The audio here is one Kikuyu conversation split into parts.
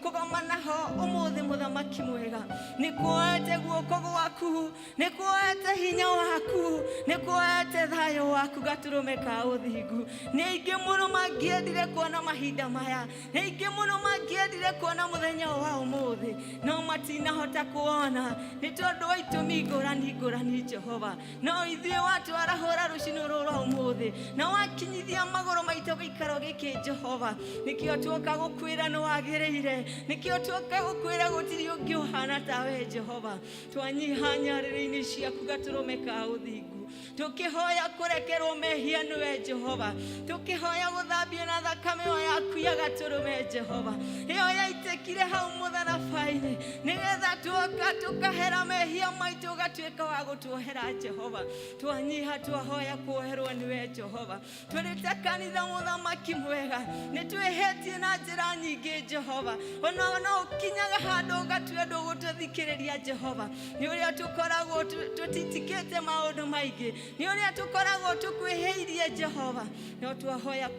Kũgomana ho ũmũthĩ, mũthamaki mwega, nĩ kuoete guoko gwaku, nĩ kuoete hinya waku, nĩ kuoete thayũ waku, gatũrũme ka ũthingu. Nĩ aingĩ mũno mangĩendire kuona mahinda maya, nĩ aingĩ mũno mangĩendire kuona mũthenya wa ũmũthĩ, no matinahota kuona nĩ tondũ wa itũmi ngũrani ngũrani. Jehova, no ithuĩ watwarahũra rũcinĩ rũrũ rwa ũmũthĩ na wakinyithia magũrũ maitũ gĩikaro gĩkĩ, Jehova, nĩkĩo tuoka gũkwĩra nĩ wagĩrĩire, nĩkĩo tuoka gũkwĩra gũtirĩ ũngĩ ũhana tawe. Jehova, twanyiha nyarĩrĩ-inĩ ciaku, gatũrũme ka ũthingu, tũkĩhoya kũrekerwo mehia nĩwe Jehova, tũkĩhoya gũthambio na thakame ĩyo yaku ya gatũrũme, Jehova, ĩyo yaitĩkire hau mũtharaba-inĩ, nĩgetha tuoka tũkahera mehia maitũ, ũgatuĩka wa gũtuohera. Jehova, twanyiha twahoya kuoherwo nĩwe. Jehova, tũrĩ ta kanitha, mũthamaki mwega, nĩ twĩhĩtie na njĩra nyingĩ. Jehova, ona no ũkinyaga handũ ũgatua ndũgũtũthikĩrĩria. Jehova, nĩ ũrĩa tũkoragwo tũtitikĩte maũndũ maingĩ, nĩ ũrĩa tũkoragwo tũkwĩhĩirie, Jehova, no twahoya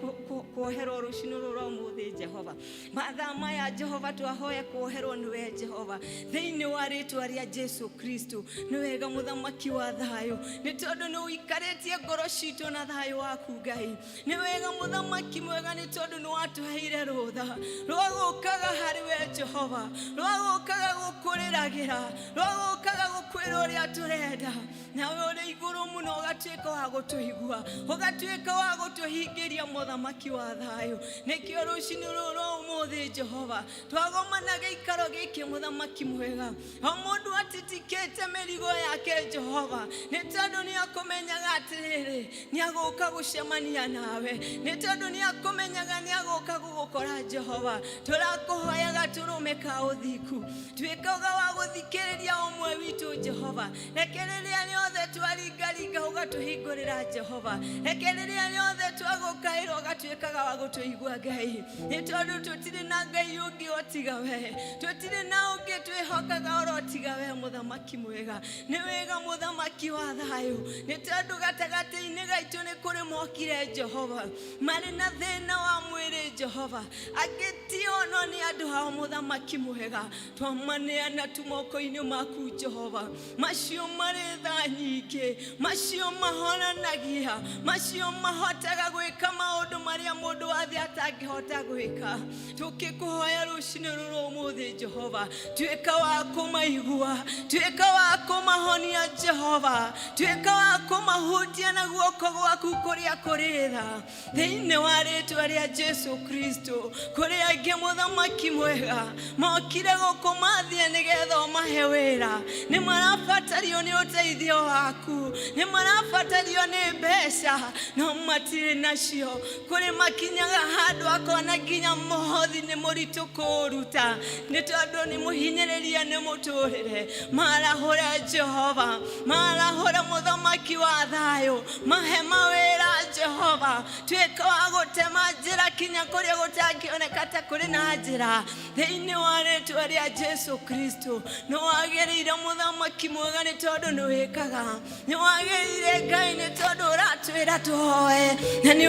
kuoherwo rũcinĩ rũrũ rwa ũmũthĩ. Jehova, mathaa maya, Jehova, twahoya kuoherwo nĩwe, Jehova, thĩinĩ wa rĩtwa rĩa Jesu Kristo. Nĩ wega, mũthamaki wa thayũ, nĩ tondũ nĩ ũikarĩtie ngoro citũ na thayũ waku. Ngai, nĩ wega, mũthamaki mwega, nĩ tondũ nĩ watũheire rũtha rwa gũkaga harĩ we, Jehova, rwa gũkaga gũkũrĩragĩra, rwa gũkaga gũkwĩra ũrĩa tũrenda, nawe ũrĩ igũrũ mũno ũgatuĩka wa gũtũigua, ũgatuĩka wa gũtũhingĩria, mũthamaki wa thayũ. Nĩkĩo rũcinĩ rũrũ rwa ũmũthĩ, Jehova, twagomana gĩikaro gĩkĩ, mũthamaki mwega, o mũndũ atitikĩte mĩrigo yake, Jehova, nĩ tondũ nĩ akũmenyaga atĩrĩrĩ, nĩ agũka gũcemania nawe, nĩ tondũ nĩ akũmenyaga nĩ agũka gũgũkora. Jehova, tũrakũhoyaga tũrũme ka ũthingu, tuĩkaga wa gũthikĩrĩria ũmwe witũ. Jehova, reke rĩrĩa rĩothe twaringaringa ũgatũhingũrĩra. Jehova, reke rĩrĩa rĩothe twagũkaĩra ũgatuĩkaga wa gũtũigua. Ngai, nĩ tondũ tũtirĩ na Ngai ũngĩ o tiga we, tũtirĩ na ũngĩ twĩhokaga oro tiga we, mũthamaki mwega. Nĩ wega, mũthamaki wa thayũ, nĩ tondũ gatagatĩ-inĩ gaitũ nĩ kũrĩ mokire, Jehova, marĩ na thĩna wa mwĩrĩ. Jehova, angĩ tio no nĩ andũ ao. Mũthamaki mwega, twamaneana tu moko-inĩ maku, Jehova, macio marĩ tha nyingĩ, macio mahonanagia, macio mahotaga gwĩka maũndũ marĩa mũndũ wa thĩ atangĩhota gwĩka. Tũkĩkũhoya rũcinĩ rũrũ ũmũthĩ, Jehova, tuĩka wa kũmaigua, tuĩka wa kũmahonia. Jehova, tuĩka wa kũmahutia na guoko gwaku kũrĩa kũrĩ tha, thĩinĩ wa rĩtwa rĩa Jesu Kristo. Kũrĩ angĩ, mũthamaki mwega, mokire gũkũmathia nĩgetha ũmahe wĩra. Nĩ marabatario nĩ ũteithio waku, nĩ marabatario nĩ mbeca, no matirĩ nacio. Kũrĩ makinyaga handũ akona nginya mũhothi nĩ mũritũ kũũruta, nĩ tondũ nĩ mũhinyĩrĩria nĩ mũtũrĩre. Marahũre, Jehova, marahũre, mũthamaki wa thayũ, mahe mawĩra. Jehova, tuĩka wa gũtema njĩra kinya kũrĩa gũtangĩoneka ta kũrĩ na njĩra, thĩinĩ wa rĩtwa rĩa Jesu Kristo. Nĩ wagĩrĩire, mũthamaki mwega, nĩ tondũ nĩ wĩkaga. Nĩ wagĩrĩire, Ngai, nĩ tondũ ũratwĩra tũhoe na nĩ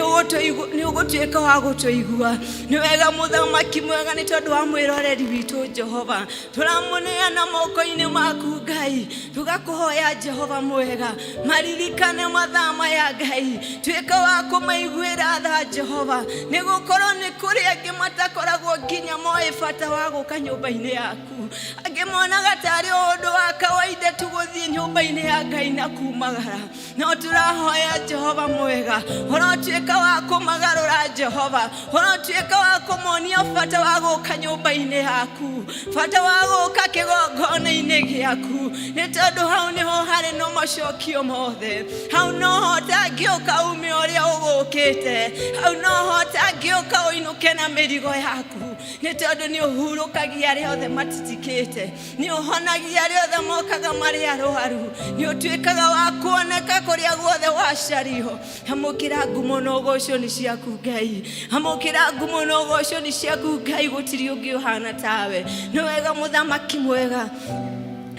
ũgũtuĩka wa gũtũigua. Nĩ wega, mũthamaki mwega, nĩ tondũ wa mwĩroreri witũ. Jehova, tũramũneana moko-inĩ maku. Ngai, tũgakũhoya, Jehova mwega, maririkane mathaa maya. Ngai, tuĩka wa kũmaiguĩra tha, Jehova, nĩ gũkorwo nĩ kũrĩ angĩ matakoragwo nginya moĩ bata wa gũka nyũmba-inĩ yaku. Angĩ monaga tarĩ o ũndũ wa kawaida tu gũthiĩ nyũmba-inĩ ya Ngai na kumagara, no tũrahoya, Jehova mwega, ũrotuĩka wa kũmagarũra. Jehova, ũrotuĩka wa kũmonia bata wa gũka nyũmba-inĩ yaku, bata wa gũka kĩgongona-inĩ gĩaku, nĩ tondũ hau nĩho harĩ no macokio mothe. Hau noho ũtangĩũka ume ũrĩa ũgũkĩte, hau noho ũtangĩũka ũinũke na mĩrigo yaku, nĩ tondũ nĩ ũhurũkagia arĩa othe matitikĩte, nĩ ũhonagia arĩa othe mokaga marĩ arwaru, nĩ ũtuĩkaga wa kuoneka kũrĩa guothe wacario. Amũkĩra ngumo na ũgoco, nĩ ciaku, Ngai. Amũkĩra ngumo na ũgoco, nĩ ciaku, Ngai. Gũtirĩ ũngĩ ũhana tawe. Nĩ wega, mũthamaki mwega.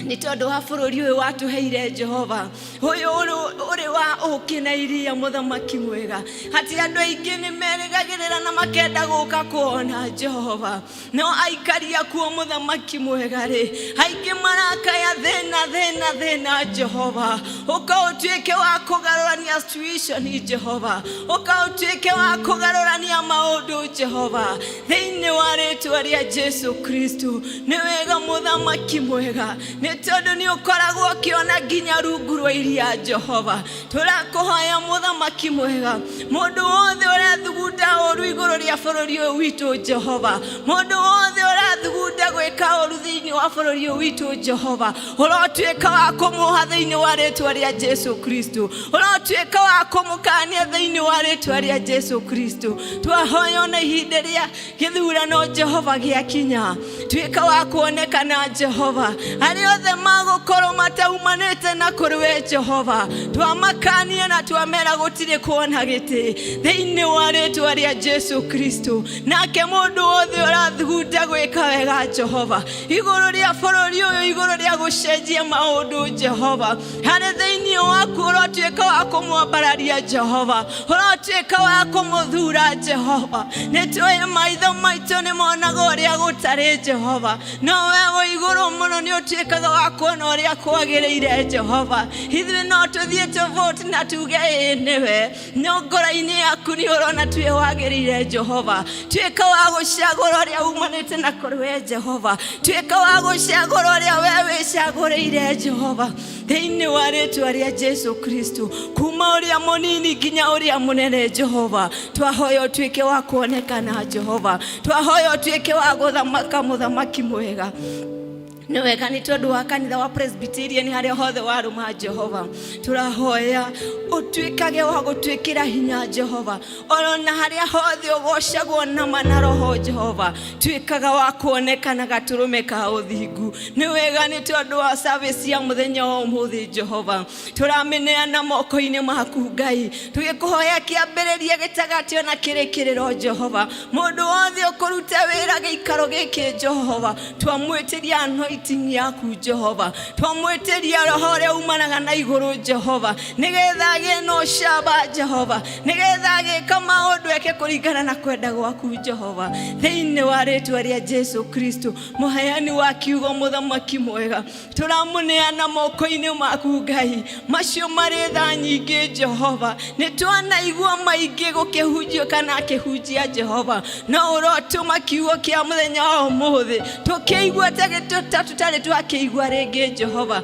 Nĩ tondũ wa bũrũri ũyũ watũheire Jehova, ũyũ ũrĩ wa ũkĩ na iria, mũthamaki mwega, atĩ andũ aingĩ nĩ merĩgagĩrĩra na makenda gũka kuona Jehova, no aikari akuo, mũthamaki mwega rĩ, aingĩ marakaya thĩna, thĩna, thĩna. Jehova, ũka ũtuĩke wa kũgarũrania situation. Jehova, ũka ũtuĩke wa kũgarũrania maũndũ, Jehova, thĩinĩ wa rĩtwa rĩa Jesu Kristo. Nĩ wega, mũthamaki mwega, nĩ tondũ nĩ ũkoragwo ũkĩona nginya rungu rwa iria. Jehova, tũrakũhoya, mũthamaki mwega, mũndũ wothe ũrathugunda ũru igũrũ rĩa bũrũri ũyũ witũ, Jehova, mũndũ wothe ũrathugunda gwĩka ũru thĩinĩ wa bũrũri ũyũ witũ, Jehova, ũrotuĩka wa kũmuoha thĩinĩ wa rĩtwa rĩa Jesu Kristo, ũrotuĩka wa kũmũkania thĩinĩ wa rĩtwa rĩa Jesu Kristo. Twahoya ona ihinda rĩa gĩthurano, Jehova, gĩakinya, tuĩka wa kuonekana. Jehova, arĩa othe magũkorwo mataumanĩte na kũrĩ we, Jehova, twamakania na twamera gũtirĩ kuona gĩtĩ thĩinĩ wa rĩtwa rĩa Jesu Kristo. Nake mũndũ wothe ũrathugunda gwĩka wega, Jehova, igũrũ rĩa bũrũri ũyũ, igũrũ rĩa gũcenjia maũndũ, Jehova, harĩ thĩinĩ waku, ũrotuĩka wa kũmwambararia, Jehova, ũrotuĩka wa kũmũthura. Jehova, nĩ tũĩ maitho maitũ nĩ monaga ũrĩa gũtarĩ, Jehova, no we wĩ igũrũ mũno nĩ ũtuĩkaga wa kuona ũrĩa kwagĩrĩire. Jehova, ithuĩ no tũthiĩ tũvote na tuge ĩĩ nĩwe, no ngoro-inĩ yaku nĩ ũrona tuĩ wagĩrĩire. Jehova, tuĩka wa gũcagũra ũrĩa umanĩte na kũrĩ we. Jehova, tuĩka wa gũcagũra ũrĩa we wĩcagũrĩire, Jehova, thĩinĩ wa rĩtwa rĩa Jesu Kristo, kuma ũrĩa mũnini nginya ũrĩa mũnene. Jehova, twahoya ũtuĩke wa kuonekana. Jehova, twahoya ũtuĩke wa gũthamaka, mũthamaki mwega. Nĩ wega nĩ tondũ wa kanitha wa Presbyterian harĩa hothe warũma. Jehova, tũrahoya ũtuĩkage wa gũtuĩkĩra hinya. Jehova, orona harĩa hothe ũgocagwo nama na roho, Jehova, tuĩkaga wa kuonekana gatũrũme ka ũthingu. Nĩ wega nĩ tondũ wa service ya mũthenya wa ũmũthĩ. Jehova, tũramĩneana moko-inĩ maku, Ngai, tũgĩkũhoya kĩambĩrĩria, gĩtagatĩ ona kĩrĩkĩrĩro. Jehova, mũndũ wothe ũkũruta wĩra gĩikaro gĩkĩ, Jehova, twamwĩtĩria anointing yaku. Jehova, twamwĩtĩria roho ũrĩa umanaga na igũrũ, Jehova, nĩgetha agĩe na ũcamba. Jehova, nĩgetha agĩka maũndũ eke kũringana na kwenda gwaku. Jehova, thĩinĩ wa rĩtwa rĩa Jesu Kristo, mũheani wa kiugo, mũthamaki mwega, tũramũneana moko-inĩ maku, Ngai. Macio marĩ tha nyingĩ. Jehova, nĩ twanaigua maingĩ gũkĩhunjio kana akĩhunjia, Jehova, no ũrotũma kiugo kĩa mũthenya wa ũmũthĩ tũkĩigua ta tũtarĩ twakĩigua rĩngĩ. Jehova,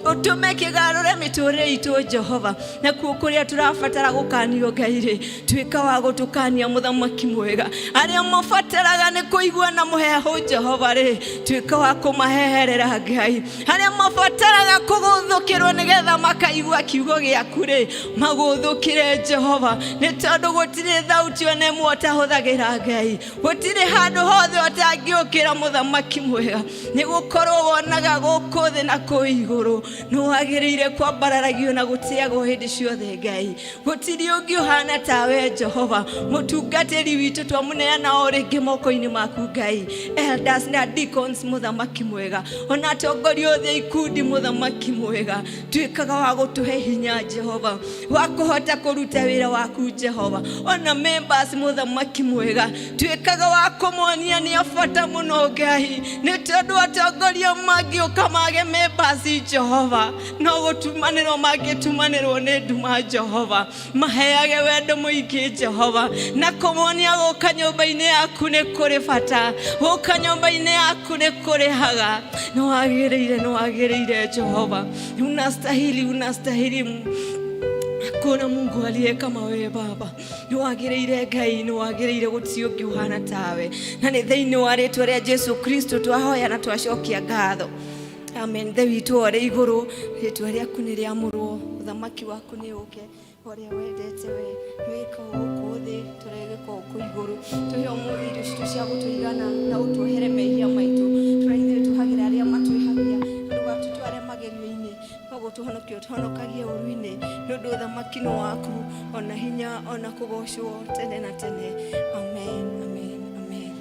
ũtũme kĩgarũre mĩtũrĩre itũ. Jehova, nakuo kũrĩa tũrabatara gũkanio, Ngai rĩ, tuĩka wa gũtũkania, mũthamaki mwega. Arĩa mabataraga nĩ kũigua na mũhehu, Jehova rĩ, tuĩka wa kũmaheherera, Ngai. Arĩa mabataraga kũgũthũkĩrwo nĩgetha makaigua kiugo gĩaku rĩ, magũthũkĩre, Jehova, nĩ tondũ gũtirĩ thauti ona ĩmwe ũtahũthagĩra. Ngai, gũtirĩ handũ hothe ũtangĩũkĩra, mũthamaki mwega, nĩ gũkorwo wonaga gũkũ thĩ na kũu igũrũ. Nĩ wagĩrĩire kwambararagio na gũtĩagwo hĩndĩ ciothe. Ngai, gũtirĩ ũngĩ ũhana tawe. Jehova, mũtungatĩri witũ twamũneana o rĩngĩ moko-inĩ maku, Ngai. Elders na deacons, mũthamaki mwega, ona atongoria othe ikundi, mũthamaki mwega, tuĩkaga wa gũtũhe hinya, Jehova, wa kũhota kũruta wĩra waku. Jehova, ona members, mũthamaki mwega, tuĩkaga wa kũmonia nĩ a bata mũno, Ngai, nĩ tondũ atongoria mangĩũka mage members, Jehova, no gũtumanĩrwo mangĩtumanĩrwo nĩ nduma. Jehova, maheage wendo mũingĩ, Jehova, na kũmonia gũka nyũmba-inĩ yaku nĩ kũrĩ bata, gũka nyũmba-inĩ yaku nĩ kũrĩhaga. Nĩ wagĩrĩire, nĩ wagĩrĩire, Jehova, unastahili, unastahili. Hakuna Mungu aliye kama wewe, Baba. Nĩ wagĩrĩire, Ngai, nĩ wagĩrĩire, gũtirĩ ũngĩ ũhana tawe. Na nĩ thĩinĩ wa rĩtwa rĩa Jesu Kristo twahoya na twacokia ngatho, amen. Ithe witũ ũrĩ igũrũ, rĩtwa rĩaku nĩ rĩamũrwo, ũthamaki waku nĩ ũke, ũrĩa wendete we wĩka gũkũ thĩ tũregĩka gũkũ igũrũ. Tũhe ũmũthĩ irio citũ cia gũtũigana, na ũtuohere mehia maitũ tũrĩa ithuĩ tũhagĩra arĩa matwĩhagia, na ndũgatũtware magerio-inĩ, no gũtũhonokia ũtũhonokagie ũru-inĩ, nĩ ũndũ ũthamaki nĩ waku, ona hinya, ona kũgocwo tene na tene. Amen, amen, amen.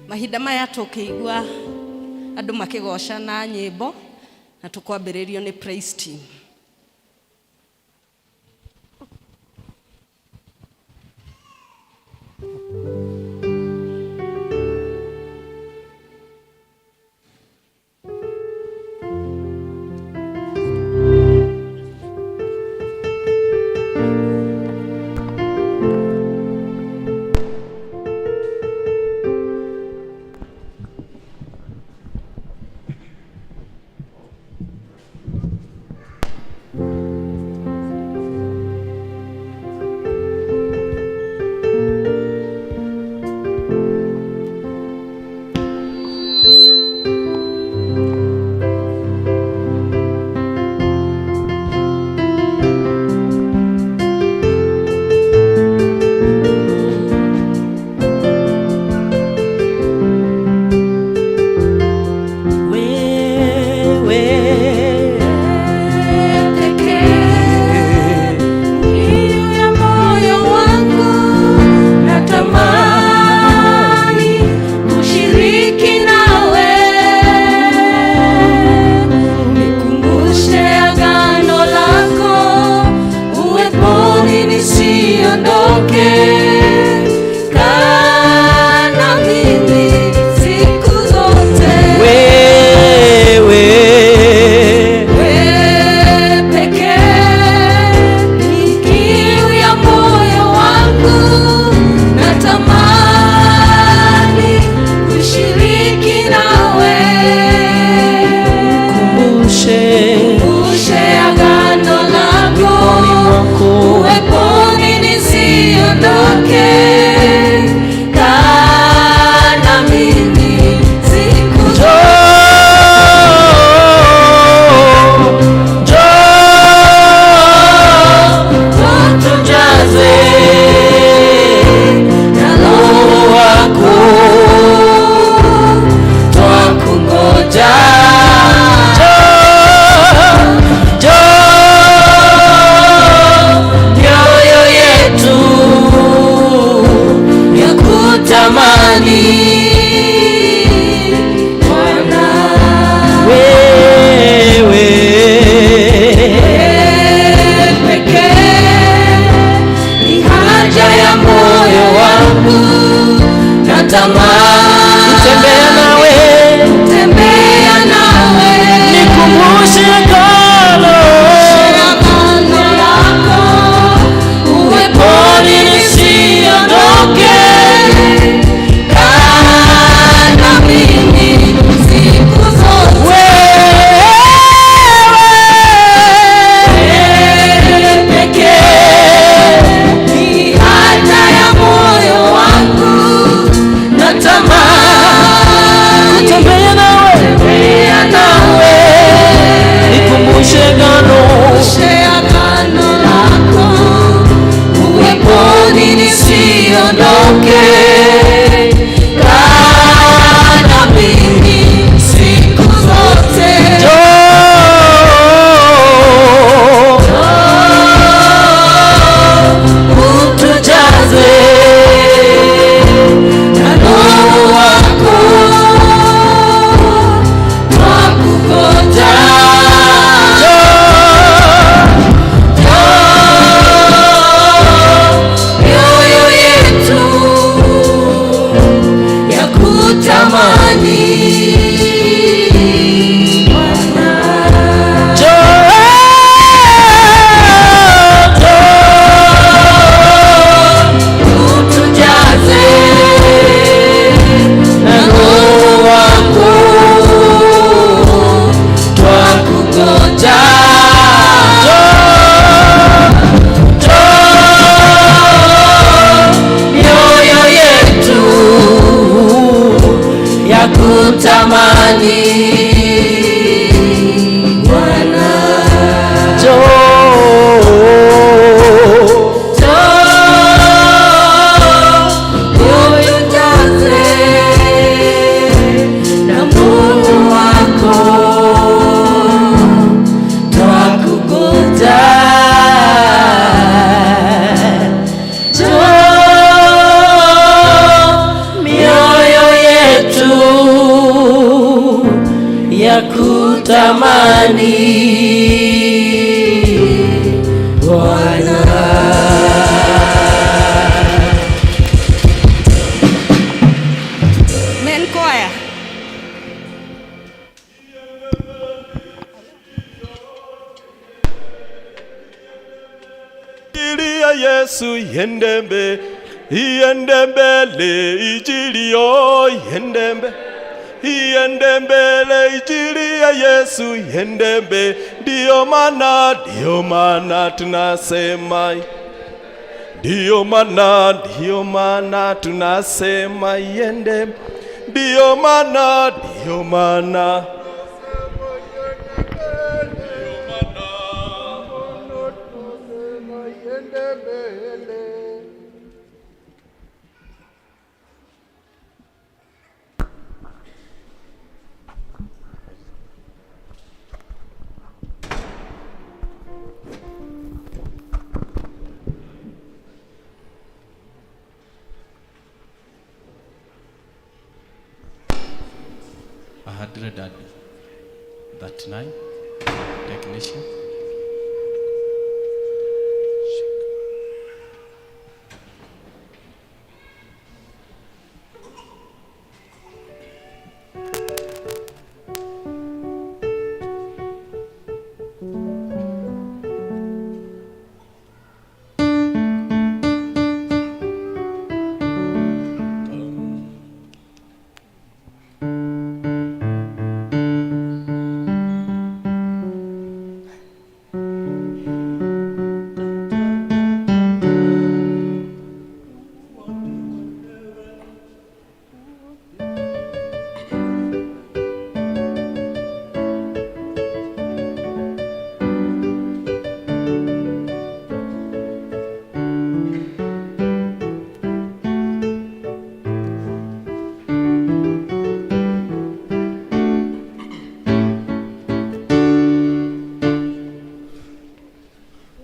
Mahinda maya tũkĩigua andũ makĩgoca na nyĩmbo na tũkwambĩrĩrio nĩ praise team. Mioyo yetu Kutamani Bwana. Men choir. Injili ya Yesu iende mbele, iende mbele, injili yo iende mbele, iende mbele, injili ya Yesu iende mbele. Ndiyo maana tunasema, ndiyo maana tunasema iende, ndiyo maana, ndiyo maana. 139 technician.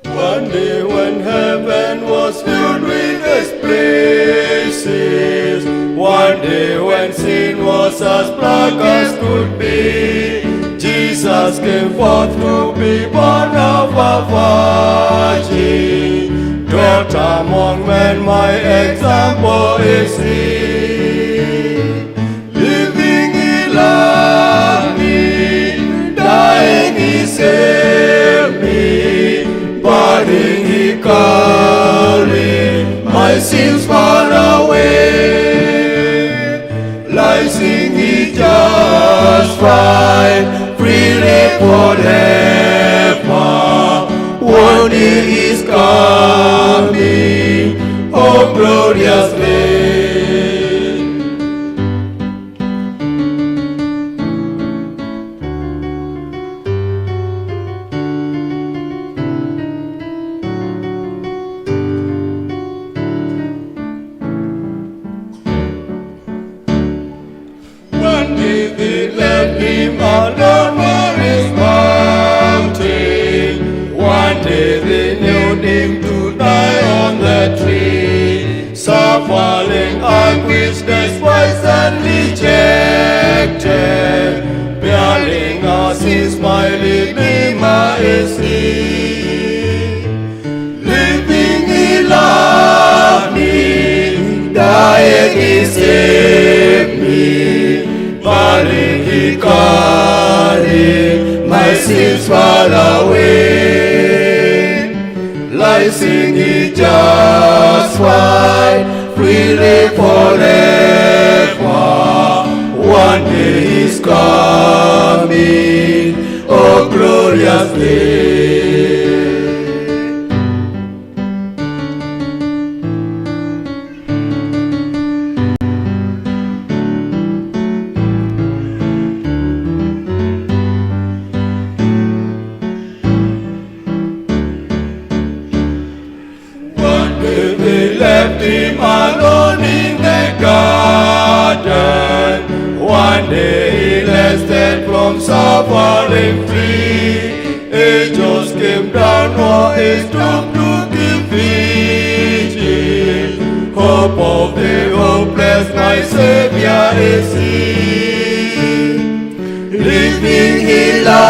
One day when heaven was filled with his praises, one day when sin was as black as could be, Jesus came forth to be born of a virgin. Dwelt among men, my example is he. Living he loved me, dying he saved me, burning he carried my sins far away. Rising he justified, freely forever. One day is coming, oh glorious day. One day they left him alone on his mountain. One day they nailed him to die on the tree. Suffering anguish, despised and rejected. Bearing our sins, my Redeemer is he. Living he loved me, dying he saved me, burning he carried my sins far away. Rising he justified, freely forever. One day is coming, oh glorious day. One day they left him alone in the garden. One day he rested from suffering free. Angels came down on his tomb to give vigil. Hope of the hopeless, my Savior is he. Living he loved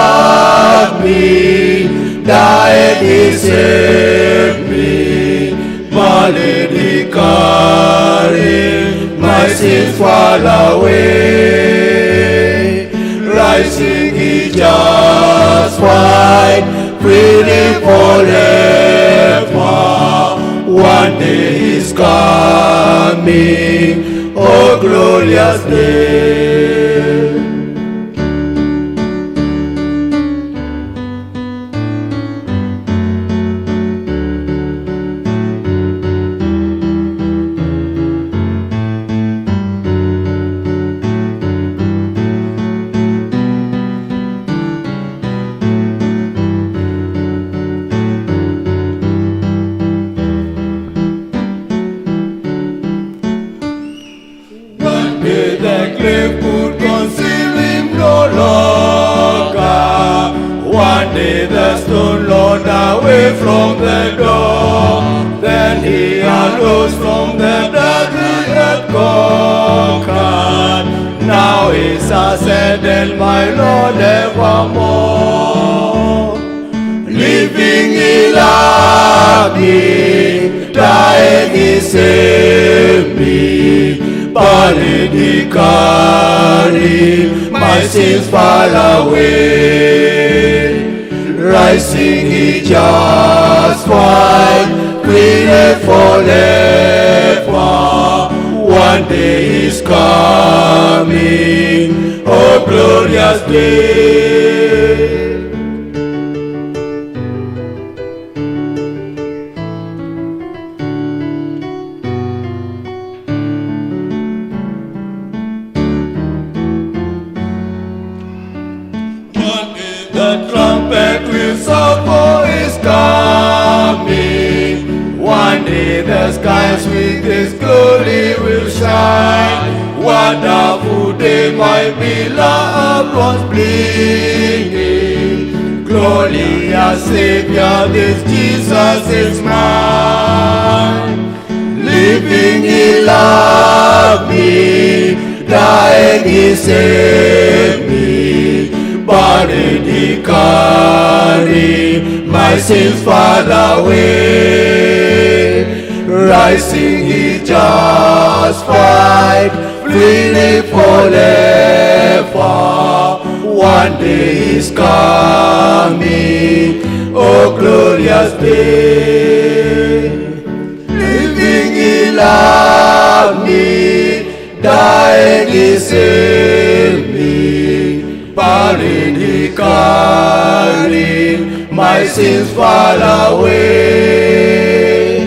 Died he saved me, buried he carried my sins far away. Rising he justified, freely forever. One day he's coming, oh glorious day. One day the grave could conceal him no longer. One day the stone rolled away from the door. Then he arose from the dead he had conquered. Now he's ascended, my Lord, evermore. Living he loved me, dying he saved me, buried he carried my sins far away. Rising he justified, clean forever. One day is coming, oh glorious day. One day the trumpet will sound for his coming. One day the skies with his glory will shine. Wonderful day, my beloved ones bringing. Glorious Savior, this Jesus is mine. Living he loved me, dying he saved me, buried he carried my sins far away. Rising he justified, freely forever. One day is coming, oh glorious day. Living he loved me, dying he saved me, buried he carried my sins far away.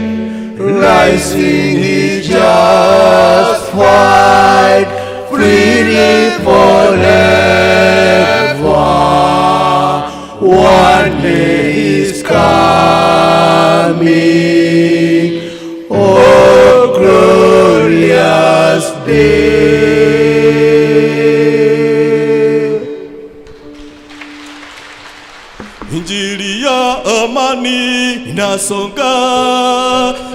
Rising he justified, freely forever. One day is coming, oh glorious day. Injili ya amani inasonga,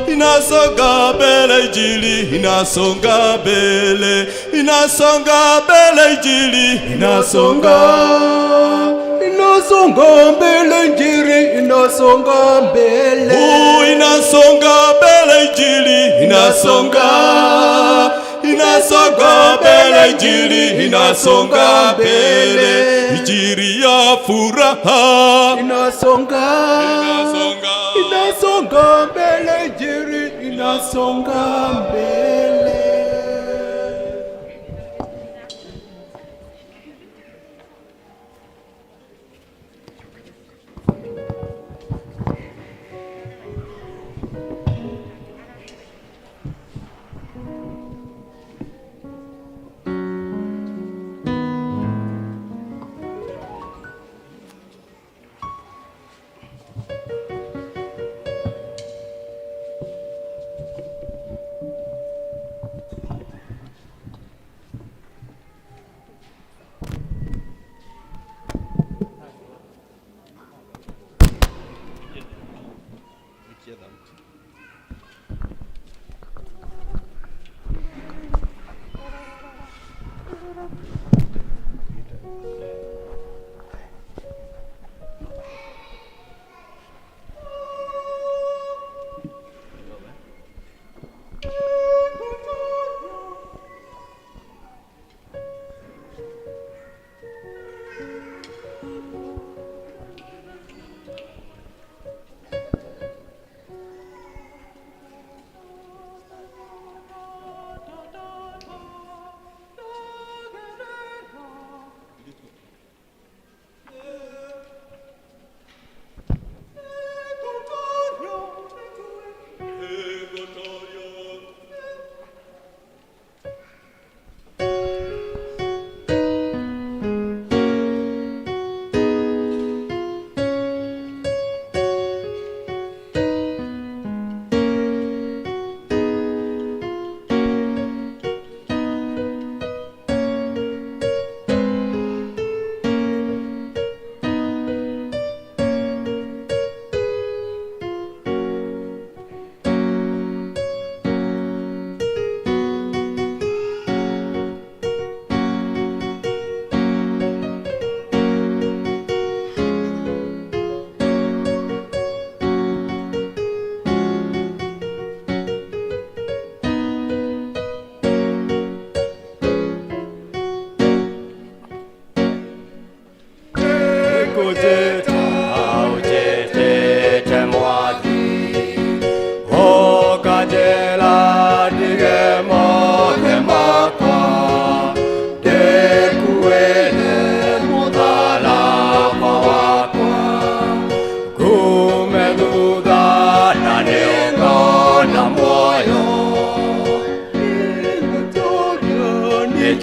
inasonga mbele, injili inasonga mbele, inasonga mbele, injili inasonga, Inasonga mbele, injili inasonga mbele. Oh, inasonga mbele, injili inasonga, inasonga mbele, injili inasonga mbele, injili ya furaha Inasonga, inasonga, inasonga mbele, injili inasonga mbele.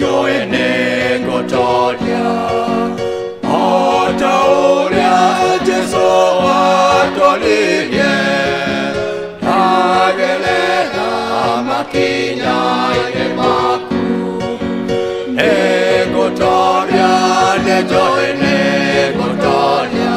Njũĩ nĩ ngũtoria o ta ũrĩa Jesũ atoririe ndagerera makinya-inĩ maku nĩ ngũtoria nĩ njũĩ nĩ ngũtoria.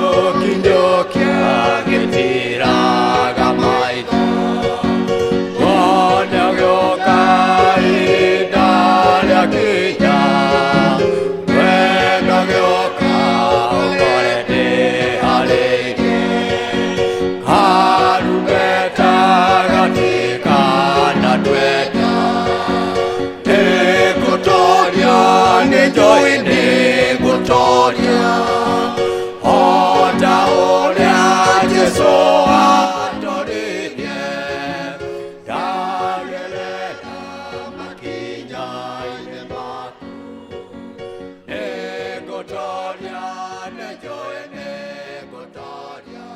Tũkinyũkia gĩtiraga maitho wone ũgĩũka ihinda rĩakinya wendo ũgĩũka ũkore ndĩharĩirie karumbeta gatikanatwenda nĩngũtoria nĩ njũĩ nĩngũtoria o ta ũrĩa Jesũ atoririe ndagerera makinya-inĩ maku nĩngũtoria nĩnjũĩ nĩngũtoria.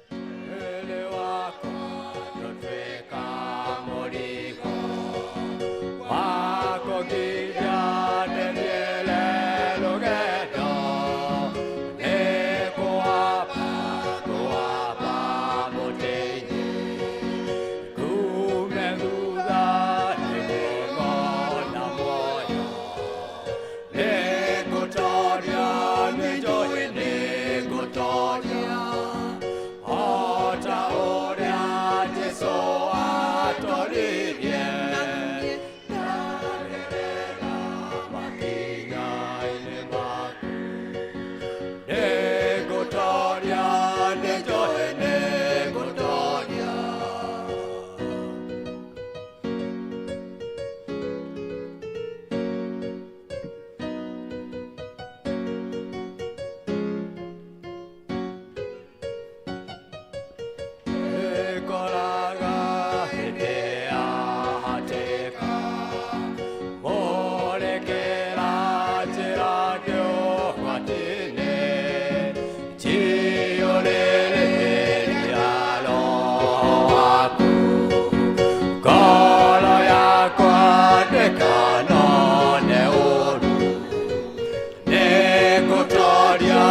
Mwĩrĩ wakwa ndũtuĩka mũrigo wako nginya ndĩthiĩre rũgendo nĩngũhamba ngũhamba mũtĩ-inĩ ngume thutha nĩngũgona muoyo nĩngũtoria nĩnjũĩ nĩngũtoria o ta ũrĩa Jesũ atoririe ndagerera makinya-inĩ maku nĩngũtoria nĩnjũĩ nĩngũtoria. Nĩngoraga hĩndĩ ya hatĩka mũrekera njĩra ndĩ ũgwati-inĩ njiyũrĩrĩria Roho waku ngoro yakwa ndĩkanone ũũru nĩngũtoria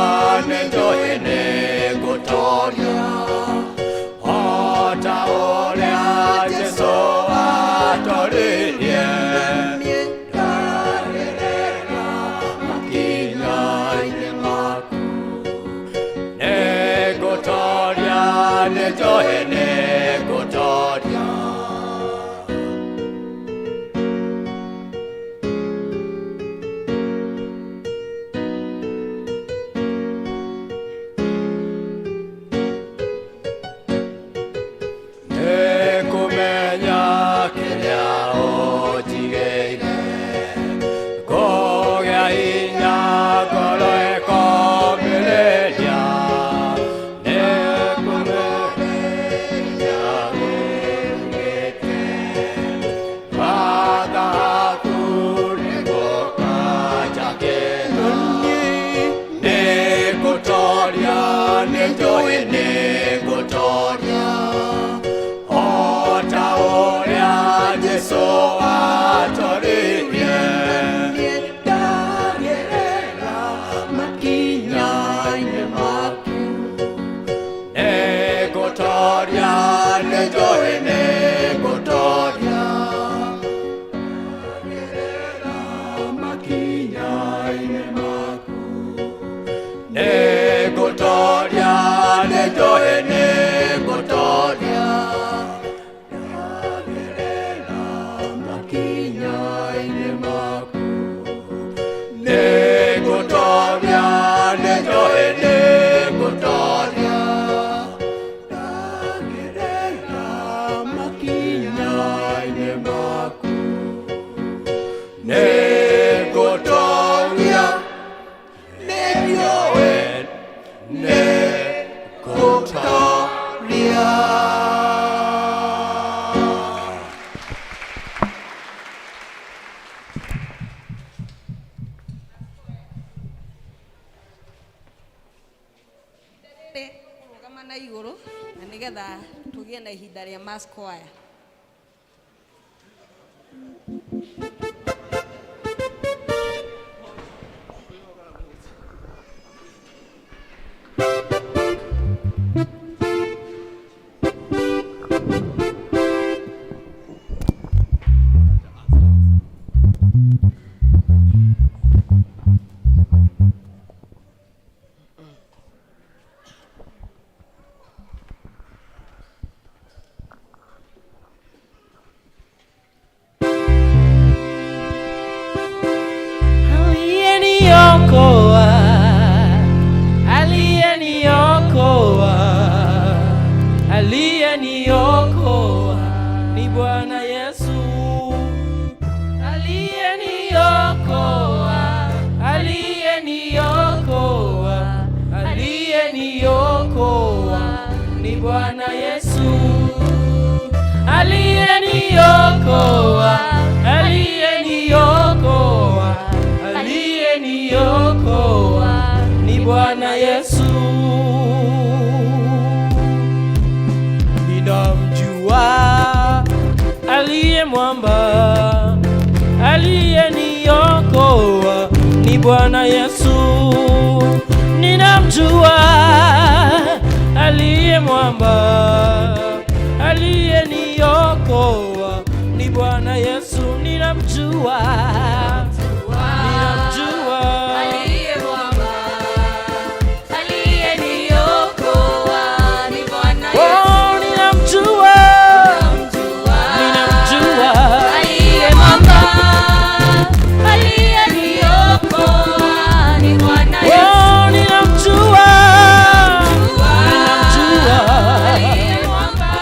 nĩnjũĩ nĩngũtoria o ta ũrĩa Jesũ atoririe ndagerera makinya-inĩ maku nĩngũtoria nĩnjũĩ nĩngũtoria. Nĩngũmenya kĩrĩa ũnjigĩire ngũgĩa hinya ngoro ĩkomĩrĩria nĩngũmenya wĩugĩte wathaku nĩngũkanjakĩra nĩngũtoria nĩnjũĩ nĩngũtoria o ta ũrĩa Jesũ atoririe ndagerera makinya-inĩ maku nĩngũtoria nĩnjũĩ nĩngũtoria ndagerera makinya-inĩ maku nĩngũtoria nĩnjũĩ nĩngũtoria ndagerera makinya-inĩ maku nĩngũtoria nĩnjũĩ nĩngũtoria. Twende kũrũgama na igũrũ na nĩgetha tũgĩe na ihinda rĩa mass choir. Aliyeniokoa, aliyeniokoa, aliyeniokoa ni Bwana Yesu. Aliyeniokoa, aliyeniokoa, aliyeniokoa ni Bwana Yesu. Aliyeniokoa, aliyeniokoa, aliyeniokoa ni Bwana Yesu. Ninamjua aliye mwamba, aliyeniokoa ni Bwana Yesu. Ninamjua aliye mwamba, aliyeniokoa ni Bwana Yesu. Ninamjua, ninamjua Aliye mwamba, aliyeniokoa ni Bwana Yesu. Oh, ninamjua, ninamjua Aliye mwamba, aliyeniokoa ni Bwana Yesu. Oh, ninamjua, ninamjua Aliye mwamba,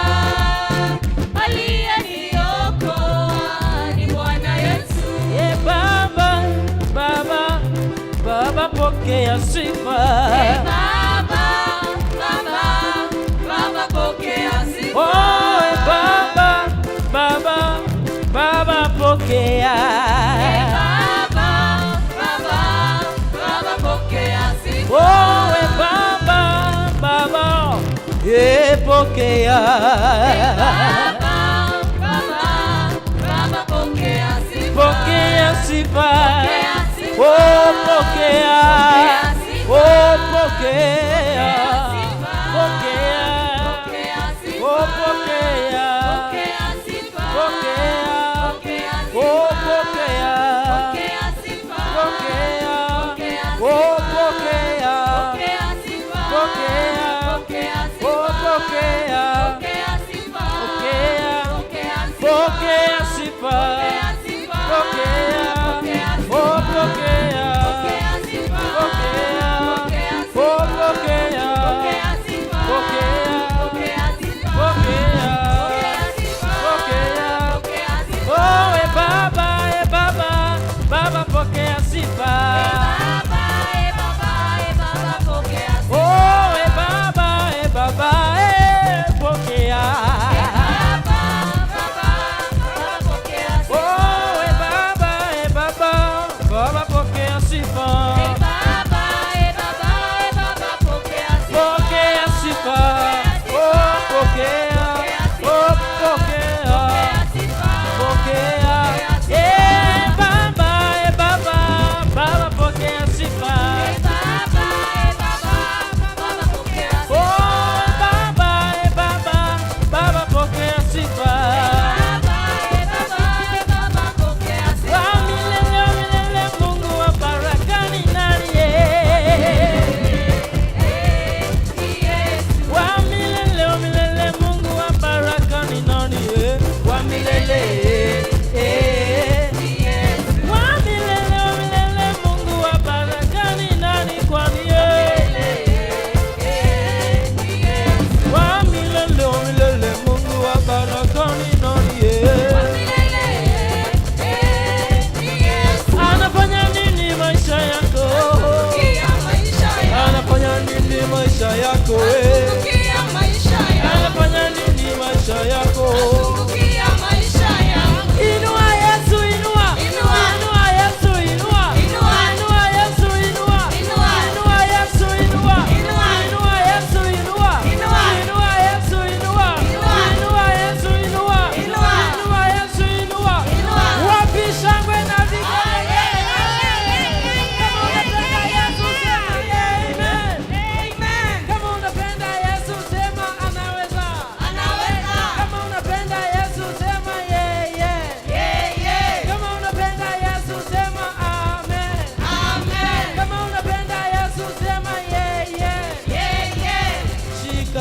aliyeniokoa ni Bwana Yesu. Eh, Baba, Baba, Baba pokea sifa. Baba, Baba, Baba pokea sifa. Oh, eh, Baba, Baba, Baba pokea. Baba, Baba, Baba pokea sifa. Oh, eh, Baba, Baba, eh, pokea. Baba, Baba, Baba pokea sifa. Pokea sifa. Pokea sifa. Oh, pokea. Pokea sifa. Oh, pokea. sifa. Pokea. Pokea sifa. Oh, pokea. Pokea sifa. Pokea. Pokea sifa. Oh, pokea. Pokea sifa. Pokea. Pokea Oh, sifa. pokea. Pokea sifa. Pokea. Pokea sifa. Oh, pokea. Pokea sifa. Pokea. Pokea sifa. Pokea sifa. Pokea sifa. Pokea. Pokea sifa. Oh, pokea. Pokea sifa. Pokea. Pokea sifa. Oh, pokea. Pokea sifa. Pokea. Pokea sifa. Pokea. Pokea sifa. Pokea. Pokea sifa. Oh, e Baba, e Baba, Baba pokea sifa. Baba, e Baba, e Baba pokea sifa. Oh, e Baba, e Baba, e pokea. Baba, Baba, Baba pokea sifa. Oh, e Baba, e Baba, Baba pokea sifa. Baba, e Baba, e Baba pokea sifa. Pokea sifa. Oh, pokea. Oh, pokea. Sifa. Pokea. Eh, Baba, e Baba, Baba pokea sifa. Baba, e Baba, Baba pokea sifa. Oh, Baba, e Baba, Baba pokea sifa. Baba, e Baba, e Baba pokea sifa. Wa milele, wa milele, Mungu wa baraka ni nani? Eh? Wa milele, wa milele, Mungu wa baraka ni nani? Eh? Wa milele, eh. Wa milele, wa milele, Mungu wa baraka ni nani kwani? Eh? Wa milele, wa milele, Mungu wa baraka ni nani? Eh? Anafanya nini maisha yako? Anafanya nini maisha yako? Eh? Anafanya nini maisha yako? Inua Yesu, inua. Inua. Inua Yesu, inua. Inua. Inua Yesu, inua. Inua. Inua Yesu, inua. Inua. Inua Yesu,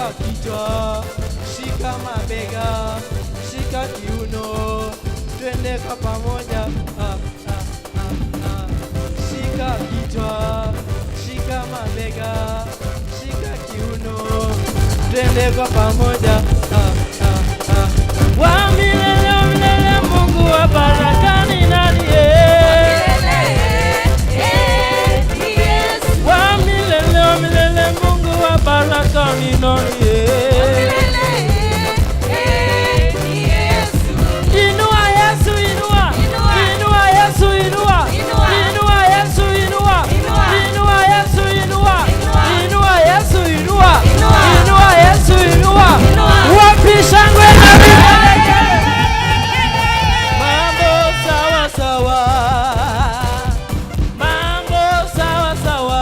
Shika kichwa, shika mabega, shika kiuno, twende kwa pamoja. Ah, ah, ah, ah. Shika kichwa, shika mabega, shika kiuno, twende kwa pamoja. Ah, ah, ah. Wa milele, wa milele, Mungu wa baraka ni nani? Eh? Wa milele, wa milele, Mungu wa baraka ni nani? Eh? Inua Yesu, inua. Inua Yesu, inua. Inua Yesu, inua. Inua Yesu, inua. Inua Yesu, inua. Inua Yesu, inua. Wapi shangwe na vigelegele? Mambo sawa sawa. Mambo sawa sawa.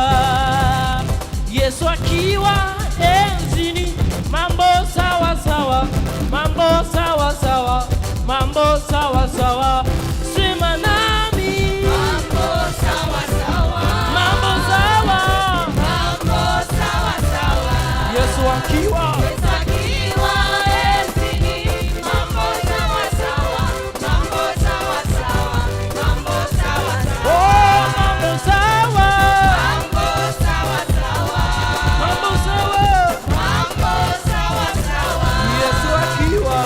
Yesu akiwa enzini, mambo sawa sawa, mambo sawa sawa, mambo sawa sawa. Sema nami, mambo sawa, Yesu akiwa oh, mambo sawa, mambo sawa, Yesu akiwa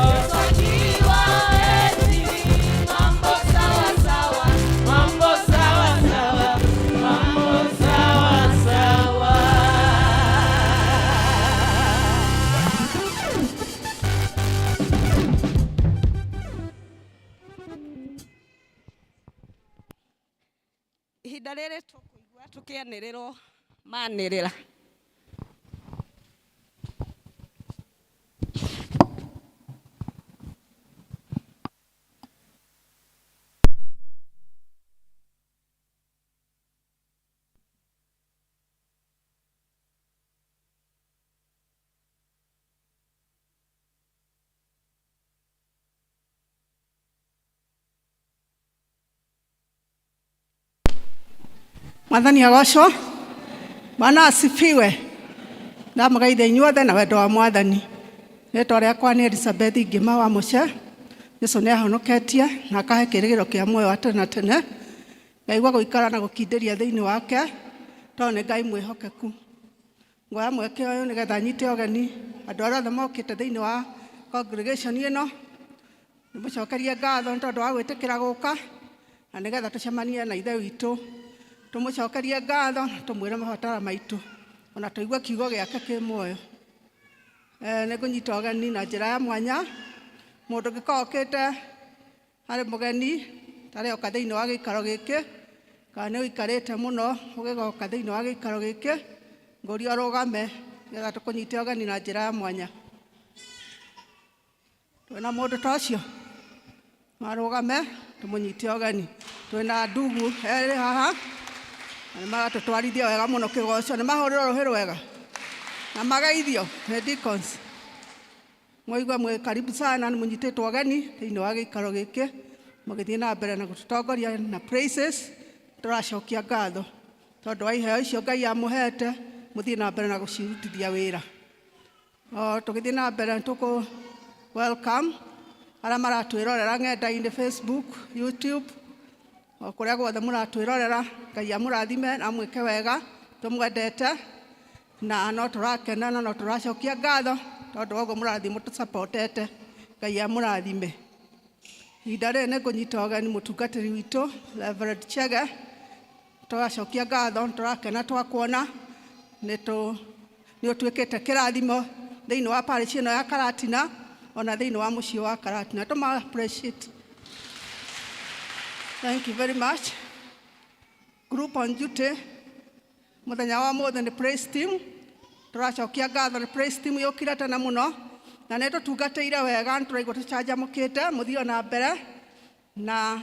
mambo sawa sawa, mambo sawa sawa. Ihinda rĩrĩ tũkũigua tũkĩanĩrĩrwo manĩrĩra. Mwathani agocwo. Bwana asifiwe. Ndamũgeithia inyuothe na wendo wa Mwathani. Rĩtwa rĩakwa nĩ Elizabeth Ngĩma wa Mũce. Jesũ nĩ ahonoketie na akahe kĩĩrĩgĩrĩro kĩa muoyo wa tene na tene. Ngaigua gũikara na gũkindĩria thĩinĩ wake tondũ nĩ Ngai mwĩhokeku. Ngoya mweke ũyũ nĩgetha nyite ũgeni andũ arĩa othe mokĩte thĩinĩ wa congregation ĩno. Ndĩmũcokerie ngatho nĩ tondũ wa gwĩtĩkĩra gũka na nĩgetha tũcemanie na Ithe witũ, tũmũcokerie ngatho na tũmwĩre mabatara maitũ ona tũigue kiugo gĩake kĩ muoyo. Nĩ ngũnyita ũgeni na njĩra ya mwanya mũndũ ũngĩkorwo okĩte arĩ mũgeni tarĩ oka thĩinĩ wa gĩikaro gĩkĩ kana nĩ ũikarĩte mũno ũgĩgoka thĩinĩ wa gĩikaro gĩkĩ, ngũria ũrũgame nĩgetha tũkũnyite ũgeni na njĩra ya mwanya. Twĩna mũndũ ta ũcio? Marũgame tũmũnyite ũgeni. Twĩna ndugu erĩ haha na nĩ maratũtwarithia wega mũno kĩgoco. Nĩ mahũrĩrwo rũhĩ rwega na mageithio nĩ deacons. Mwaigua mwĩ karibu sana, nĩ mũnyitĩtwo ũgeni thĩinĩ wa gĩikaro gĩkĩ mũgĩthiĩ na mbere na gũtũtongoria na praises. Tũracokia ngatho tondũ wa iheo icio Ngai amũhete, mũthiĩ na mbere na gũcirutithia wĩra. O tũgĩthiĩ na mbere tũkũ welcome arĩa maratwĩrorera ng'enda-inĩ Facebook, YouTube, o kũrĩa guothe mũratwĩrorera. Ngai amũrathime na amwĩke wega, tũmwendete na no tũrakena na no tũracokia ngatho tondũ wa ũguo mũrathiĩ mũtũsupportete. Ngai amũrathime. Ihinda rĩrĩ nĩ ngũnyita ũgeni mũtungatĩri witũ Reverend Chege. Tũracokia ngatho, tũrakena twakuona, nĩ ũtuĩkĩte kĩrathimo thĩinĩ wa parish ĩno ya Karatina ona thĩinĩ wa mũciĩ wa Karatina. Tũma appreciate. Thank you very much. Group on duty mũthenya wa mũthĩ nĩ praise team. Tũracokia ngatho nĩ praise team yũkire tene mũno na nĩ tũtungatĩire wega, nĩ tũraigua tũcanjamũkĩte. Mũthiĩ ona mbere na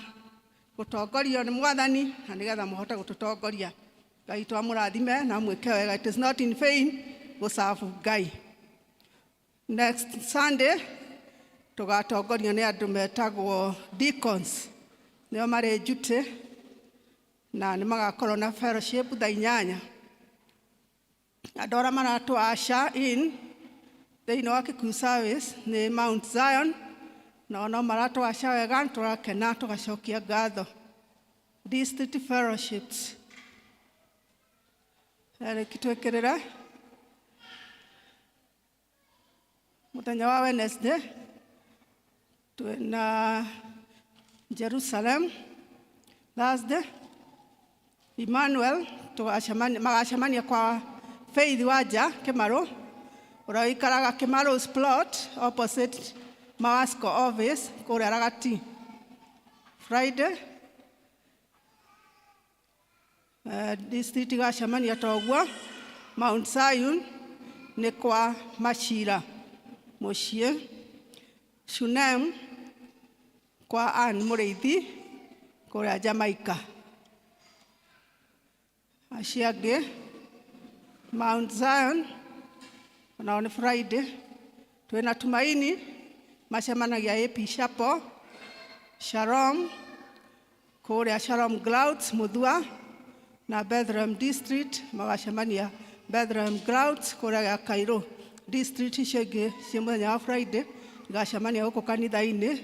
gũtongorio nĩ Mwathani na nĩgetha mũhote gũtũtongoria. Ngai twamũrathime na mwĩke wega. It is not in vain gũcabu Ngai. Next Sunday tũgatongorio nĩ andũ metagwo deacons, nĩo marĩ duty na nĩ magakorwo na fellowship thaa 8. Andũ arĩa maratũ usher in Thĩinĩ wa Kikuyu Service nĩ Mount Zion, nao no maratũaca wega, tũrakena tũgacokia ngatho. District Fellowships, Eric twĩkĩrĩre mũthenya wa Wednesday twĩna Jerusalem. Thursday Emmanuel tũgacemania, magacemania kwa Faith Wanja Kĩmarũ ũrĩa ũikaraga Kĩmarũ's plot opposite Mawasco office kũrĩa Ragati. Friday district igacemania ta ũguo Mount Zion nĩ kwa Macira mũciĩ. Shunem kwa Ann Mũrĩithi kũrĩa Jamaica. Acio angĩ Mount Zion onao nĩ Friday. Twĩna Tumaini macemanagia AP Chapel. Shalom kũrĩa Shalom Grounds Muthua, na Bethlehem District magacemania Bethlehem Grounds kũrĩa gĩa Cairo. District icio ingĩ ciĩ mũthenya wa Friday igacemania gũkũ kanitha-inĩ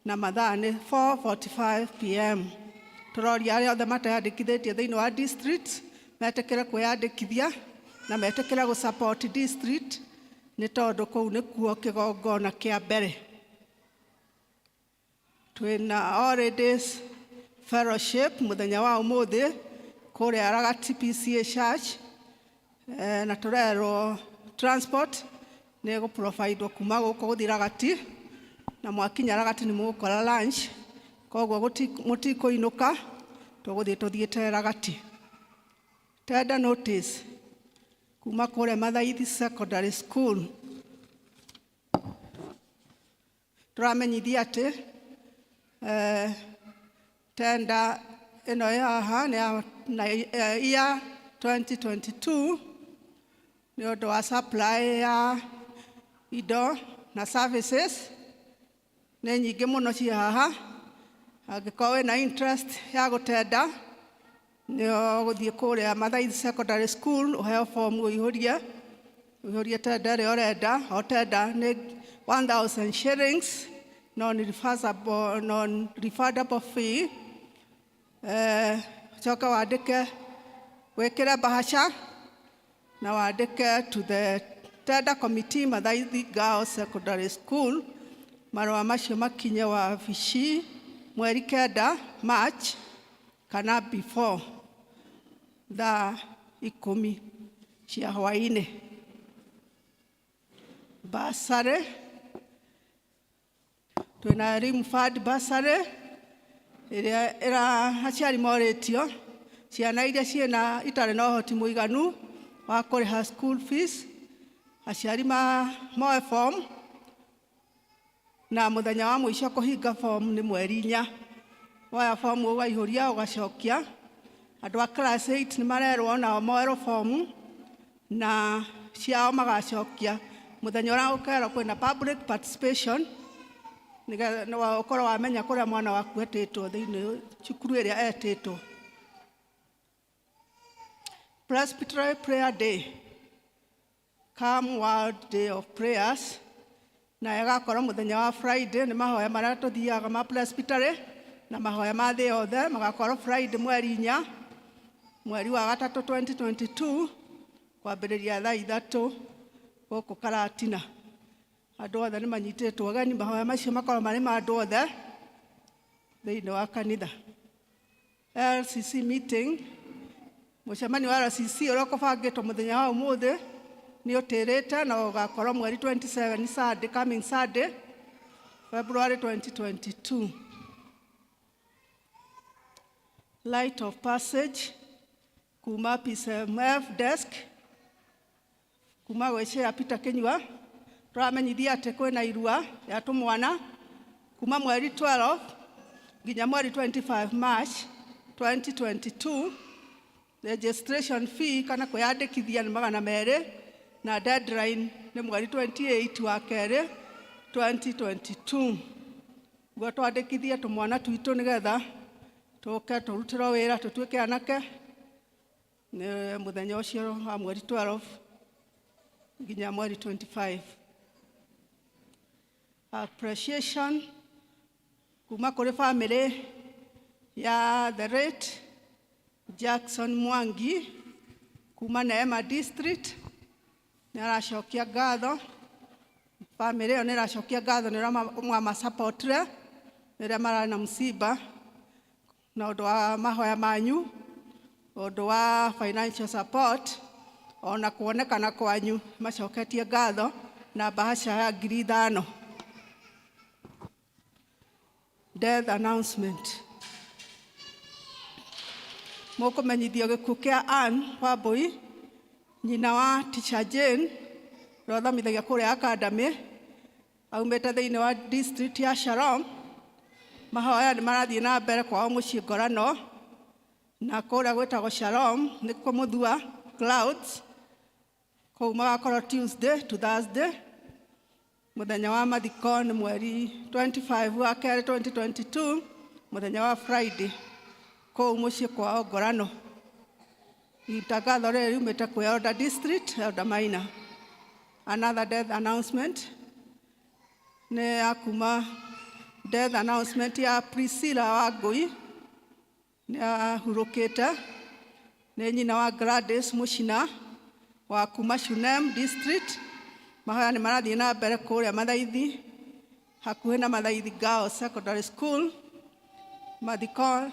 na mathaa nĩ 4:45 p.m. Tũroria arĩa othe mateyandĩkithĩtie thĩinĩ wa district metĩkĩre kwĩyandĩkithia na metĩkĩre gũ district, nĩ tondũ kũu nĩkuo kĩgongona kĩa mbere. Twĩna All Ladies Fellowship mũthenya wa ũmũthĩ kũrĩa Ragati PCA Church, na tũrerwo transport nĩ ĩgũ-providwo kuma gũkũ gũthiĩ Ragati, na mwakinya Ragati nĩ mũgũkora lunch, koguo mũtikũinũka, tũgũthiĩ tũthiĩte Ragati. Tender notice kuma kũrĩa Mathaithi Secondary School, tũramenyithia atĩ tender ĩno ĩ haha nĩ ya year 2022 nĩ ũndũ wa supply ya indo na services nĩ nyingĩ mũno ciĩ haha. Angĩkorwo wĩna interest ya gũtenda, nĩ ũgũthiĩ kũrĩa Mathaithi Secondary School ũheo form ũihũrie, ũihũrie tender ĩrĩa ũrenda. O tender nĩ 1000 shillings non-refundable, non-refundable fee. Coka wandĩke, wĩkĩre bahasha na wandĩke "To the Tender Committee, Mathaithi Girls Secondary School". Marũa macio makinye wabici mweri 9 March kana before thaa 10 cia hwaĩ-inĩ. Bursary, twĩna Elimu Fund bursary ĩrĩa ĩra aciari morĩtio ciana iria ciĩna itarĩ na ũhoti mũiganu wa kũrĩha school fees, aciari moe form, na mũthenya wa mũico kũhinga form nĩ mweri 4. Woya form ũgaihũria ũgacokia. Andũ a class 8 nĩ marerwo nao moerwo form na ciao magacokia mũthenya ũrĩa ũkerwo kwĩna public participation, nĩgetha ũkorwo wamenya kũrĩa mwana waku etĩtwo thĩinĩ cukuru ĩrĩa etĩtwo. Presbytery Prayer Day, come World Day of Prayers, na ĩgakorwo mũthenya wa Friday. Nĩ mahoya marĩa tũthiaga ma presbytery na mahoya ma thĩ yothe magakorwo Friday mweri 4 mweri wa gatatũ 2022 kwambĩrĩria thaa 3 gũkũ Karatina. Andũ othe nĩ manyitĩtwo ũgeni. Mahoya macio makorwo marĩ ma andũ othe thĩinĩ wa kanitha. LCC meeting, mũcemanio wa LCC ũrĩa ũkũbangĩtwo mũthenya wa ũmũthĩ nĩ ũtĩrĩte na ũgakorwo mweri 27 Sunday, coming Sunday, February 2022. Rite of passage kuma PCMF desk, kuma gwĩ Chair Peter Kinyua, tũramenyithia atĩ kwĩna irua rĩa tũmwana kuma mweri 12 nginya mweri 25 March 2022. Registration fee kana kwĩyandĩkithia nĩ 200 na deadline nĩ mweri 28 wa kerĩ 2022. Guo twandĩkithie tũmwana twitũ nĩgetha tũke tũrutĩrwo wĩra tũtuĩke anake nĩ mũthenya ũcio wa mweri 12 nginya mweri 25. Appreciation kuma kũrĩ family ya the late Jackson Mwangi kuma Neema District. Nĩ aracokia ngatho, family ĩyo nĩ ĩracokia ngatho nĩ ũrĩa mwamasupportire rĩrĩa mararĩ na msiba, na ũndũ wa mahoya manyu, ũndũ wa financial support, ona kuonekana kwanyu. Macoketie ngatho na bahasha ya 5,000. Death announcement. Mũkũmenyithio gĩkuũ kĩa Ann Wambui, nyina wa Teacher Jane ũrĩa ũthomithagia kũrĩa academy, aumĩte thĩinĩ wa district ya Shalom. Mahoya nĩ marathiĩ na mbere kwao mũciĩ Ngorano, na kũrĩa gwĩtagwo Shalom nĩ kũmũthua Clouds. Kũu magakorwo Tuesday to Thursday. Mũthenya wa mathiko nĩ mweri 25 wa kerĩ 2022, mũthenya wa Friday, kũu mũciĩ kwao Ngorano. Itangatho rĩrĩ riumĩte kwĩ Elder District, Elder Maina. Another death announcement nĩ ya kuma death announcement ya Priscilla Wangui, nĩ ahurũkĩte, nĩ nyina wa Gladys Muchina wa kuma Shunem District. Mahoya nĩ marathiĩ na mbere kũrĩa Mathaithi, hakuhĩ na Mathaithi Girls Secondary School. Mathiko,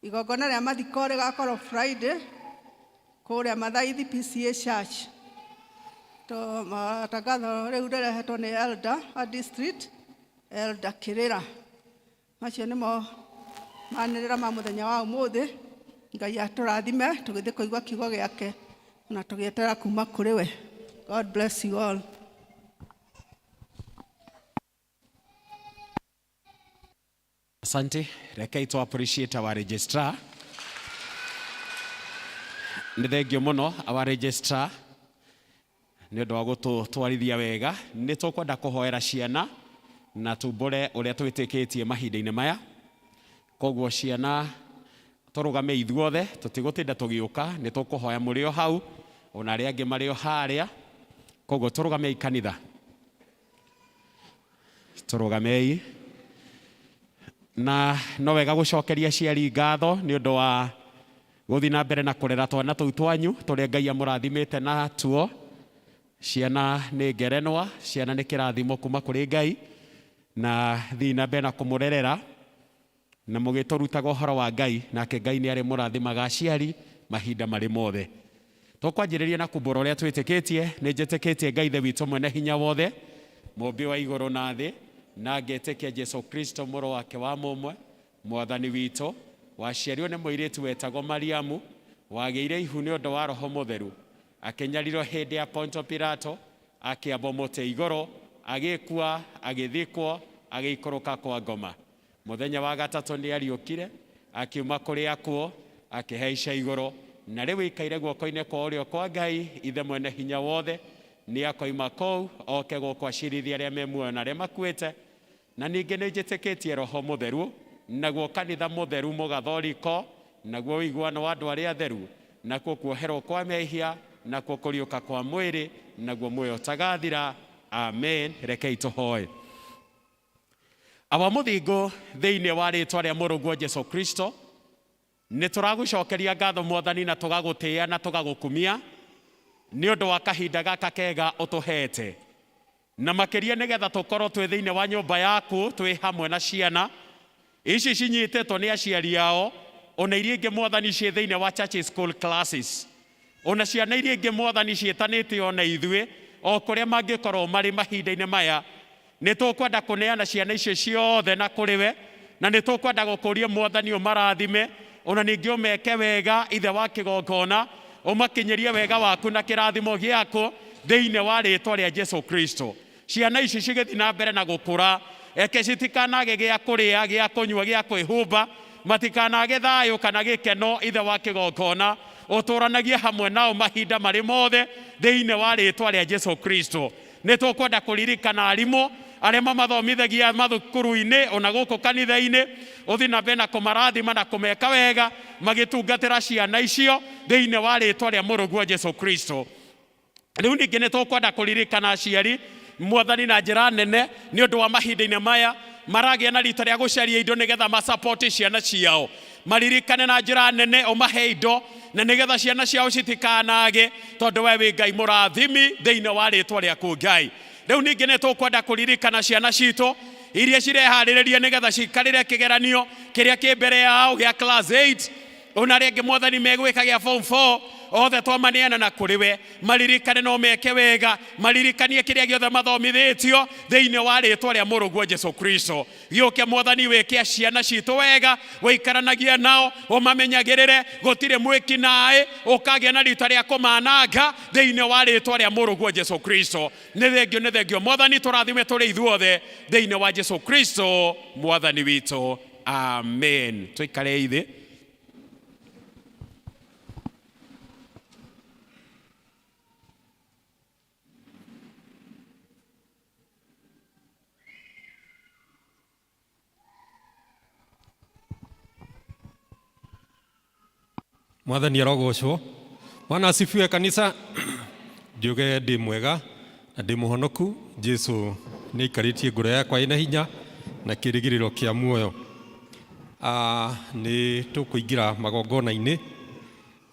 igongona rĩa mathiko rĩgakorwo Friday kũrĩa Mathaithi PCA Church. To matangatho rĩu rĩrehetwo nĩ Elder a District, Elder Kĩrĩra. Macio nĩmo manĩrĩra ma mũthenya wa ũmũthĩ. Ngai atũrathime tũgĩthiĩ kũigua kiugo gĩake na tũgĩetera kuma kũrĩ we. God bless you all. Asante. Rekei to appreciate our registrar. Nĩ thengio mũno our registrar nĩ ũndũ wa gũtũtwarithia wega. Nĩ tũkwenda kũhoera ciana na tumbũre ũrĩa twĩtĩkĩtie mahinda-inĩ maya. Koguo ciana, tũrũgame ithuothe, tũtigũtinda tũgĩũka, nĩ tũkũhoya mũrĩ o hau, ona arĩa angĩ marĩ o harĩa. Koguo tũrũgamei kanitha. Tũrũgamei. Na no wega gũcokeria aciari ngatho nĩ ũndũ wa gũthiĩ na mbere na kũrera twana tũu twanyu tũrĩa Ngai amũrathimĩte na tuo. Ciana nĩ ngerenwa, ciana nĩ kĩrathimo kuma kũrĩ Ngai, na thiĩ na mbere na kũmũrerera na mũgĩtũrutaga ũhoro wa Ngai, nake Ngai nĩ arĩmũrathimaga aciari mahinda marĩ mothe. Tũkwanjĩrĩria na kumbũra ũrĩa twĩtĩkĩtie. Nĩ njĩtĩkĩtie Ngai Ithe witũ mwene hinya wothe, mũmbi wa igũrũ na thĩ, na ngetĩkia Jesu Kristo mũrũ wake wa mũmwe, mwathani witũ, waciarirwo nĩ mũirĩtu wetagwo Mariamu, wagĩire ihu nĩ ũndũ wa Roho Mũtheru, akĩnyarirwo hĩndĩ ya Ponto Pilato, akĩambwo mũtĩ igũrũ, agĩkua, agĩthikwo, agĩikũrũka kwa ngoma. Mũthenya wa gatatũ nĩ ariũkire, akiuma kũrĩ akuũ, akĩhaica igũrũ, na rĩu ĩikaire guoko-inĩ kwa ũrĩo kwa Ngai Ithe mwene hinya wothe. Nĩ akoima kũu oke gũkũ acirithie arĩa me muoyo na arĩa makuĩte. Na ningĩ nĩ njĩtĩkĩtie Roho Mũtheru, naguo kanitha mũtheru mũgathoriko, naguo ũiguano wa andũ arĩa atheru, nakuo kuoherwo kwa mehia, nakuo kũriũka kwa mwĩrĩ, naguo muoyo ũtagathira. Amen. Rekei tũhoe. Awa mũthingu, thĩinĩ wa rĩtwa rĩa mũrũguo Jesu Kristo, nĩ tũragũcokeria ngatho mwathani, na tũgagũtĩĩa na tũgagũkumia nĩ ũndũ wa kahinda gaka kega ũtũhete, na makĩria nĩgetha tũkorwo twĩ thĩinĩ wa nyũmba yaku twĩ hamwe na ciana ici cinyitĩtwo nĩ aciari ao, ona iria ingĩ mwathani ciĩ thĩinĩ wa church school classes, ona ciana iria ingĩ mwathani ciĩtanĩte ona ithuĩ o kũrĩa mangĩkorwo marĩ mahinda-inĩ maya. Nĩ tũkwenda kũneana ciana icio ciothe na kũrĩ we, na nĩ tũkwenda gũkũria mwathani ũmarathime, ona ningĩ ũmeke wega, ithe wa kĩgongona, ũmakinyĩrie wega waku na kĩrathimo gĩaku thĩinĩ wa rĩtwa rĩa Jesu Kristo. Ciana ici cigĩthiĩ na mbere na gũkũra, eke citikanage gĩa kũrĩa, gĩa kũnyua, gĩa kwĩhumba, matikanage thayũ kana gĩkeno, ithe wa kĩgongona, ũtũranagie hamwe nao mahinda marĩ mothe thĩinĩ wa rĩtwa rĩa Jesu Kristo. Nĩ tũkwenda kũririkana arimũ arĩa mamathomithagia mathukuru-inĩ ona gũkũ kanitha-inĩ, ũthiĩ na mbere na kũmarathima na kũmeka wega magĩtungatĩra ciana icio thĩinĩ wa rĩtwa rĩa mũrũguo Jesu Kristo. Rĩu ningĩ nĩ tũkwenda kũririkana aciari Mwathani na njĩra nene nĩ ũndũ wa mahinda-inĩ maya maragĩa na rita rĩa gũcaria indo nĩgetha masapoti ciana ciao. Maririkane na njĩra nene ũmahe indo na nĩgetha ciana ciao citikanage, tondũ we wĩ Ngai mũrathimi thĩinĩ wa rĩtwa rĩaku Ngai. Rĩu ningĩ nĩ tũkwenda kũririkana ciana citũ iria cireharĩrĩria nĩgetha cikarĩre kĩgeranio kĩrĩa kĩ mbere yao gĩa class 8, ona arĩa angĩ Mwathani megwĩka gĩa form 4, othe twamaneana na kũrĩ we. Maririkane no meke wega, maririkanie kĩrĩa gĩothe mathomithĩtio thĩinĩ wa rĩtwa rĩa mũrũguo Jesu Kristo. Gĩũke Mwathani, wĩke ciana citũ wega, wĩikaranagia nao, ũmamenyagĩrĩre, gũtirĩ mwĩki naĩ ũkagĩa na rita rĩa kũmananga thĩinĩ wa rĩtwa rĩa mũrũguo Jesu Kristo. Nĩ thengio, nĩ thengio Mwathani, tũrathime tũrĩ ithuothe thĩinĩ wa Jesu Kristo Mwathani witũ, amen. Tũikare thĩ. Mwathani arogocwo. Bwana asifiwe kanisa. Ndiuge ndĩ mwega na ndĩ mũhonoku. Jesu nĩ aikarĩtie ngoro yakwa ĩna hinya na kĩrĩgĩrĩro kĩa muoyo. Nĩ tũkũingĩra magongona-inĩ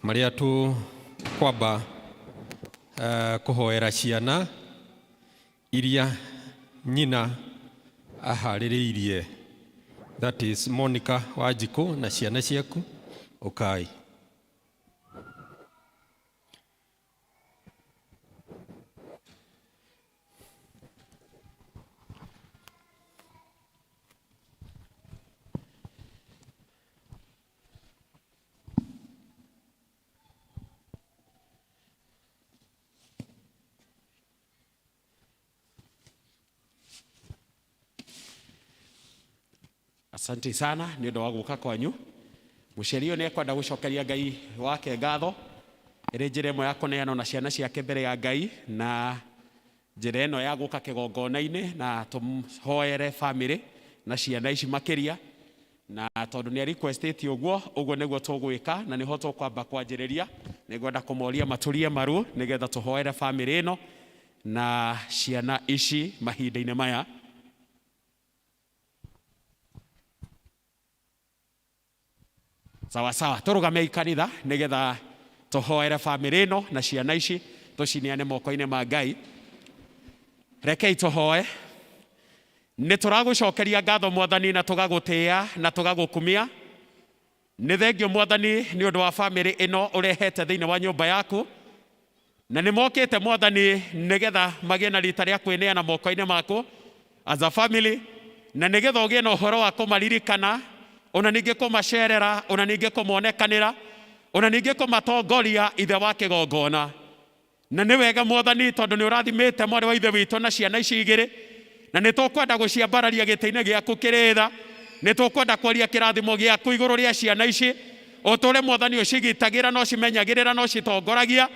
marĩa tũkwamba kũhoera ciana iria nyina aharĩrĩirie, that is Monica Wanjikũ na ciana ciaku. Ũkai. Asante sana nĩ ũndũ wa gũka kwanyu. Mũciari ũyũ nĩ ekwenda gũcokeria Ngai wake ngatho ĩrĩ njĩra ĩmwe ya kũneanwo na ciana ciake mbere ya Ngai, na njĩra ĩno ya gũka kĩgongona-inĩ na tũhoere famĩlĩ na ciana ici makĩria. Na tondũ nĩ requestĩtie ũguo, ũguo nĩguo tũgwĩka na nĩho tũkwamba kwanjĩrĩria. Nĩngwenda kũmoria maturie maru nĩgetha tũhoere famĩlĩ ĩno na ciana ici mahinda-inĩ maya. Sawa sawa, tũrũgame kanitha nĩgetha tũhoere famĩlĩ ĩno na ciana ici, tũcineane moko-inĩ ma Ngai. Rekei tũhoe. Nĩ tũragũcokeria ngatho Mwathani, na tũgagũtĩĩa na tũgagũkumia. Nĩ thengio Mwathani nĩ ũndũ wa famĩlĩ ĩno ũrehete thĩinĩ wa nyũmba yaku, na nĩ mokĩte Mwathani nĩgetha magĩe na rita rĩa kwĩneana moko-inĩ maku as a family, na nĩgetha ũgĩe na ũhoro wa kũmaririkana, ona ningĩ kũmacerera, ona ningĩ kũmonekanĩra, ona ningĩ kũmatongoria ithe wa kĩgongona. Na nĩ wega Mwathani, tondũ nĩ ũrathimĩte mwarĩ wa ithe witũ na ciana ici igĩrĩ, na nĩ tũkwenda gũciambararia gĩtĩ-inĩ gĩaku kĩrĩ tha. Nĩ tũkwenda kwaria kĩrathimo gĩaku igũrũ rĩa ciana ici, ũtũre Mwathani ũcigitagĩra na ũcimenyagĩrĩra na ũcitongoragia,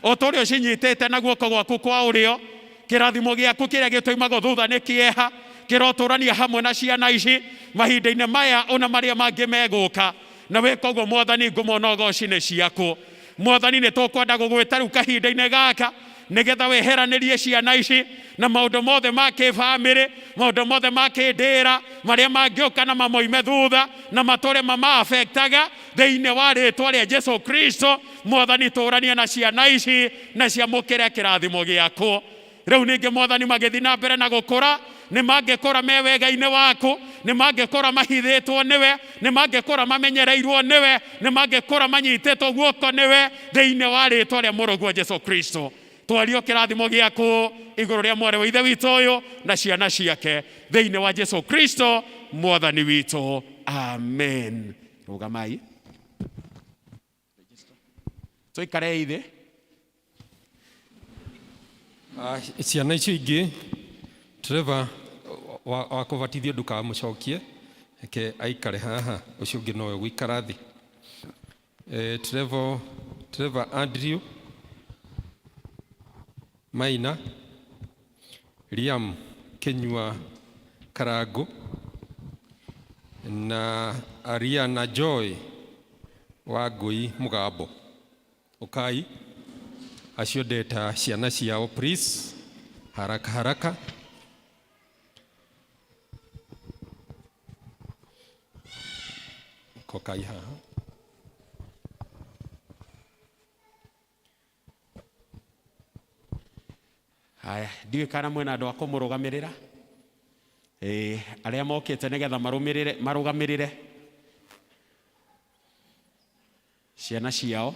ũtũre ũcinyitĩte na guoko gwaku kwa ũrĩo. Kĩrathimo gĩaku kĩrĩa gĩtũimagwo thutha nĩ kĩeha kĩrotũrania hamwe na ciana ici mahinda-inĩ maya ona marĩa mangĩ megũka. Na wĩka ũguo Mwathani, ngumo na ũgoci nĩ ciaku. Mwathani, nĩ tũkwenda gũgwĩta rĩu kahinda-inĩ gaka nĩgetha weheranĩrie ciana ici na maũndũ mothe ma kĩbamĩrĩ, maũndũ mothe ma kĩndĩra marĩa mangĩũka na mamoime thutha na matũre mama-affectaga thĩinĩ wa rĩtwa rĩa Jesu Kristo. Mwathani, tũrania na ciana ici na ciamũkĩre kĩrathimo gĩaku. Rĩu ningĩ Mwathani, magĩthiĩ na mbere na gũkũra, nĩ mangĩkũra me wega-inĩ waku, nĩ mangĩkũra mahithĩtwo nĩwe, nĩ mangĩkũra mamenyereirwo nĩwe, nĩ mangĩkũra manyitĩtwo guoko nĩwe thĩinĩ wa rĩtwa rĩa mũrũguo Jesu Kristo. Twario kĩrathimo gĩaku igũrũ rĩa mwarĩ wa ithe witũ ũyũ na ciana ciake thĩinĩ wa Jesu Kristo Mwathani witũ, amen. Rũgamai tũikare thĩ. Ciana icio ingĩ, Trevor wa kũbatithio ndũkamũcokie, reke aikare haha, ũcio ũngĩ nowe gũikara thĩ. Trevor Andrew Maina, Liam Kinyua Karangu na Ariana Joy wa Ngui Mugambo. Ũkai acio ndeta ciana ciao please. Haraka haraka. Kokai haha. Haya, ndiũĩ kana mwĩna andũ a kũmũrũgamĩrĩra ĩĩ arĩa mokĩte nĩgetha marũmĩrĩre marũgamĩrĩre ciana ciao.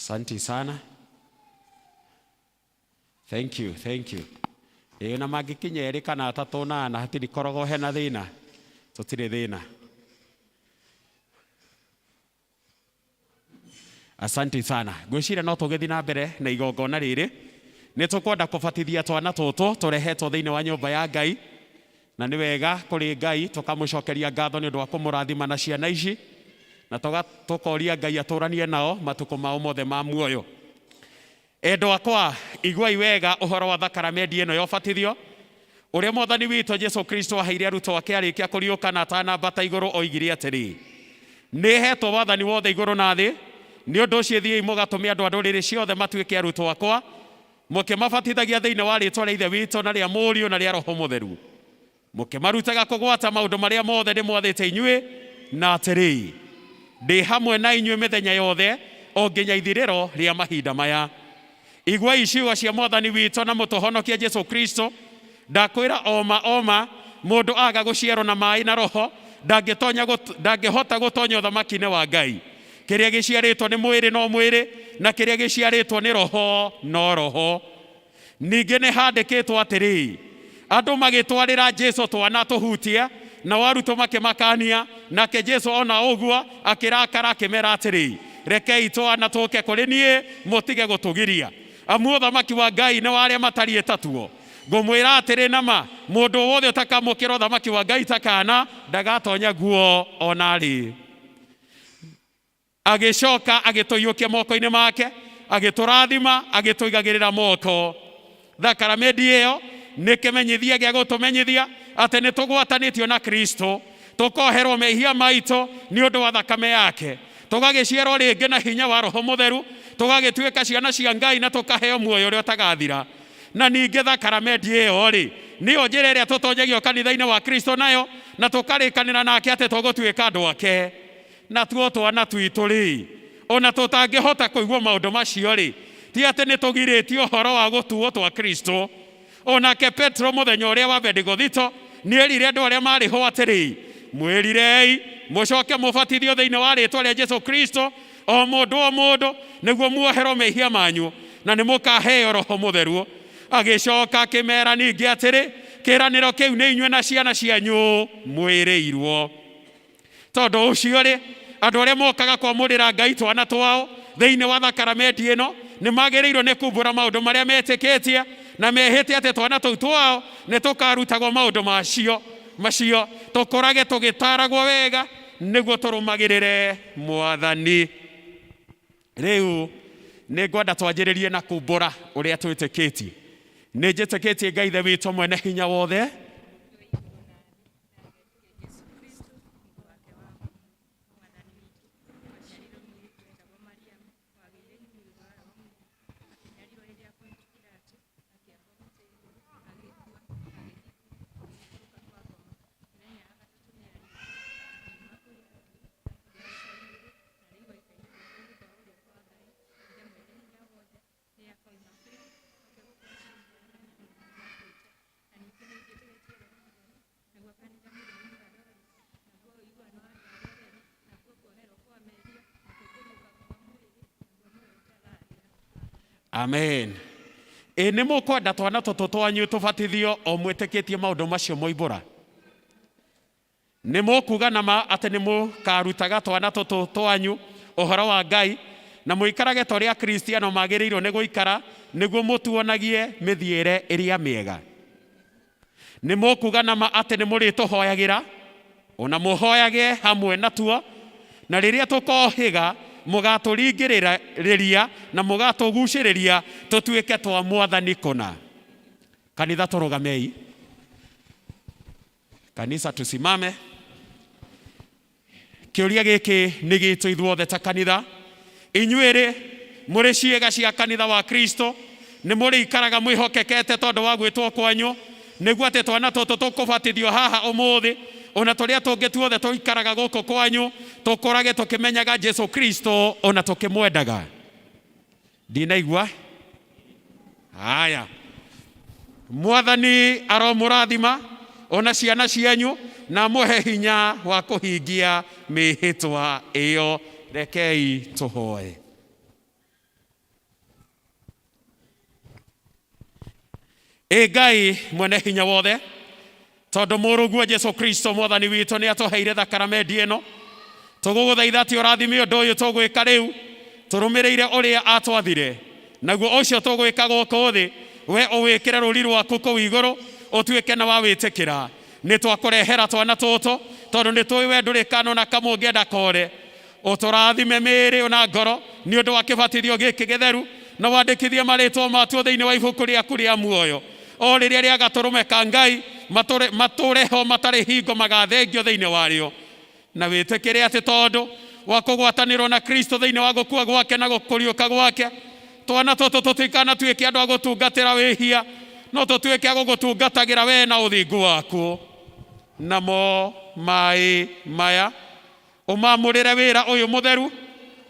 Asante sana. Thank you, thank you. Ĩĩ na mangĩkinya erĩ kana atatũ na ana hatirĩ koragwo hena thĩna, tũtirĩ thĩna. Asante sana. Ngwĩciria no tũgĩthiĩ na mbere na igongona rĩrĩ. Nĩ tũkwenda kũbatithia twana tũtũ tũrehetwo thĩinĩ wa nyũmba ya Ngai, na nĩ wega kũrĩ Ngai tũkamũcokeria ngatho nĩ ũndũ wa kũmũrathima na ciana ici, na tũkoria Ngai atũranie nao matukũ mao mothe ma muoyo. Endwa akwa, iguai wega ũhoro wa thakaramendi ĩno ya ũbatithio ũrĩa Mwathani witũ Jesu Kristo aheire arutwo ake arĩkia kũriũka na atanambata igũrũ. Oigire atĩrĩ, nĩ hetwo wathani wothe igũrũ na thĩ, nĩ ũndũ ũcio thiĩi mũgatũme andũ a ndũrĩrĩ ciothe matuĩke arutwo akwa, mũkĩmabatithagia thĩinĩ wa rĩĩtwa rĩa Ithe witũ na rĩa Mũriũ na rĩa Roho Mũtheru, mũkĩmarutaga kũgwata maũndũ marĩa mothe ndĩmwathĩte inyuĩ, na atĩrĩ, ndĩ hamwe na inyuĩ mĩthenya yothe o nginya ithirĩro rĩa mahinda maya. Iguai ciugo cia Mwathani witũ na mũtũhonokia Jesu Kristo. Ndakwĩra oma oma, mũndũ aga gũciarwo na maĩ na Roho ndangĩhota gũtonya ũthamaki-inĩ wa Ngai. Kĩrĩa gĩciarĩtwo nĩ mwĩrĩ no mwĩrĩ, na kĩrĩa gĩciarĩtwo nĩ Roho no roho. Ningĩ nĩ handĩkĩtwo atĩrĩ, andũ magĩtwarĩra Jesu twana tũhutie, nao arutwo makĩmakania. Nake Jesu ona ũguo akĩrakara akĩmera atĩrĩ, rekei twana tũke kũrĩ niĩ, mũtige gũtũgiria, amu ũthamaki wa Ngai nĩ wa arĩa matariĩ ta tuo. Ngũmwĩra atĩrĩ nama, mũndũ wothe ũtakamũkĩra ũthamaki wa Ngai ta kaana ndagatonya guo ona rĩ. Agĩcoka agĩtũiyũkia moko-inĩ make, agĩtũrathima, agĩtũigagĩrĩra moko. Thakaramendi ĩyo nĩ kĩmenyithia gĩa gũtũmenyithia atĩ nĩ tũgwatanĩtio na Kristo, tũkoherwo mehia maitũ nĩ ũndũ wa thakame yake, tũgagĩciarwo rĩngĩ na hinya wa Roho Mũtheru, tũgagĩtuĩka ciana cia Ngai na tũkaheo muoyo ũrĩa ũtagathira. Na ningĩ thakaramendi ĩyo rĩ, nĩyo njĩra ĩrĩa tũtonyagio kanitha-inĩ wa Kristo nayo, na tũkarĩkanĩra nake atĩ tũgũtuĩka andũ ake. Na tuo twana twitũ rĩ, ona tũtangĩhota kũigua maũndũ macio rĩ, ti atĩ nĩ tũgirĩtio ũhoro wa gũtuo twa Kristo. Onake Petro mũthenya ũrĩa wa Bendigothito nĩerire andũ arĩa marĩ ho atĩrĩ, mwĩrirei mũcoke mũbatithio thĩinĩ wa rĩĩtwa rĩa Jesu Kristo, o mũndũ o mũndũ, nĩguo muoherwo mehia manyu, na nĩ mũkaheo Roho Mũtheru. Agĩcoka akĩmera ningĩ atĩrĩ, kĩĩranĩro kĩu nĩ inyuĩ na ciana cianyu mwĩrĩirwo. Tondũ ũcio rĩ, andũ arĩa mokaga kwamũrĩra Ngai twana twao thĩinĩ wa thakaramendi ĩno nĩ magĩrĩirwo nĩ kumbũra maũndũ marĩa metĩkĩtie na mehĩte atĩ twana tũu twao nĩ tũkarutagwo maũndũ macio tũkũrage tũgĩtaragwo wega nĩguo tũrũmagĩrĩre Mwathani. Rĩu nĩ ngwenda twanjĩrĩrie na kumbũra ũrĩa twĩtĩkĩtie. Nĩ njĩtĩkĩtie Ngai Ithe witũ mwene hinya wothe, Amen. Ĩ nĩ mũkwenda twana tũtũ twanyu tũbatithio o mwĩtĩkĩtie maũndũ macio moimbũra? Nĩ mũkuga na ma atĩ nĩ mũkarutaga twana tũtũ twanyu ũhoro wa Ngai na mũikarage ta ũrĩa Akristiano magĩrĩirwo nĩ gũikara nĩguo mũtuonagie mĩthiĩre ĩrĩa mĩega. Nĩ mũkuga na ma atĩ nĩ mũrĩtũhoyagĩra ona mũhoyage hamwe natuo, na rĩrĩa tũkohĩga mũgatũringĩrĩria na mũgatũgucĩrĩria tũtuĩke twa Mwathani kũna. Kanitha tũrũgamei. Kanitha tusimame. Kĩũria gĩkĩ nĩ gitũ ithuothe ta kanitha. Inyuĩ-rĩ, mũrĩ ciĩga cia kanitha wa Kristo, nĩ mũrĩikaraga mwĩhokekete tondũ wa gwĩtwo kwanyu, nĩguo atĩ twana tũtũ tũkũbatithio haha ũmũthĩ, ona tũrĩa tũngĩ tuothe tũikaraga gũkũ kwanyu, tũkũrage tũkĩmenyaga Jesu Kristo ona tũkĩmwendaga. Ndinaigua? Haya. Mwathani aromũrathima ona ciana cianyu na amũhe hinya wa kũhingia mĩhĩtwa ĩyo. Rekei tũhoe. Ĩ Ngai mwene hinya wothe, tondũ mũrũguo Jesu Kristo mwathani witũ nĩ atũheire thakaramendi ĩno, tũgũgũthaitha atĩ ũrathime ũndũ ũyũ tũgwĩka rĩu, tũrũmĩrĩire ũrĩa atwathire, naguo ũcio tũgwĩka gũkũ thĩ, we ũwĩkĩre rũri rwaku kũu igũrũ, ũtuĩke na wa wĩtĩkĩra. Nĩ twakũrehera twana tũtũ, tondũ nĩ tũĩ we ndũrĩ kanua na kamwe ũngĩenda kore. Ũtũrathime mĩĩrĩ ona ngoro nĩ ũndũ wa kĩbatithio gĩkĩ gĩtheru, na wandĩkithie marĩtwa matuo thĩinĩ wa ibuku rĩaku rĩa muoyo. O rĩrĩa rĩa gatũrũme ka Ngai matũre ho matarĩ hingo magathengio thĩinĩ warĩo. Na wĩtĩkĩre atĩ tondũ wa kũgwatanĩrwo na Kristo thĩinĩ wa gũkua gwake na gũkũriũka gwake, twana tũtũ tũtikanatuĩke andũ a gũtungatĩra wĩhia, no tũtuĩke a gũgũtungatagĩra we na ũthingu waku. Namo maĩ maya ũmamũrĩre wĩra ũyũ mũtheru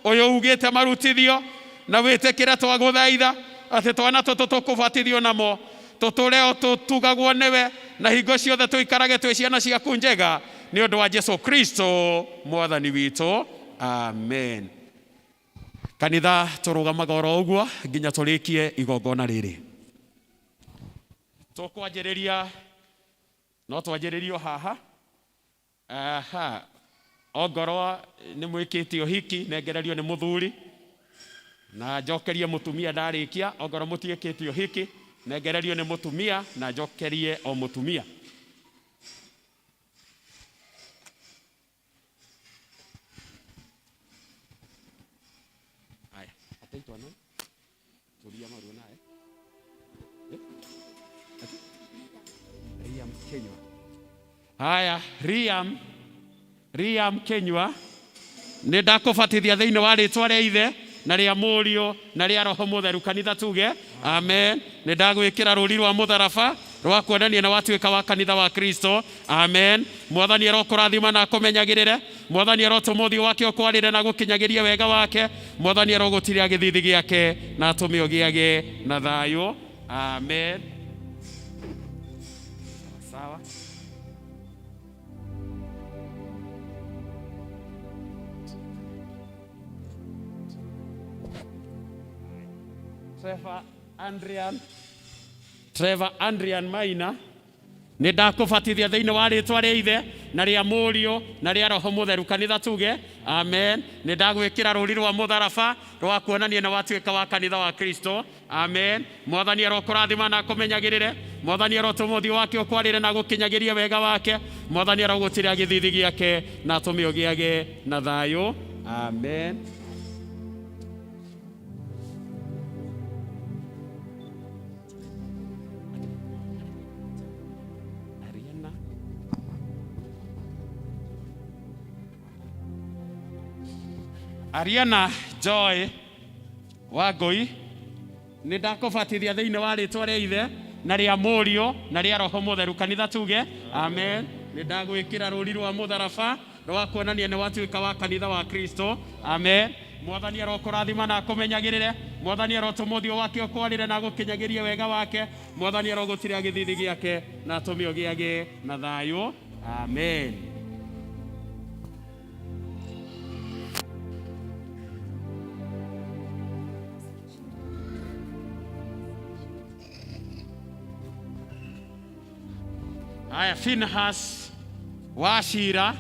ũyũ ugĩte marutithio, na wĩtĩkĩre twagũthaitha atĩ twana tũtũ tũkũbatithio namo tũtũre o tũtugagwo nĩwe, na hingo ciothe tũikarage twĩ ciana ciaku njega, nĩ ũndũ wa Jesu Kristo mwathani witũ. Amen. Kanitha tũrũgamaga oro ũguo nginya tũrĩkie igongona rĩrĩ. Tũkwanjĩrĩria, no twanjĩrĩrio haha. Aha. Ongorwo nĩ mwĩkĩte ũhiki, nengererio nĩ mũthuri, na njokerie mũtumia ndarĩkia. Ongorwo mũtiĩkĩte ũhiki, nengererio nĩ mũtumia, na njokerie o mũtumia. Aya, ataitwa nani? Tulia maruo naye. Ati? Riam Kenywa. Haya, Riam Kenywa, nĩ ndakũbatithia thĩinĩ wa rĩtwa rĩa Ithe na rĩa Mũriũ na rĩa Roho Mũtheru. Kanitha tuge amen. Nĩ ndagwĩkĩra rũri rwa mũtharaba rwa kuonania na watuĩka wa kanitha wa Kristo. Amen. Mwathani arokũrathima na akũmenyagĩrĩre. Mwathani arotũma ũthiũ wake ũkwarĩre na gũkinyagĩrie wega wake. Mwathani arogũtirĩra gĩthithi gĩake na atũme ũgĩage na thayũ. Amen. Sawa. Trevor Andrian, Trevor Andrian Maina, nĩ ndakũbatithia thĩinĩ wa rĩtwa rĩa Ithe na rĩa Mũriũ na rĩa Roho Mũtheru. Kanitha tuge amen. Nĩ ndagwĩkĩra rũri rwa mũtharaba rwa kuonania na watuĩka wa kanitha wa Kristo. Amen. Mwathani arokũrathima na akũmenyagĩrĩre. Mwathani arotũma ũthiũ wake ũkwarĩre na agũkinyagĩrie wega wake. Mwathani arogũtirĩra gĩthithi gĩake na atũme ũgĩage na thayũ. Amen. Ariana. Ariana Joy Wangũi, nĩ ndakũbatithia thĩinĩ wa rĩtwa rĩa Ithe na rĩa Mũriũ na rĩa Roho Mũtheru. Kanitha tuge amen. Nĩ ndagwĩkĩra rũri rwa mũtharaba rwa kuonania nĩ watuĩka wa kanitha wa Kristo. Amen. Mwathani arokũrathima na akũmenyagĩrĩre. Mwathani arotũma ũthiũ wake ũkwarĩre na agũkinyagĩrie wega wake. Mwathani arogũtirĩra gĩthithi gĩake na atũme ũgĩage na thayũ. Amen. Aya, Finhas Wachira,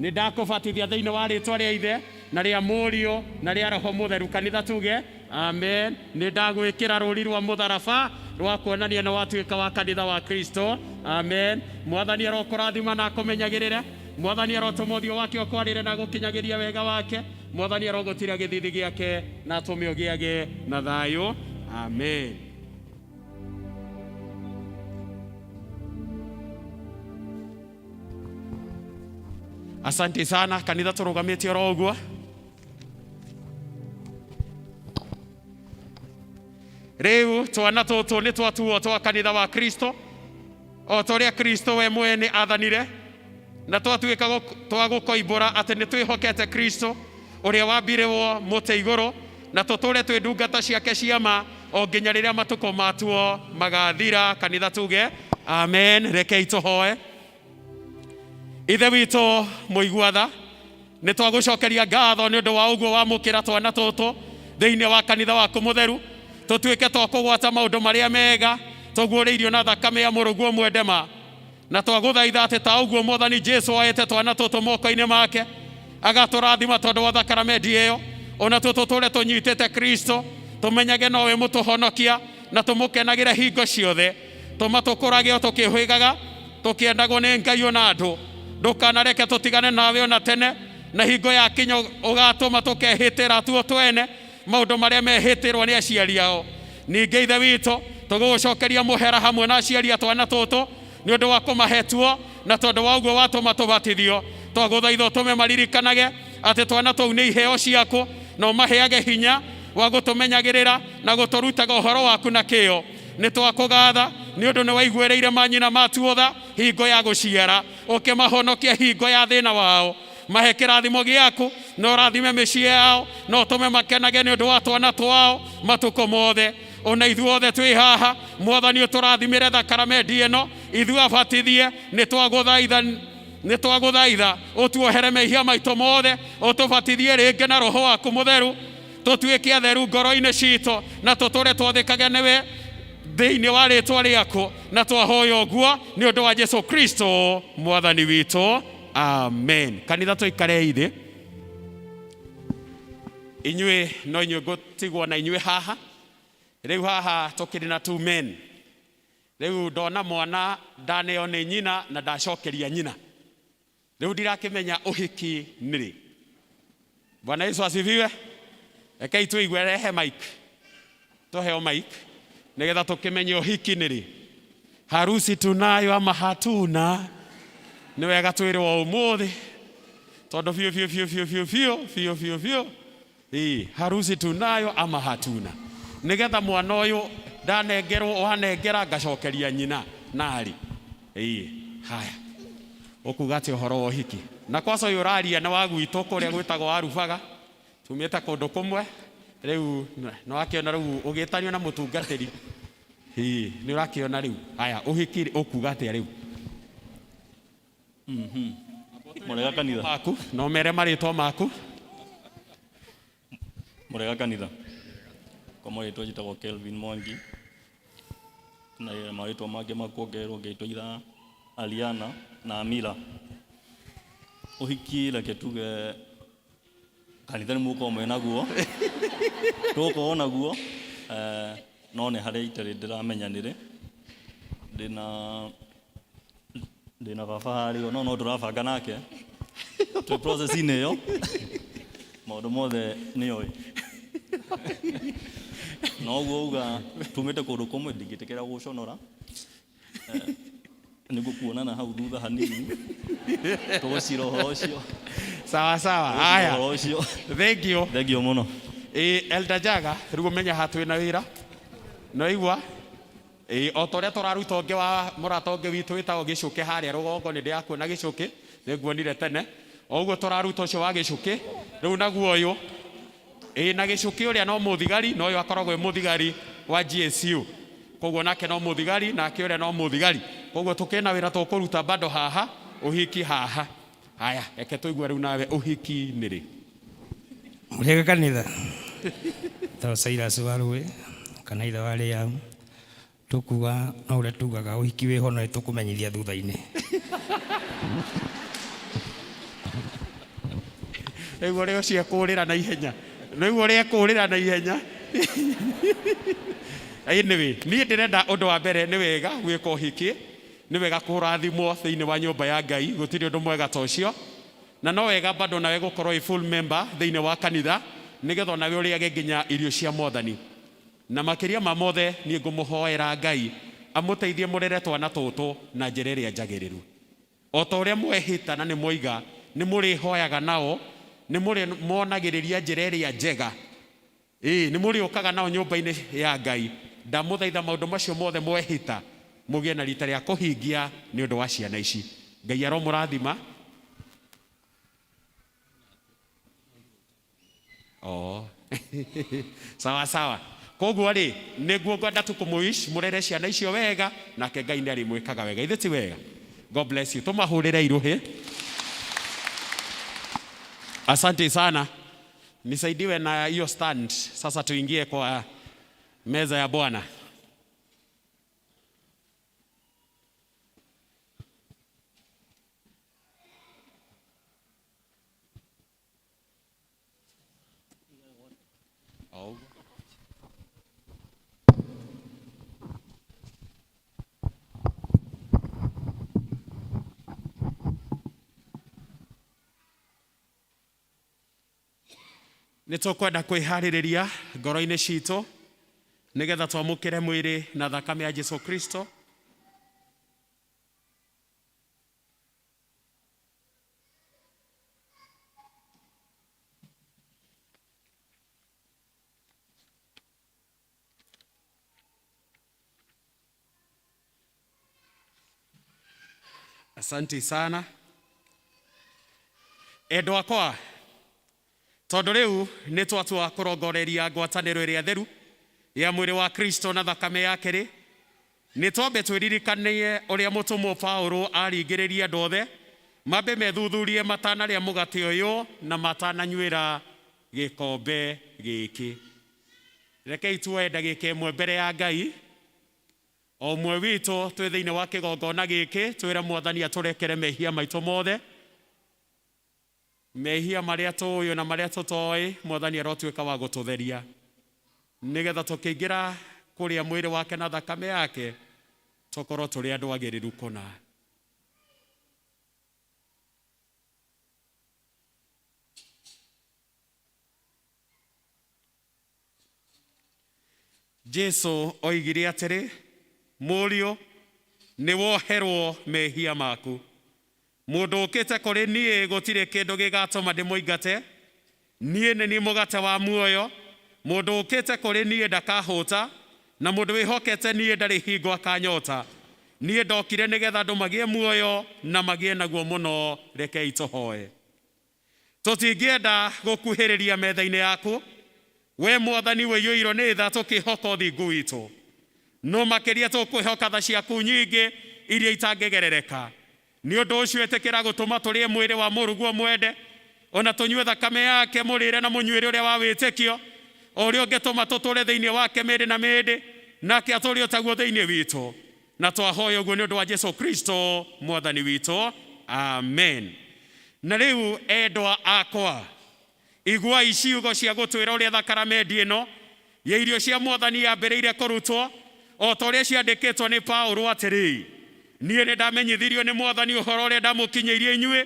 nĩ ndakũbatithia thĩinĩ wa rĩtwa rĩa Ithe na rĩa Mũriũ na rĩa Roho Mũtheru. Kanitha tuge amen. Nĩ ndagwĩkĩra rũri rwa mũtharaba rwa kuonania nĩ watuĩka wa kanitha wa Kristo. Amen. Mwathani arokũrathima na akũmenyagĩrĩre. Mwathani arotũma ũthiũ wake ũkwarĩre na agũkinyagĩrie wega wake. Mwathani arogũtirĩra gĩthithi gĩake na atũme ũgĩage na thayũ. Amen. Asante sana kanitha, tũrũgamĩte oro ũguo. Rĩu twana tũtũ nĩ twatuo twa kanitha wa Kristo o ta ũrĩa Kristo we mwene athanire, na twatuĩka twa gũkoimbũra atĩ nĩ twĩhokete Kristo ũrĩa wambirĩwo mũtĩ igũrũ, na tũtũre twĩ ndungata ciake cia ma o nginya rĩrĩa matukũ matuo magathira. Kanitha tuge amen. Rekei tũhoe. Ithe witũ mũigua tha, nĩ twagũcokeria ngatho nĩ ũndũ wa ũguo wamũkĩra twana tũtũ thĩinĩ wa kanitha waku mũtheru, tũtuĩke twa kũgwata maũndũ marĩa mega tũguũrĩirio na thakame ya mũrũguo mwendema. Na twagũthaitha atĩ ta ũguo Mwathani Jesu oete twana tũtũ moko-inĩ make agatũrathima tondũ wa thakramenti ĩyo, ona tuo tũtũre tũnyitĩte Kristo, tũmenyage nowe mũtũhonokia na tũmũkenagĩre hingo ciothe. Tũma tũkũrage o tũkĩhwĩgaga tũkĩendagwo nĩ Ngai ona andũ. Ndũkanareke tũtigane nawe ona tene, na hingo ya kinya ũgatũma tũkehĩtĩra tuo twene maũndũ marĩa mehĩtĩrwo nĩ aciari ao. Ningĩ Ithe witũ, tũgũgũcokeria mũhera hamwe na aciari a twana tũtũ nĩ ũndũ wa kũmahe tuo, na tondũ wa ũguo watũma tũbatithio. Twagũthaitha ũtũme maririkanage atĩ twana tũu nĩ iheo ciaku, na ũmaheage hinya wa gũtũmenyagĩrĩra na gũtũrutaga ũhoro waku na kĩyo. Nĩ twakũgatha nĩ ũndũ nĩ waiguĩrĩire manyina matuo tha hingo ya gũciara, ũkĩmahonokia hingo ya thĩna wao. Mahe kĩrathimo gĩaku na ũrathime mĩciĩ yao, na ũtũme makenage nĩ ũndũ wa twana twao matukũ mothe. Ona ithuothe twĩ haha, Mwathani, ũtũrathimĩre thakaramenti ĩno, ithuĩ abatithie. Nĩ twagũthaitha, nĩ twagũthaitha ũtuohere mehia maitũ mothe, ũtũbatithie rĩngĩ na Roho waku mũtheru, tũtuĩke atheru ngoro-inĩ citũ, na tũtũre twathĩkage nĩwe thĩinĩ wa rĩtwa rĩaku. Na twahoya ũguo nĩ ũndũ wa Jesu Kristo Mwathani witũ, amen. Kanitha tũikarei thĩ. Inyuĩ no inyuĩ ngũtigwo na inyuĩ haha. Rĩu haha tũkĩrĩ na two men. Rĩu ndona mwana ndaneo nĩ nyina na ndacokeria nyina, rĩu ndirakĩmenya ũhiki nĩ rĩ. Bwana Yesu asifiwe. Rekei tũigue, rehe mic, tũheo mic nĩgetha tũkĩmenye ũhiki nĩ rĩ. Harusi tunayo ama hatuna? Nĩ wega twĩrwo ũmũthĩ, tondũ biũ biũ biũ biũ biũ biũ biũ biũ biũ. Ĩĩ, harusi tunayo ama hatuna? Nĩgetha mwana ũyũ ndanengerwo wanengera ngacokeria nyina narĩ. Ĩĩ, haya, ũkuga atĩ ũhoro wa ũhiki? Na kwaca ũyũ ũraria nĩ wa gwitũ kũrĩa gwĩtagwo Arubaga, tumĩte kũndũ kũmwe. Rĩu nĩ wakĩona rĩu ũgĩtanio na mũtungatĩri. Ĩĩ, nĩ ũrakĩona rĩu. Haya, ũhiki ũkuga atĩa rĩu? Mũrega kanitha. Maku no mere marĩtwa maku. Mũrega kanitha. Kwa marĩtwa njĩtagwo Kelvin Mwangi, na marĩtwa mangĩ ma kuongererwo ngaitwo ira Aliana na Amira. Ũhiki reke tuge kanitha nĩ mũgũkorwo mwĩ naguo, tũgũkorwo naguo, no nĩ harĩa itarĩ ndĩramenya nĩrĩ. Ndĩna baba harĩa, no tũrabanga nake, twĩ process-inĩ ĩyo, maũndũ mothe nĩ oĩ. Na ũguo uga tumĩte kũndũ kũmwe, ndingĩtĩkĩra gũconora. Nĩguo kuonana hau thutha hanini, tũgũcira ũhoro ũcio. Sawa sawa. Tũgũcira Haya. ũhoro ũcio. Thank you. Thank you mũno. Ĩĩ, Elder Jaga, rĩu ũmenye haha twĩna wĩra. Nĩwaigua? Ĩĩ, o ta ũrĩa tũraruta ũngĩ wa mũrata ũngĩ witũ wĩtagwo Gĩcũkĩ harĩa rũgongo, nĩ ndĩrakuona Gĩcũkĩ, nĩ nguonire tene. O ũguo tũraruta ũcio wa Gĩcũkĩ, rĩu naguo ũyũ. Ĩĩ, na Gĩcũkĩ ũrĩa no mũthigari, na ũyũ akoragwo e mũthigari wa GSU. Koguo nake no mũthigari, nake ũrĩa no mũthigari. Koguo tũkĩrĩ na wĩra tũkũruta bado haha, ũhiki haha. Haya, reke tũigue rĩu nawe ũhiki nĩ rĩ? Mũrĩega kanitha. Tao Silas wa Rũĩ kana ithe wa Rĩamu. Tũkuga no ũrĩa tugaga, ũhiki wĩho no nĩtũkũmenyithia thutha-inĩ. Rĩu ũrĩa ũcio ekũrĩra na ihenya, rĩu ũrĩa ekũrĩra na ihenya. Anyway, niĩ ndĩrenda ũndũ wa mbere, nĩ wega gwĩka ũhiki, nĩ wega kũrathimwo thĩinĩ wa nyũmba ya Ngai, gũtirĩ ũndũ mwega ta ũcio. Na no wega bado nawe gũkorwo wĩ full member thĩinĩ wa kanitha, nĩgetha onawe ũrĩage nginya irio cia Mwathani. Na makĩria ma mothe, niĩ ngũmũhoera Ngai amũteithie mũrere twana tũtũ na njĩra ĩrĩa njagĩrĩru. O ta ũrĩa mwehĩta na nĩ mwoiga Nĩ mũrĩhoyaga nao, nĩ mũrĩmonagĩrĩria njĩra ĩrĩa njega. Ĩĩ, nĩ mũrĩũkaga nao nyũmba-inĩ ya Ngai. Ndamũthaitha maũndũ macio mothe mwehĩta mũgĩe na rita rĩa kũhingia nĩ ũndũ wa ciana ici. Ngai aromũrathima. Oh. Sawa sawa. Koguo rĩ, nĩguo ngwenda tu kũmũwish mũrere ciana icio wega, nake Ngai nĩ arĩmwĩkaga wega. Ithe ti wega? God bless you. Tũmahũrĩre irũhĩ. Asante sana. Nisaidiwe na hiyo stand. Sasa tuingie kwa meza ya Bwana. Oh. Nĩ tũkwenda kwĩharĩrĩria ngoro-inĩ citũ nĩgetha twamũkĩre mwĩrĩ na thakame ya Jesu Kristo. Asante sana. Endwa akwa, tondũ rĩu nĩ twatua kũrongoreria ngwatanĩro ĩrĩa theru ya mwĩrĩ wa Kristo na thakame yake rĩ, nĩ twambe twĩririkanie ũrĩa mũtũmwo Paulo aringĩrĩria andũ othe mambe methuthurie matanarĩa mũgate ũyũ na matananyuĩra gĩkombe gĩkĩ. Rekei tuoe ndagĩka ĩmwe mbere ya Ngai, o ũmwe witũ twĩ thĩinĩ wa kĩgongona gĩkĩ, twĩre Mwathani atũrekere mehia maitũ mothe, mehia marĩa tũĩ na marĩa tũtoĩ, Mwathani arotuĩka wa gũtũtheria nĩgetha tũkĩingĩra kũrĩa mwĩrĩ wake na thakame yake tũkorwo tũrĩ andũ agĩrĩru kũna. Jesu oigire atĩrĩ, mũriũ nĩ woherwo mehia maku. Mũndũ ũkĩte kũrĩ niĩ gũtirĩ kĩndũ gĩgatũma ndĩmũingate. Niĩ nĩ niĩ mũgate wa muoyo. Mũndũ ũkĩte kũrĩ niĩ ndakahũta, na mũndũ wĩhokete niĩ ndarĩ hingo akanyota. Niĩ ndokire nĩgetha andũ magĩe muoyo na magĩe naguo mũno. Rekei tũhoe. Tũtingĩenda gũkuhĩrĩria metha-inĩ yaku, we Mwathani wĩiyũirwo nĩ tha, tũkĩhoka ũthingu witũ. No makĩria tũkwĩhoka tha ciaku nyingĩ iria itangĩgerereka. Nĩ ũndũ ũcio ĩtĩkĩra gũtũma tũrĩe mwĩrĩ wa mũrũguo mwende, ona tũnyue thakame yake mũrĩre na mũnyuĩre ũrĩa wa wĩtĩkio, o ũrĩa ũngĩtũma tũtũre thĩinĩ wake mĩndĩ na mĩndĩ, nake atũũre o taguo thĩinĩ witũ. Na twahoya ũguo nĩ ũndũ wa Jesu Kristo Mwathani witũ, amen. Na rĩu endwa akwa, iguai ciugo cia gũtwĩra ũrĩa thakaramendi ĩno ya irio cia Mwathani yambĩrĩire kũrutwo, o ta ũrĩa ciandĩkĩtwo nĩ Paulo atĩrĩ, niĩ nĩ ndamenyithirio nĩ Mwathani ũhoro ũrĩa ndamũkinyĩirie inyuĩ,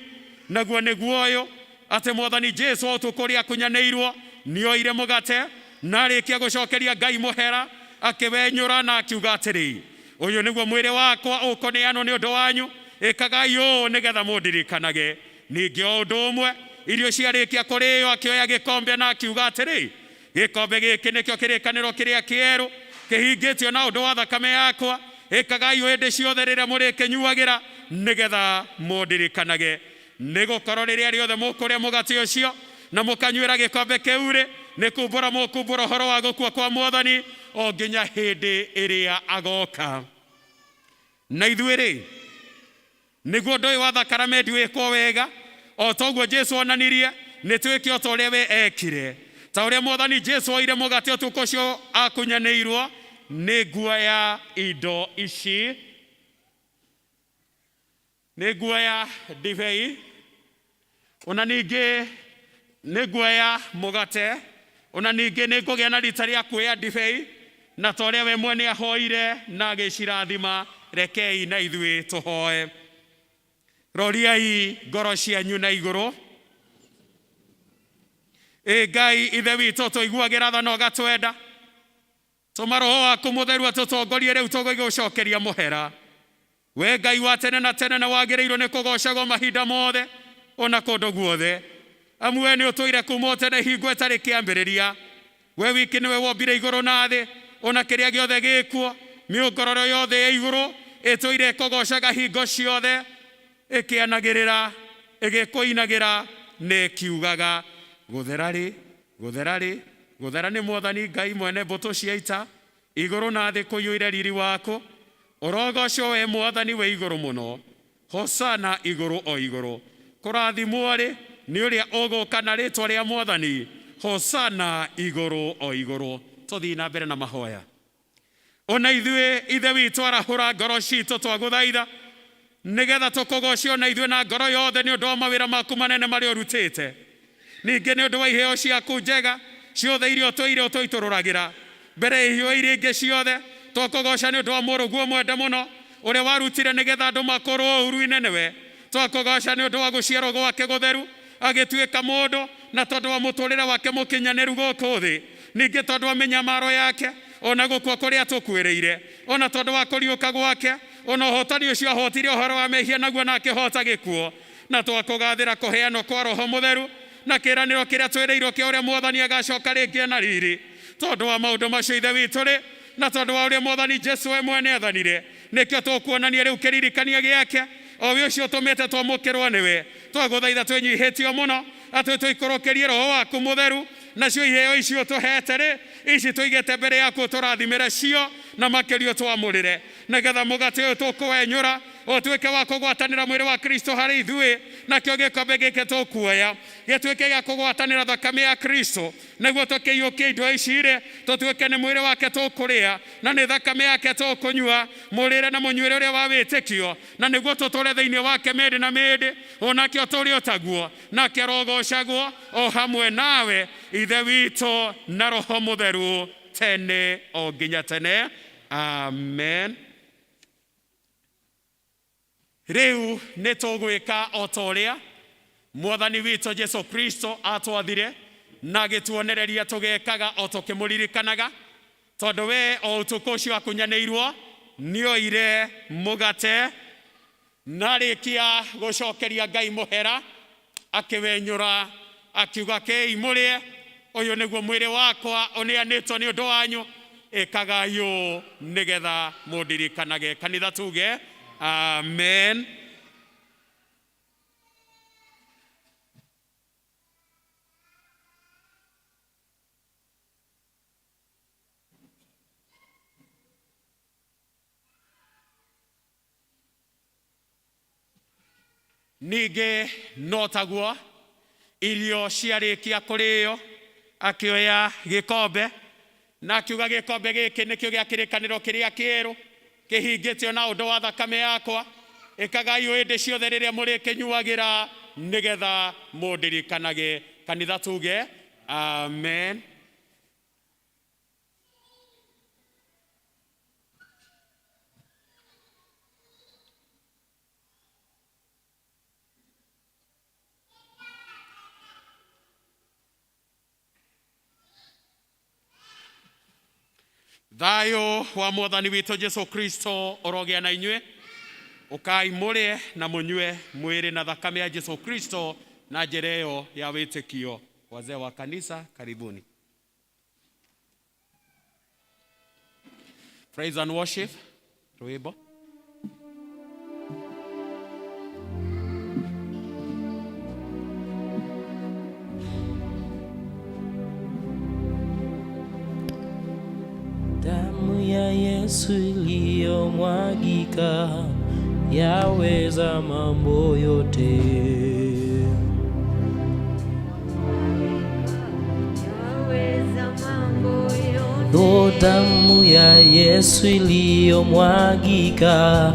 naguo nĩguo ũyũ, atĩ Mwathani Jesu o ũtukũ ũrĩa akunyanĩirwo nĩoire mũgate, na arĩkia gũcokeria Ngai mũhera, akĩwenyũra na akiuga atĩrĩ, ũyũ nĩguo mwĩrĩ wakwa ũkũneanwo nĩ ũndũ wanyu, ĩkagai ũũ nĩgetha mũndirikanage. Ningĩ o ũndũ ũmwe irio ciarĩkia kũrĩo akĩoya gĩkombe na akiuga atĩrĩ, gĩkombe gĩkĩ nĩkĩo kĩrĩkanĩro kĩrĩa kĩerũ kĩhingĩtio na ũndũ wa thakame yakwa, ĩkagai ũũ hĩndĩ ciothe rĩrĩa mũrĩkĩnyuagĩra nĩgetha mũndirikanage. Nĩgũkorwo rĩrĩa rĩothe mũkũrĩa mũgate ũcio na mũkanyuĩra gĩkombe kĩu rĩ, nĩ kumbũra mũkumbũra ũhoro wa gũkua kwa Mwathani o nginya hĩndĩ ĩrĩa agoka. Na ithuĩ rĩ, nĩguo ũndũ ũyũ wa thakaramendi wĩkwo wega, o ta ũguo Jesu onanirie, nĩ twĩke o ta ũrĩa we ekire. Ta ũrĩa Mwathani Jesu oire mũgate ũtukũ ũcio akunyanĩirwo, nĩ nguoya indo ici, nĩ nguoya ndibei, ona ningĩ nĩ nguoya mũgate, ona ningĩ nĩ ngũgĩa na rita rĩa kuoya ndibei, na ta ũrĩa we mwene ahoire na agĩcirathima, rekei na ithuĩ tũhoe. Roriai ngoro cianyu na igũrũ. Ĩ Ngai ithe witũ, tũiguagĩra tha na ũgatwenda. Tũma roho waku mũtheru atũtongorie rĩu tũgĩgũcokeria mũhera. We Ngai wa tene na tene na wagĩrĩirwo nĩ kũgocagwo mahinda mothe. Ona kũndũ guothe. Amu we nĩ ũtũire kuma o tene hingo ĩtarĩ kĩambĩrĩria. We wiki nĩwe wombire igũrũ na thĩ, ona kĩrĩa gĩothe gĩkuo, mĩũngororo yothe ya igũrũ ĩtũire ĩkũgoocaga hingo ciothe, ĩkĩanagĩrĩra, ĩgĩkũinagĩra na ĩkiugaga, gũthera rĩ, gũthera rĩ, gũthera nĩ Mwathani Ngai mwene mbũtũ cia ita, igũrũ na thĩ kũiyũire riri waku. Ũrogocwo we Mwathani wĩ igũrũ mũno. Hosana igũrũ o igũrũ. Kũrathimwo rĩ nĩ ũrĩa ũgũka na rĩtwa rĩa Mwathani. Hosana igũrũ o igũrũ. Tũthiĩ na mbere na mahoya. Ona ithuĩ Ithe witũ arahũra ngoro citũ twagũthaitha, nĩgetha tũkũgooce ona ithuĩ na ngoro yothe nĩ ũndũ wa mawĩra maku manene marĩa ũrutĩte. Ningĩ nĩ ũndũ wa iheo ciaku njega ciothe iria ũtũire ũtũitũrũragĩra mbere ya iheo iria ingĩ ciothe, twakũgooca nĩ ũndũ wa mũrũguo mwende mũno ũrĩa warutire nĩgetha andũ makorwo ũru-inĩ nĩwe. Twakũgooca nĩ ũndũ wa gũciarwo gwake gũtheru agĩtuĩka mũndũ, na tondũ wa mũtũrĩre wake mũkinyanĩru gũkũ thĩ, ningĩ tondũ wa mĩnyamaro yake ona gũkua kũrĩa tũkuĩrĩire, ona tondũ wa kũriũka gwake, ona ũhotani ũcio ahotire ũhoro wa mehia naguo na akĩhota gĩkuũ. Na twakũgathĩra kũheanwo kwa Roho Mũtheru na kĩĩranĩro kĩrĩa twĩrĩirwo kĩa ũrĩa Mwathani agacoka rĩngĩ na riri. Tondũ wa maũndũ macio Ithe witũ rĩ, na tondũ wa ũrĩa Mwathani Jesu we mwene athanire, nĩkĩo tũkuonania rĩu kĩririkania gĩake, o we ũcio ũtũmĩte twamũkĩrwo nĩwe. Twagũthaitha twĩnyihĩtio mũno atĩ tũikũrũkĩrie Roho waku Mũtheru, nacio iheo icio ũtũhete rĩ, ici tũigĩte mbere yaku ũtũrathimĩre cio na makĩria ũtwamũrĩre, nĩgetha mũgate ũyũ tũkũwenyũra ũtuĩke wa kũgwatanĩra mwĩrĩ wa Kristo harĩ ithuĩ, nakĩo gĩkombe gĩkĩ tũkuoya gĩtuĩke gĩa kũgwatanĩra thakame ya Kristo, nĩguo tũkĩiyũkie indo ici rĩ, tũtuĩke nĩ mwĩrĩ wake tũkũrĩa na nĩ thakame yake tũkũnyua, mũrĩre na mũnyuĩre ũrĩa wa wĩtĩkio, na nĩguo tũtũre thĩinĩ wake mĩndĩ na mĩndĩ, onake ũtũre ũtaguo, nake arogocagwo o hamwe nawe Ithe witũ na Roho Mũtheru tene o nginya tene. Amen. Rĩu nĩ tũgwĩka o ta ũrĩa Mwathani witũ Jesu Kristo atwathire na agĩtuonereria tũgekaga o tũkĩmũririkanaga, tondũ we o ũtukũ ũcio akunyanĩirwo nĩoire mũgate na arĩkia gũcokeria Ngai mũhera, akĩwenyũra akiuga, kei mũrĩe, ũyũ nĩguo mwĩrĩ wakwa ũneanĩtwo nĩ ũndũ wanyu, ĩkagai ũũ nĩgetha mũndirikanage. Kanitha tuge amen. Ningĩ no taguo irio ciarĩkia kũrĩo, akĩoya gĩkombe na akiuga, gĩkombe gĩkĩ nĩkĩo gĩa kĩrĩkanĩro kĩrĩa kĩerũ kĩhingĩtio na ũndũ wa thakame yakwa, ĩkagai ũũ hĩndĩ ciothe rĩrĩa mũrĩkĩnyuagĩra nĩgetha mũndirikanage. Kanitha tuge amen. Thayũ wa Mwathani witũ Jesu Kristo ũrogĩa na inyuĩ. Ũkai mũrĩe na mũnyue mwĩrĩ na thakame ya Jesu Kristo na njĩra ĩyo ya wĩtĩkio. Wazee wa kanisa, karibuni. Praise and worship, rwĩmbo. Damu ya Yesu iliyomwagika yaweza mambo yote. Yaweza mambo yote. O, damu ya Yesu iliyomwagika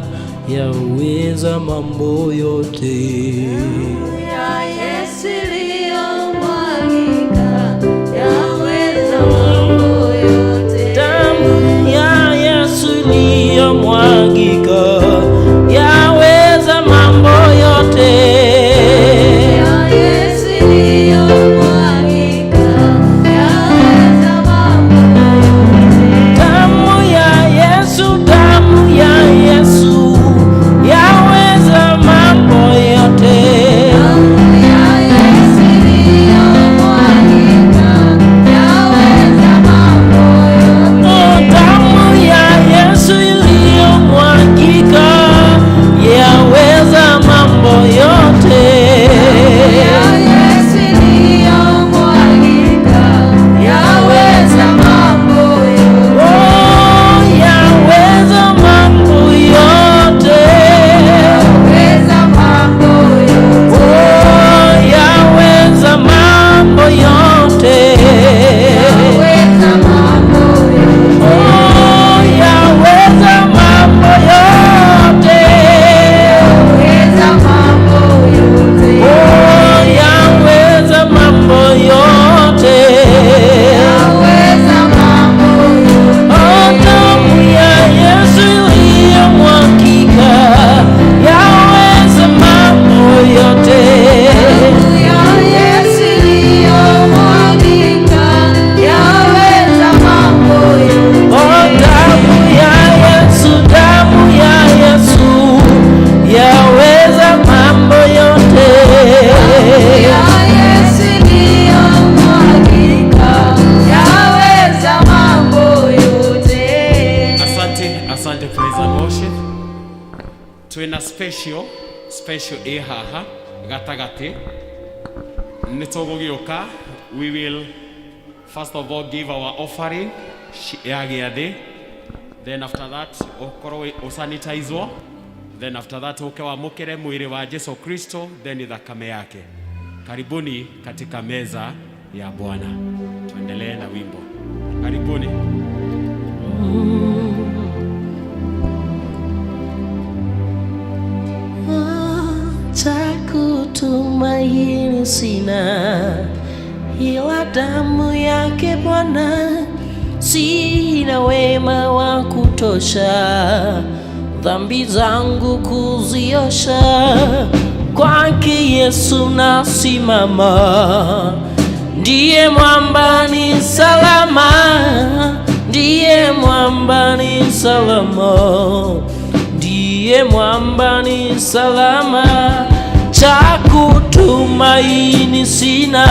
yaweza mambo yote. Ya Yesu iliyomwagika yaweza mambo yote. Damu ya Yesu iliyomwagika yaweza mambo yote. Ya Yesu iliyomwagika yaweza mambo yote. Damu ya Yesu, damu ya Yesu yaweza mambo yote. Damu Twĩna special special ĩ haha gatagatĩ nĩ tũgũgĩũka. We will first of all give our offering ya gĩathĩ, then after that ũkorwo ũsanitizwo, then after that ũke wamũkĩre mwĩrĩ wa Jesu Kristo, then thakame yake. Karibuni katika meza ya Bwana. Tuendelee na wimbo. Karibuni. Cha kutumaini sina ila damu yake Bwana, sina wema wa kutosha dhambi zangu kuziosha. Kwake Yesu nasimama, ndiye mwamba ni salama, ndiye mwamba ni salama, ndiye mwamba ni salama, cha kutumaini sina,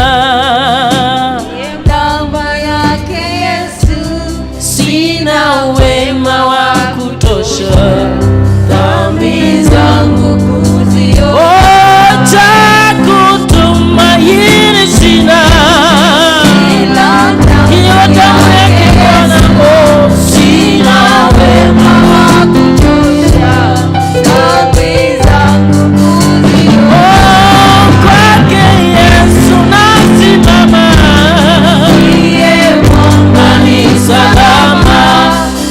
Damu yake Yesu, sina wema wa kutosha dhambi zangu kuziosha. Oh, cha kutumaini sina, ila damu yake Bwana, oh, sina wema wa kutosha dhambi zangu kuziosha. Oh, kwake Yesu nasimama, Ndiye mwamba ni salama,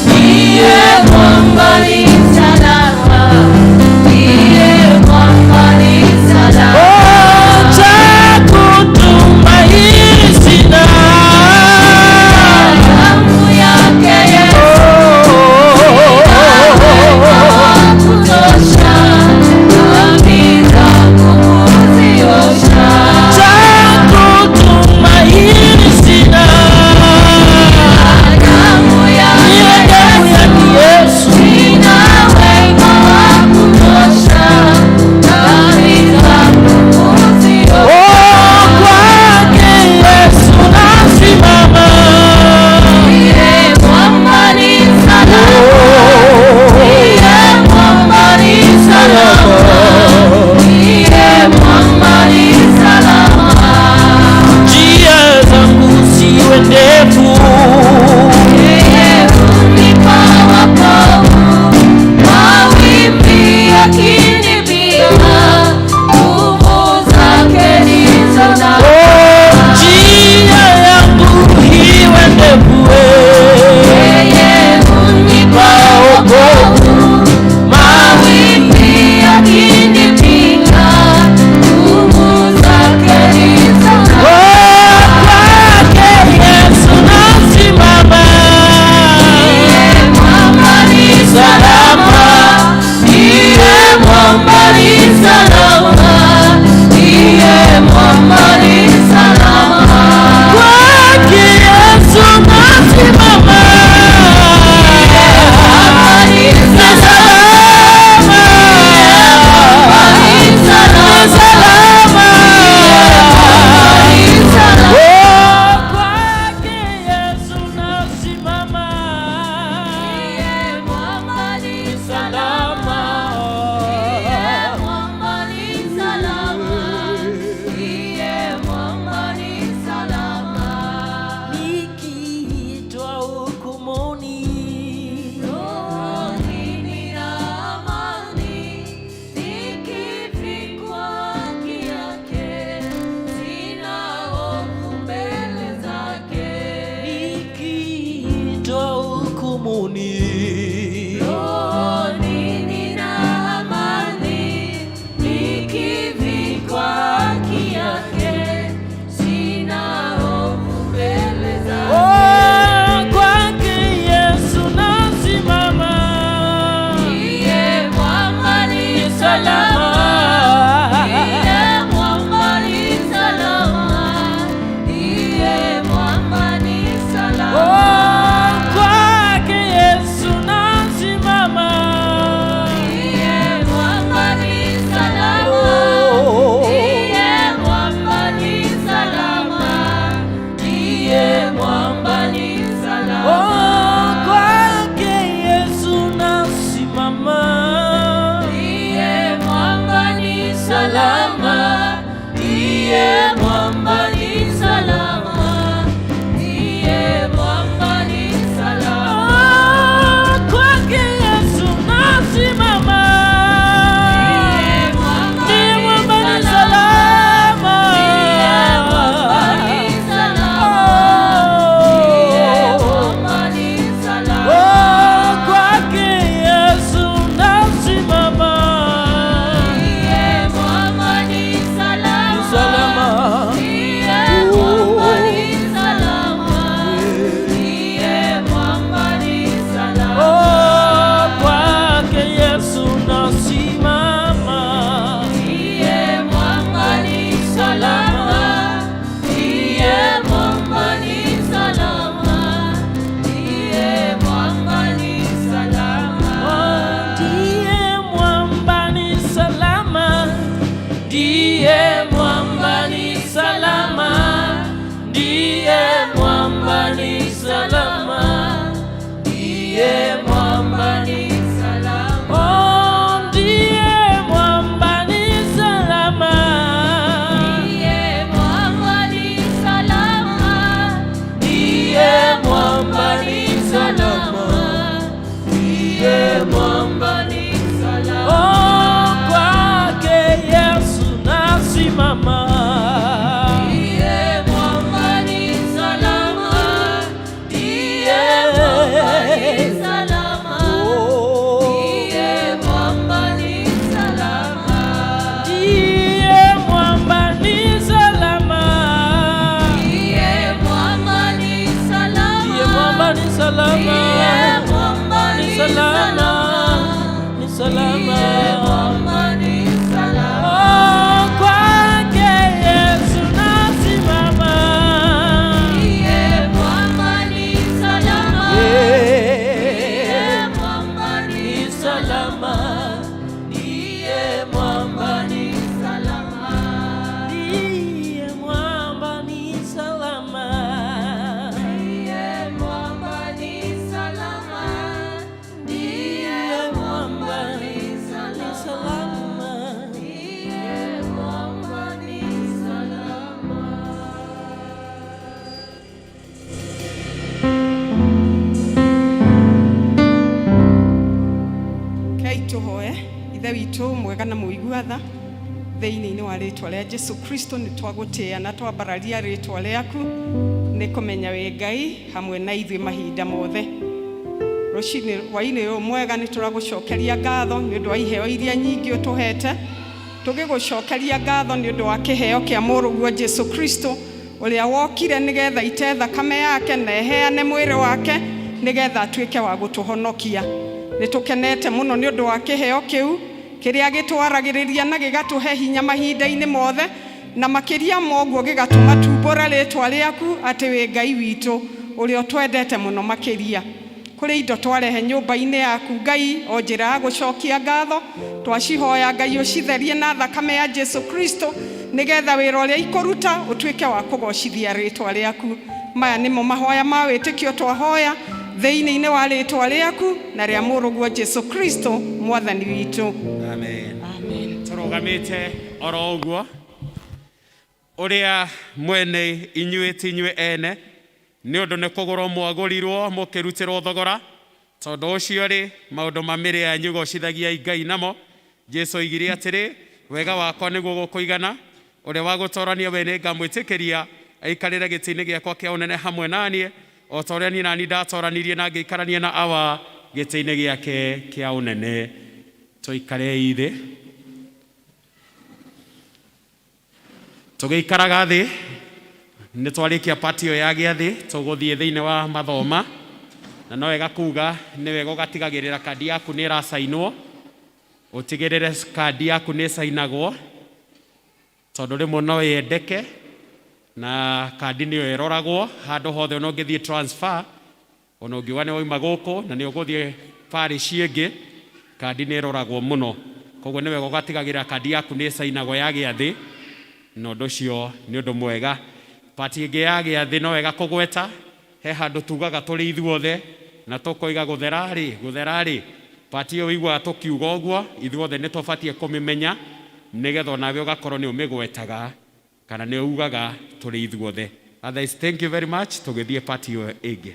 ndiye mwamba ni salama, Mwega na mũigua tha, thĩinĩ-inĩ wa rĩtwa rĩa Jesu Kristo nĩ twagũtĩĩa na twambararia rĩtwa rĩaku nĩ kũmenya wĩ Ngai hamwe na ithuĩ mahinda mothe. Rũcinĩ hwainĩ ũyũ mwega nĩ tũragũcokeria ngatho nĩ ũndũ wa iheo iria nyingĩ ũtũhete, tũgĩgũcokeria ngatho nĩ ũndũ wa kĩheo kĩa mũrũguo Jesu Kristo ũrĩa wokire nĩgetha ite thakame yake na eheane mwĩrĩ wake nĩgetha atuĩke wa gũtũhonokia. Nĩ tũkenete mũno nĩ ũndũ wa kĩheo kĩu kĩrĩa gĩtwaragĩrĩria na gĩgatũhe hinya mahinda-inĩ mothe, na makĩria ma ũguo gĩgatũma tumbũre rĩtwa rĩaku atĩ wĩ Ngai witũ ũrĩa ũtwendete mũno makĩria. Kũrĩ indo twarehe nyũmba-inĩ yaku Ngai o njĩra ya gũcokia ngatho, twacihoya Ngai ũcitherie na thakame ya Jesu Kristo nĩgetha wĩra ũrĩa ikũruta ũtuĩke wa kũgocithia rĩtwa rĩaku. Maya nĩmo mahoya ma wĩtĩkio twahoya thĩinĩ-inĩ wa rĩtwa rĩaku na rĩa mũrũguo Jesu Kristo mwathani witũ. Amen. Amen. Tũrũgamĩte oro ũguo ũrĩa mwene inyuĩ ti inyuĩ ene nĩ ũndũ nĩ kũgũrwo mwagũrirwo mũkĩrutĩrwo thogora, tondũ ũcio rĩ maũndũ ma mĩrĩ yanyu gocithagiai Ngai namo. Jesu oigire atĩrĩ, wega wakwa nĩguo gũkũigana, ũrĩa wa gũtorania we nĩ ngamwĩtĩkĩria aikarĩre gĩtĩ-inĩ gĩakwa kĩa ũnene hamwe na niĩ, o ta ũrĩa niĩ nani ndatoranirie na ngĩikarania na Awa gĩtĩ-inĩ gĩake kĩa ũnene. Tũikarei thĩ. Tũgĩikaraga thĩ nĩ twarĩkia pati ĩyo ya gĩathĩ, tũgũthiĩ thĩinĩ wa mathoma, na no wega kuga nĩ wega ũgatigagĩrĩra kandi yaku nĩ ĩracainwo, ũtigĩrĩre kandi yaku nĩ ĩcainagwo, tondũ rĩmwe no yendeke na kandi nĩyo ĩroragwo handũ hothe, ona ũngĩthiĩ transfer, ona ũngiuga nĩ wauma gũkũ na nĩ ũgũthiĩ parish ĩngĩ, kandi nĩ ĩroragwo mũno. Koguo nĩ wega ũgatigagĩrĩra kandi yaku nĩ ĩcainagwo ya gĩathĩ, na ũndũ ũcio nĩ ũndũ mwega. Pati ĩngĩ ya gĩathĩ no wega kũgweta, he handũ tugaga tũrĩ ithuothe na tũkoiga gũthera rĩ, gũthera rĩ, pati ĩyo ũiguaga tũkiuga ũguo, ithuothe nĩ tũbatiĩ kũmĩmenya nĩgetha onawe ũgakorwo nĩ ũmĩgwetaga kana nĩ ugaga tũrĩ ithuothe. Otherwise, thank you very much. Tũgĩthiĩ pati ĩyo ĩngĩ.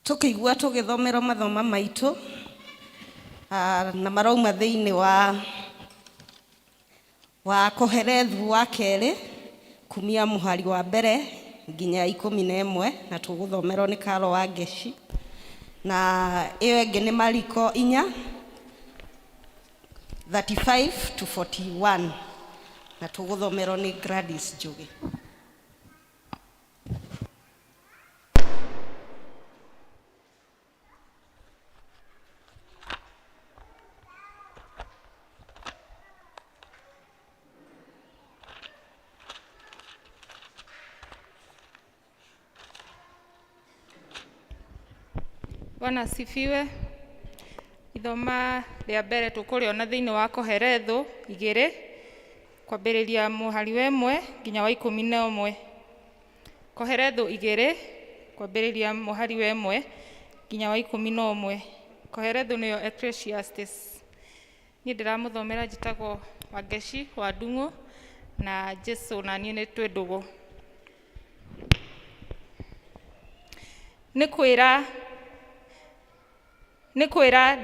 Tũkĩigua tũgĩthomerwo mathoma maitũ na marauma thĩinĩ wa Kohelethu wa kerĩ kumia mũhari wa mbere nginya 11, na tũgũthomerwo nĩ Karo wa Ngeci, na ĩyo ĩngĩ nĩ Mariko 4:35 to 41, na tũgũthomerwo nĩ Gladys Njũgĩ. Bwana asifiwe. Ithoma rĩa mbere tũkũrĩona thĩinĩ wa Kohelethu 2 kwambĩrĩria mũhari wa 1 nginya wa 11. Kohelethu 2 kwambĩrĩria mũhari wa 1 nginya wa 11. Kohelethu nĩyo Ecclesiastes. Niĩ ndĩramũthomera njĩtagwo Wangeci wa Ndung'u na Jesu na niĩ nĩ twĩ ndũgũ. Nĩ kwĩra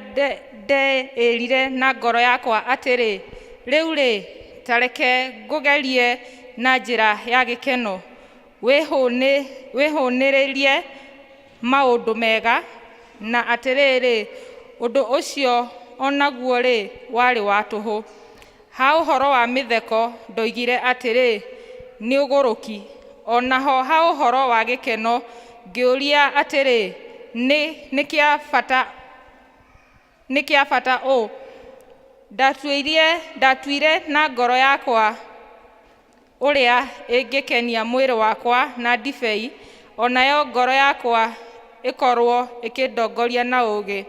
ndeĩrire na ngoro yakwa atĩrĩ, rĩu rĩ, ta reke ngũgerie na njĩra ya gĩkeno, wĩhũnĩrĩrie maũndũ mega, na atĩrĩrĩ, ũndũ ũcio onaguo rĩ, warĩ wa tũhũ. Ha ũhoro wa mĩtheko ndoigire atĩrĩ, nĩ ũgũrũki, onaho ha ũhoro wa gĩkeno ngĩũria atĩrĩ, nĩ kĩa bata ũ? Ndatuire na ngoro yakwa ũrĩa ĩngĩkenia mwĩrĩ wakwa na ndibei, onayo ngoro yakwa ĩkorwo ĩkĩndongoria na ũũgĩ,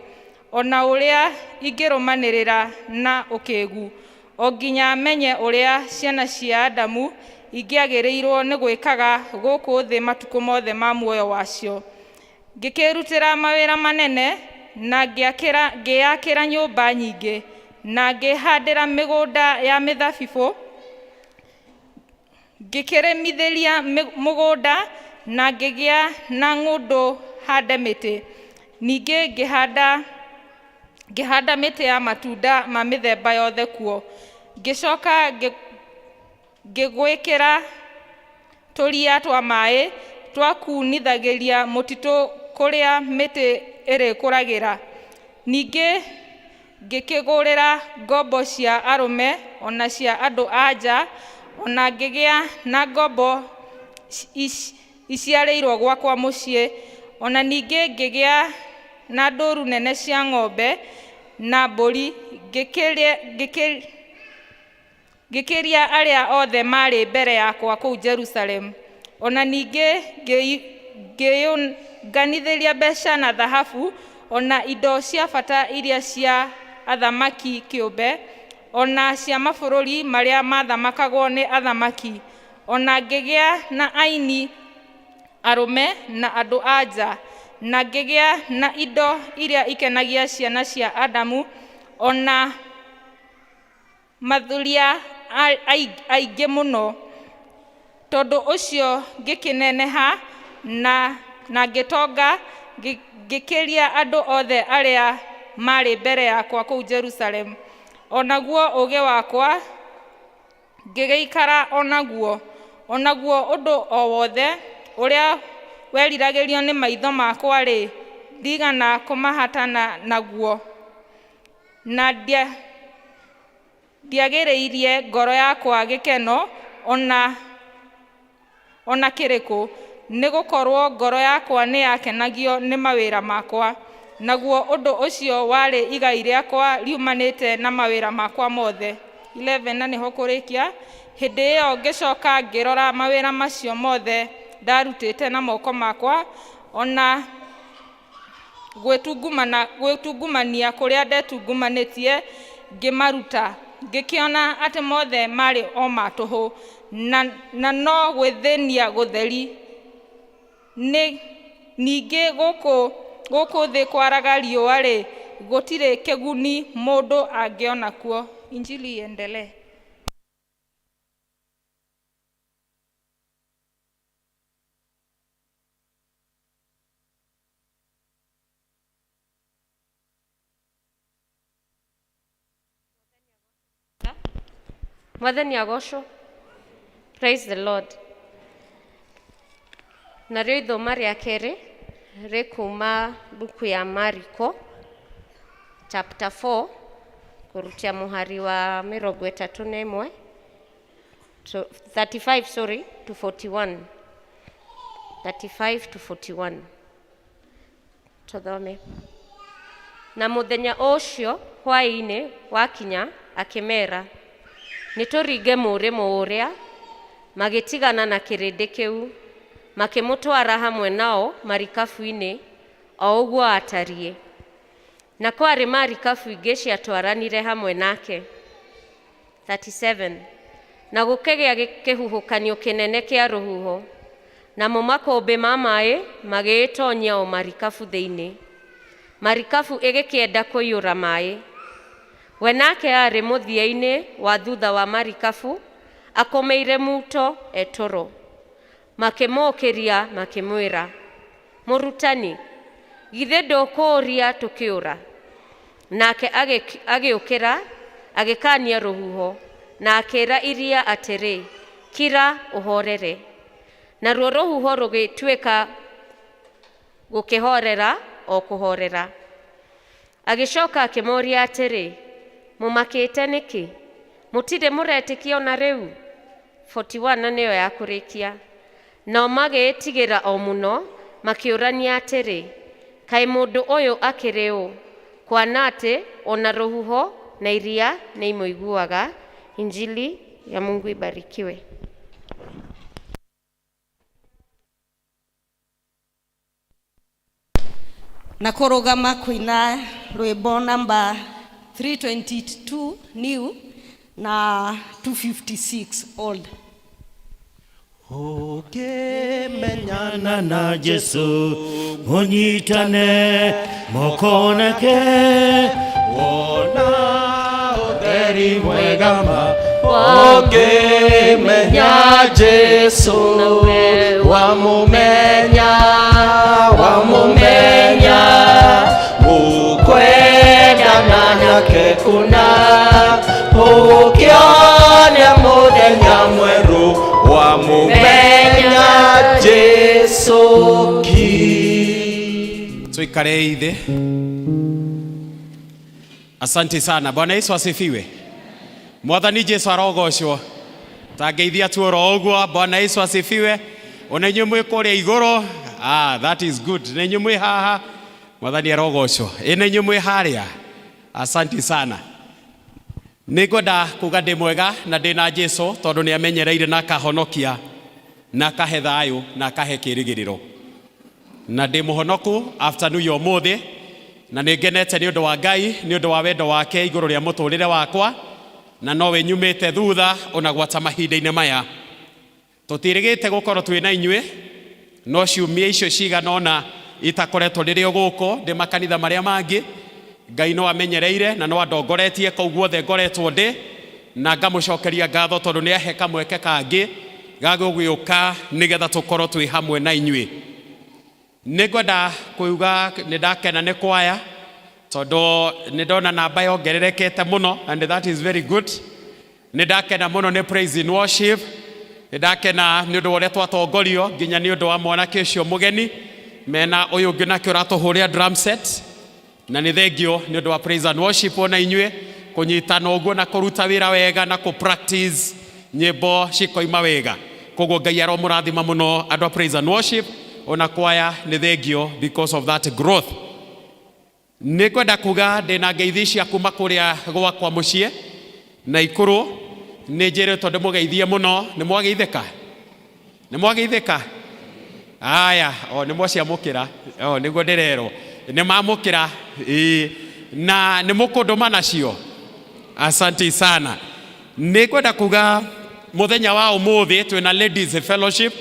ona ũrĩa ingĩrũmanĩrĩra na ũkĩgu, o nginya menye ũrĩa ciana cia Adamu ingĩagĩrĩirwo nĩ gwĩkaga gũkũ thĩ matukũ mothe ma muoyo wacio. Ngĩkĩrutĩra mawĩra manene, na ngĩakĩra nyũmba nyingĩ, na ngĩhandĩra mĩgũnda ya mĩthabibũ, ngĩkĩrĩmithĩria mũgũnda, na ngĩgĩa na ng'ũndũ hande mĩtĩ. Ningĩ ngĩhanda ngĩhanda mĩtĩ ya matunda ma mĩthemba yothe kuo. Ngĩcoka ngĩgwĩkĩra tũria twa maĩ twa kuunithagĩria mũtitũ kũrĩa mĩtĩ ĩrĩkũragĩra. Ningĩ ngĩkĩgũrĩra ngombo cia arũme ona cia andũ a nja, ona ngĩgĩa na ngombo iciarĩirwo gwakwa mũciĩ. Ona ningĩ ngĩgĩa na ndũru nene cia ng'ombe na mbũri, ngĩkĩria arĩa othe maarĩ mbere yakwa kũu Jerusalemu. Ona ningĩ ngĩyũnganithĩria mbeca na thahabu, ona indo cia bata iria cia athamaki kĩũmbe, ona cia mabũrũri marĩa mathamakagwo nĩ athamaki. Ona ngĩgĩa na aini arũme na andũ a nja, na ngĩgĩa na indo iria ikenagia ciana cia Adamu, ona mathuriya aingĩ mũno. Tondũ ũcio ngĩkĩneneha na ngĩtonga, ngĩkĩria andũ othe arĩa maarĩ mbere yakwa kũu Jerusalemu. O naguo ũũgĩ wakwa ngĩgĩikara o naguo. O naguo ũndũ o wothe ũrĩa weriragĩrio nĩ maitho makwa-rĩ, ndigana kũmahatana naguo, na ndiagĩrĩirie ngoro yakwa gĩkeno ona kĩrĩkũ, nĩ gũkorwo ngoro yakwa nĩyakenagio nĩ mawĩra makwa, naguo ũndũ ũcio warĩ igai rĩakwa riumanĩte na mawĩra makwa mothe. 11 na nĩho kũrĩkia. Hĩndĩ ĩyo ngĩcoka ngĩrora mawĩra macio mothe ndarutĩte na moko makwa, ona gwĩtungumania kũrĩa ndetungumanĩtie ngĩmaruta, ngĩkĩona atĩ mothe marĩ o ma tũhũ, na no gwĩthĩnia gũtheri. Ningĩ gũkũ thĩ kwaraga riũa-rĩ, gũtirĩ kĩguni mũndũ angĩona kuo. Injili iendelee. Mwathani agocwo. Praise the Lord. Narĩo ithoma rĩa kerĩ rĩkuma mbuku ya Mariko chapter 4 kũrutia mũhari wa 31 to 35, sorry, to 41, 35 to 41. Tũthome. Na mũthenya ũcio hwaĩ-inĩ wakinya, akĩmera, nĩ tũringe mũrĩmo ũrĩa. Magĩtigana na kĩrĩndĩ kĩu, makĩmũtwara hamwe nao marikabu-inĩ o ũguo atariĩ. Na kwarĩ marikabu ingĩ ciatwaranire hamwe nake. 37. Na gũkĩgĩa kĩhuhũkanio kĩnene kĩa rũhuho, namo makũmbĩ ma maĩ magĩĩtonyia o marikabu thĩinĩ, marikabu ĩgĩkĩenda kũiyũra maĩ. We nake aarĩ mũthia-inĩ wa thutha wa marikabu, akomeire muto e toro. Makĩmũũkĩria makĩmwĩra, mũrutani, githĩ ndũkũũria tũkĩũra? Nake agĩũkĩra, agĩkaania rũhuho, na akĩĩra iria atĩrĩ, kira ũhorere. Naruo rũhuho rũgĩtuĩka gũkĩhorera o kũhorera. Agĩcoka akĩmoria atĩrĩ, mũmakĩte nĩkĩ? Mũtirĩ mũretĩkia ona rĩu? 41 na nĩyo ya kũrĩkia. Nao magĩĩtigĩra o mũno, makĩũrania atĩrĩ, kaĩ mũndũ ũyũ akĩrĩ ũ? Kwana atĩ ona rũhuho na iria nĩ imũiguaga. Injili ya Mungu ibarikiwe. Na kũrũgama kũina rwĩmbo namba 322 new na 256 old. Ũkĩmenyana na Jesu, ũnyitane moko nake, wona ũtheri mwega ma. Ũngĩmenya Jesu, wamũmenya, wamũmenya, ũkwendana nake kũna, ũkĩona mũthenya mwerũ, wamũmenya Jesu ki. Tuikarei thĩ. Asante sana. Bwana Yesu asifiwe. Mwathani Jesu arogocwo. Tangeithia tu oro ũguo. Bwana Yesu asifiwe. Ona inyuĩ mwĩ kũrĩa igũrũ. Ah, that is good. Na inyuĩ mwĩ haha. Mwathani arogocwo. Ĩ na inyuĩ mwĩ harĩa. Asante sana. Nĩ ngwenda kuga ndĩ mwega na ndĩ na Jesu tondũ nĩ amenyereire na akahonokia na akahe thayũ na akahe kĩĩrĩgĩrĩro. Na ndĩ mũhonoku afternoon ya ũmũthĩ na nĩ ngenete nĩ ũndũ wa Ngai nĩ ũndũ wa wendo wake igũrũ rĩa mũtũrĩre wakwa na nowe nyumĩte thutha ona gwata mahinda-inĩ maya. Tũtirĩgĩte gũkorwo twĩ na inyuĩ no ciumia icio cigana ũna itakoretwo rĩrĩ o gũkũ ndĩ makanitha marĩa mangĩ. Ngai no amenyereire na no andongoretie kũu guothe ngoretwo ndĩ na ngamũcokeria ngatho tondũ nĩ ahe kamweke kangĩ ga gũgĩũka nĩgetha tũkorwo twĩ hamwe na inyuĩ. Nĩ ngwenda kuuga nĩ ndakena nĩ kwaya tondũ nĩ ndona namba yongererekete mũno and that is very good. Nĩ ndakena mũno nĩ praise and worship. Nĩ ndakena nĩ ũndũ wa ũrĩa twatongorio nginya nĩ ũndũ wa mwanake ũcio mũgeni mena ũyũ ũngĩ nake ũratũhũrĩra drum set, na nĩ thengio nĩ ũndũ wa praise and worship ona inyuĩ kũnyitana ũguo na kũruta wĩra wega na kũ practice nyĩmbo cikoima wega. Koguo Ngai aromũrathima mũno andũ a praise and worship ona kwaya, nĩ thengio because of that growth. Nĩ ngwenda kuga ndĩna ngeithi cia kuma kũrĩa gwakwa mũciĩ na ikũrũ. Nĩ njĩrĩtwo ndĩmũgeithie mũno. Nĩ mwageithĩka? Nĩ mwageithĩka? Aya, o nĩ mwaciamũkĩra, o nĩguo ndĩrerwo nĩ mamũkĩra. Ĩĩ, na nĩ mũkũndũma nacio. Asante sana. Nĩ ngwenda kuga mũthenya wa ũmũthĩ twĩna ladies fellowship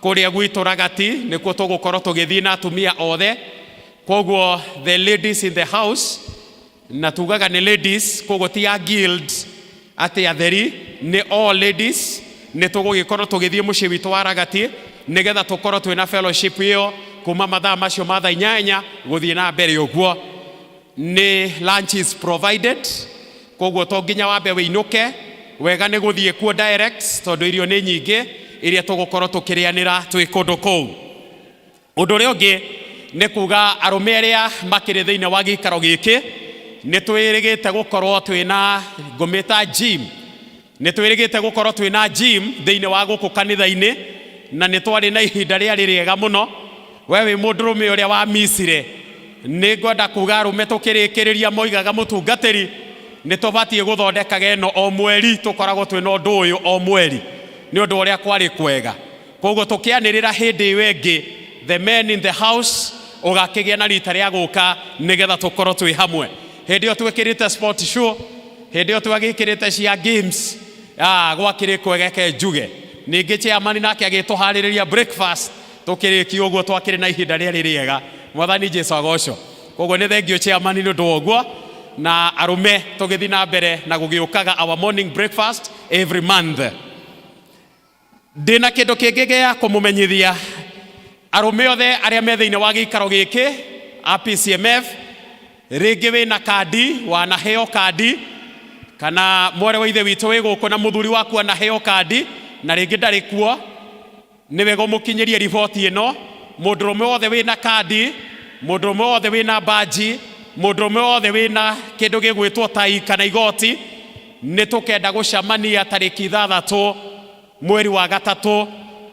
kũrĩa gwitũ Ragati, nĩkuo tũgũkorwo tũgĩthiĩ na atumia othe. Koguo the ladies in the house, na tugaga nĩ ladies, koguo ti ya guild atĩ atheri, nĩ all ladies. Nĩ tũgũgĩkorwo tũgĩthiĩ mũciĩ witũ wa Ragati nĩgetha tũkorwo twĩna fellowship ĩyo kuma mathaa macio ma thaa 8 gũthiĩ na mbere ũguo. Nĩ lunch is provided, koguo to nginya wambe wĩinũke wega, nĩ gũthiĩ kuo direct tondũ irio nĩ nyingĩ iria tũgũkorwo tũkĩrĩanĩra twĩ kũndũ kũu. Ũndũ ũrĩa ũngĩ nĩ kuga arũme arĩa makĩrĩ thĩinĩ wa gĩikaro gĩkĩ, nĩ twĩrĩgĩte gũkorwo twĩna ngũmĩta gym, nĩ twĩrĩgĩte gũkorwo twĩna gym thĩinĩ wa gũkũ kanitha-inĩ, na nĩ twarĩ na ihinda rĩarĩ rĩega mũno. We wĩ mũndũrũme ũrĩa wa micire, nĩ ngwenda kuga arũme tũkĩrĩkĩrĩria moigaga mũtungatĩri nĩ tũbatiĩ gũthondekaga ĩno o mweri, tũkoragwo twĩna ũndũ ũyũ o mweri nĩ ũndũ ũrĩa kwarĩ kwega. Koguo tũkĩanĩrĩra hĩndĩ ĩyo ĩngĩ, the men in the house ũgakĩgĩa na rita rĩa gũka nĩgetha tũkorwo twĩ hamwe. Hĩndĩ ĩyo twĩkĩrĩte sport show, hĩndĩ ĩyo twagĩkĩrĩte cia games, ah, gwakĩrĩ kwega. Ke njuge ningĩ chairman nake agĩtũharĩrĩria breakfast, tũkĩrĩkia ũguo twakĩrĩ na ihinda rĩarĩ rĩega. Mwathani Jesu agocwo. Koguo nĩ thengio chairman nĩ ũndũ wa ũguo, na arũme tũgĩthiĩ na mbere na gũgĩũkaga our morning breakfast every month. Ndĩna kĩndũ kĩngĩ gĩa kũmũmenyithia arũme othe arĩa me thĩinĩ wa gĩikaro gĩkĩ a PCMF. Rĩngĩ wĩna kandi, wanaheo kandi, kana mwarĩ wa ithe witũ wĩ gũkũ na mũthuri waku anaheo kandi na rĩngĩ ndarĩ kuo, nĩ wega ũmũkinyĩrie riboti ĩno. Mũndũrũme wothe wĩna kandi, mũndũrũme wothe wĩna baji, mũndũrũme wothe wĩna kĩndũ gĩgwĩtwo tai kana igoti, nĩ tũkenda gũcemania tarĩki 6 mweri wa 3,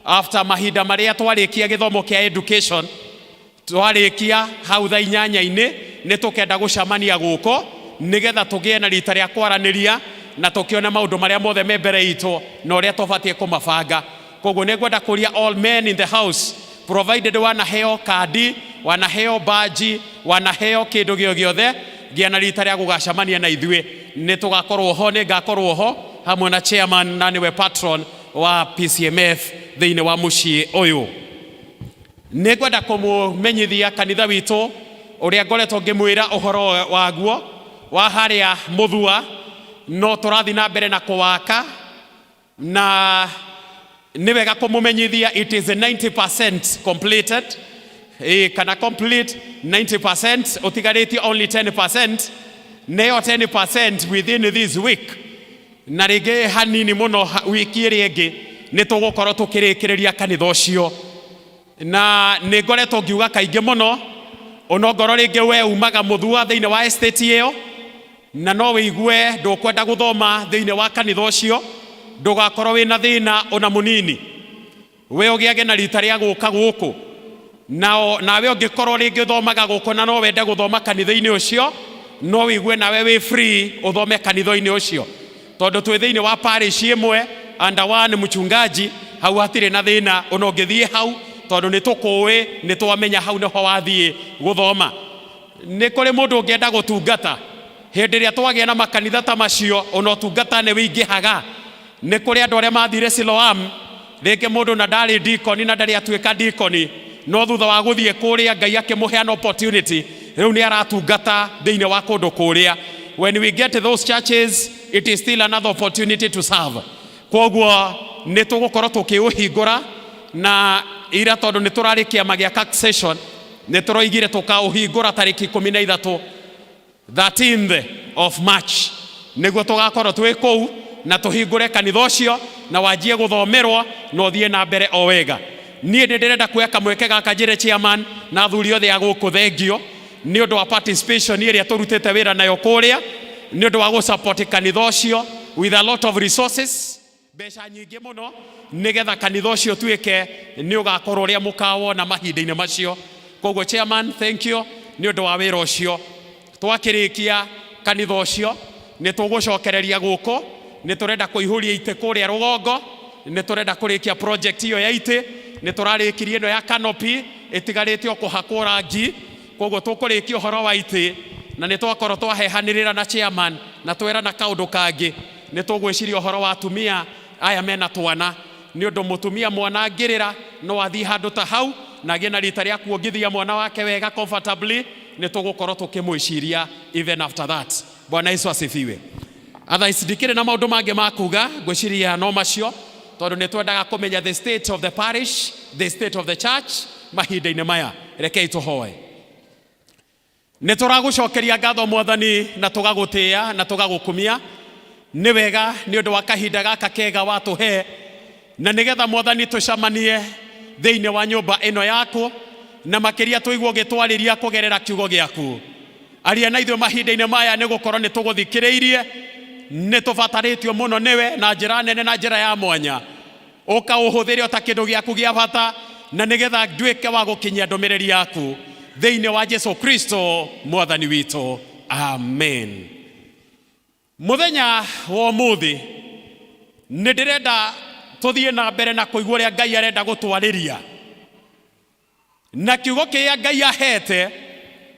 after mahinda marĩa twarĩkia gĩthomo kĩa education, twarĩkia hau thaa 8-inĩ, nĩ tũkenda gũcemania gũkũ nĩgetha tũgĩe na rita rĩa kwaranĩria na tũkĩone maũndũ marĩa mothe me mbere itũ na ũrĩa tũbatiĩ kũmabanga. Koguo nĩ ngwenda kũria all men in the house, provided wanaheo kandi, wanaheo baji, wanaheo kĩndũ gĩo gĩothe, gĩa na rita rĩa gũgacemania na ithuĩ. Nĩ tũgakorwo ho, nĩ ngakorwo ho hamwe na chairman na nĩwe patron wa PCMF thĩinĩ wa mũciĩ ũyũ. Nĩ ngwenda kũmũmenyithia kanitha witũ ũrĩa ngoretwo ngĩmwĩra ũhoro waguo wa harĩa Mũthua. No tũrathiĩ na mbere na kũwaka na nĩ wega kũmũmenyithia it is 90% completed. Ĩ, kana complete 90% ũtigarĩtie only 10%, nĩyo 10% within this week na rĩngĩ hanini mũno wiki ĩrĩa ĩngĩ nĩ tũgũkorwo tũkĩrĩkĩrĩria kanitha ũcio. Na nĩ ngoretwo ngiuga kaingĩ mũno, onongorwo rĩngĩ we umaga mũthua thĩinĩ wa estate ĩyo na no wĩigue ndũkwenda gũthoma thĩinĩ wa kanitha ũcio, ndũgakorwo wĩna thĩna ona mũnini. We ũgĩage na rita rĩa gũka gũkũ nao, nawe ũngĩkorwo rĩngĩ ũthomaga gũkũ na no wende gũthoma kanitha-inĩ ũcio, no wĩigue nawe wĩ free ũthome kanitha-inĩ ũcio, tondũ twĩ thĩinĩ wa parish ĩmwe under one mchungaji. Hau hatirĩ na thĩna ona ũngĩthiĩ hau, tondũ nĩ tũkũĩ, nĩ twamenya hau nĩho wathiĩ gũthoma. Nĩ kũrĩ mũndũ ũngĩenda gũtungata. Hĩndĩ ĩrĩa twagĩa na makanitha ta macio, ona ũtungata nĩ wĩingĩhaga. Nĩ kũrĩ andũ arĩa mathire Siloam, rĩngĩ mũndũ na ndarĩ dikoni na ndarĩ atuĩka dikoni, no thutha wa gũthiĩ kũrĩa Ngai akĩmũhe an opportunity, rĩu nĩ aratungata thĩinĩ wa kũndũ kũrĩa. When we get those churches, it is still another opportunity to serve. Koguo nĩ tũgũkorwo tũkĩũhingũra na ira, tondũ nĩ tũrarĩ kĩama gĩa taxation, nĩ tũroigire tũkaũhingũra tarĩki 13, 13th of March, nĩguo tũgakorwo twĩ kũu na tũhingũre kanitha ũcio na wanjie gũthomerwo na ũthiĩ na mbere o wega. Niĩ nĩ ndĩrenda kuoya kamweke gaka njĩre chairman na athuri othe a gũkũ thengio nĩ ũndũ wa participation ĩrĩa tũrutĩte wĩra nayo kũrĩa, nĩ ũndũ wa gũsupport kanitha ũcio with a lot of resources, mbeca nyingĩ mũno, nĩgetha kanitha ũcio ũtuĩke nĩ ũgakorwo ũrĩa mũkawona mahinda-inĩ macio. Koguo chairman, thank you nĩ ũndũ wa wĩra ũcio. Twakĩrĩkia kanitha ũcio, nĩ tũgũcokereria gũkũ. Nĩ tũrenda kũihũria itĩ kũrĩa rũgongo, nĩ tũrenda kũrĩkia project ĩyo ya itĩ. Nĩ tũrarĩkirie ĩno ya canopy, ĩtigarĩte o kũhakwo rangi. Koguo tũkũrĩkia ũhoro wa itĩ na nĩ twakorwo twahehanĩrĩra na chairman na twerana kaũndũ kangĩ. Nĩ tũgwĩciria ũhoro wa atumia aya mena twana, nĩ ũndũ mũtumia mwana angĩrĩra no athiĩ handũ ta hau na agĩe na rita rĩa kuongithia mwana wake wega comfortably. Nĩ tũgũkorwo tũkĩmwĩciria even after that. Bwana Yesu asifiwe. Otherwise ndikĩrĩ na maũndũ mangĩ ma kuga, ngwĩciria no macio, tondũ nĩ twendaga kũmenya the state of the parish, the state of the church mahinda-inĩ maya. Rekei tũhoe. Nĩ tũragũcokeria ngatho Mwathani, na tũgagũtĩĩa na tũgagũkumia. Nĩ wega nĩ ũndũ wa kahinda gaka kega watũhe na nĩgetha Mwathani tũcemanie thĩinĩ wa nyũmba ĩno yaku, na makĩria tũigue ũgĩtwarĩria kũgerera kiugo gĩaku. Aria na ithuĩ mahinda-inĩ maya, nĩ gũkorwo nĩ tũgũthikĩrĩirie, nĩ tũbatarĩtio mũno nĩwe na njĩra nene na njĩra ya mwanya. Ũkaũhũthĩre o ta kĩndũ gĩaku gĩa bata, na nĩgetha nduĩke wa gũkinyia ndũmĩrĩri yaku thĩinĩ wa Jesu Kristo Mwathani witũ, amen. Mũthenya wa ũmũthĩ nĩ ndĩrenda tũthiĩ na mbere na kũigua ũrĩa Ngai arenda gũtwarĩria na kiugo kĩrĩa Ngai ahete,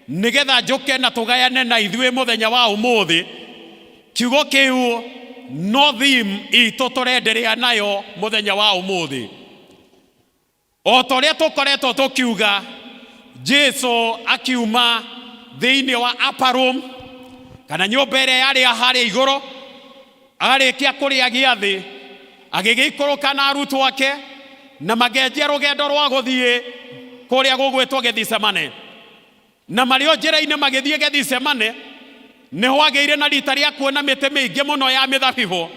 nĩgetha njũke na tũgayane na ithuĩ mũthenya wa ũmũthĩ. Kiugo kĩu no theme itũ tũrenderea nayo mũthenya wa ũmũthĩ. O ta ũrĩa tũkoretwo tũkiuga, Jesu akiuma thĩinĩ wa upper room kana nyũmba ĩrĩa yarĩ harĩa igũrũ, arĩkia kũrĩa gĩathĩ, agĩgĩikũrũka na arutwo ake na makĩanjia rũgendo rwa gũthiĩ kũrĩa gũgwĩtwo Gethisemane. Na marĩ o njĩra-inĩ magĩthiĩ Gethisemane, nĩho agĩire na rita rĩa kuona mĩtĩ mĩingĩ mũno ya mĩthabibũ,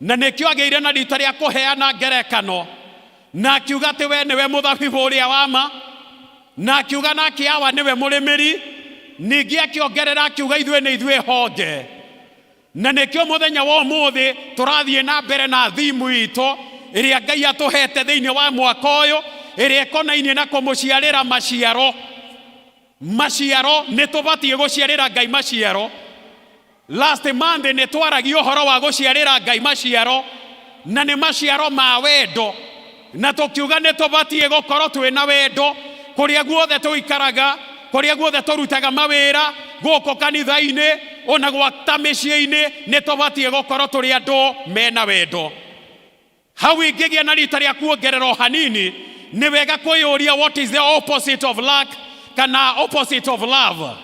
na nĩkĩo agĩire na rita rĩa kũheana ngerekano na akiuga atĩ we nĩwe mũthabibũ ũrĩa wa ma, na akiuga nake Awa nĩwe mũrĩmĩri. Ningĩ akĩongerera akiuga ithuĩ nĩ ithuĩ honge. Na nĩkĩo mũthenya wa ũmũthĩ tũrathiĩ na mbere na thimu itũ ĩrĩa Ngai atũhete thĩinĩ wa mwaka ũyũ, ĩrĩa ĩkonainie na kũmũciarĩra maciaro. Maciaro, nĩ tũbatiĩ gũciarĩra Ngai maciaro. Last month nĩ twaragia ũhoro wa gũciarĩra Ngai maciaro, na nĩ maciaro ma wendo, na tũkiuga nĩ tũbatiĩ gũkorwo twĩna wendo kũrĩa guothe tũikaraga, kũrĩa guothe tũrutaga mawĩra, gũkũ kanitha-inĩ ona gwata mĩciĩ-inĩ, nĩ tũbatiĩ gũkorwo tũrĩ andũ mena wendo. Hau ingĩgĩa na rita rĩa kuongerera o hanini, nĩ wega kwĩyũria, what is the opposite of lack kana opposite of love?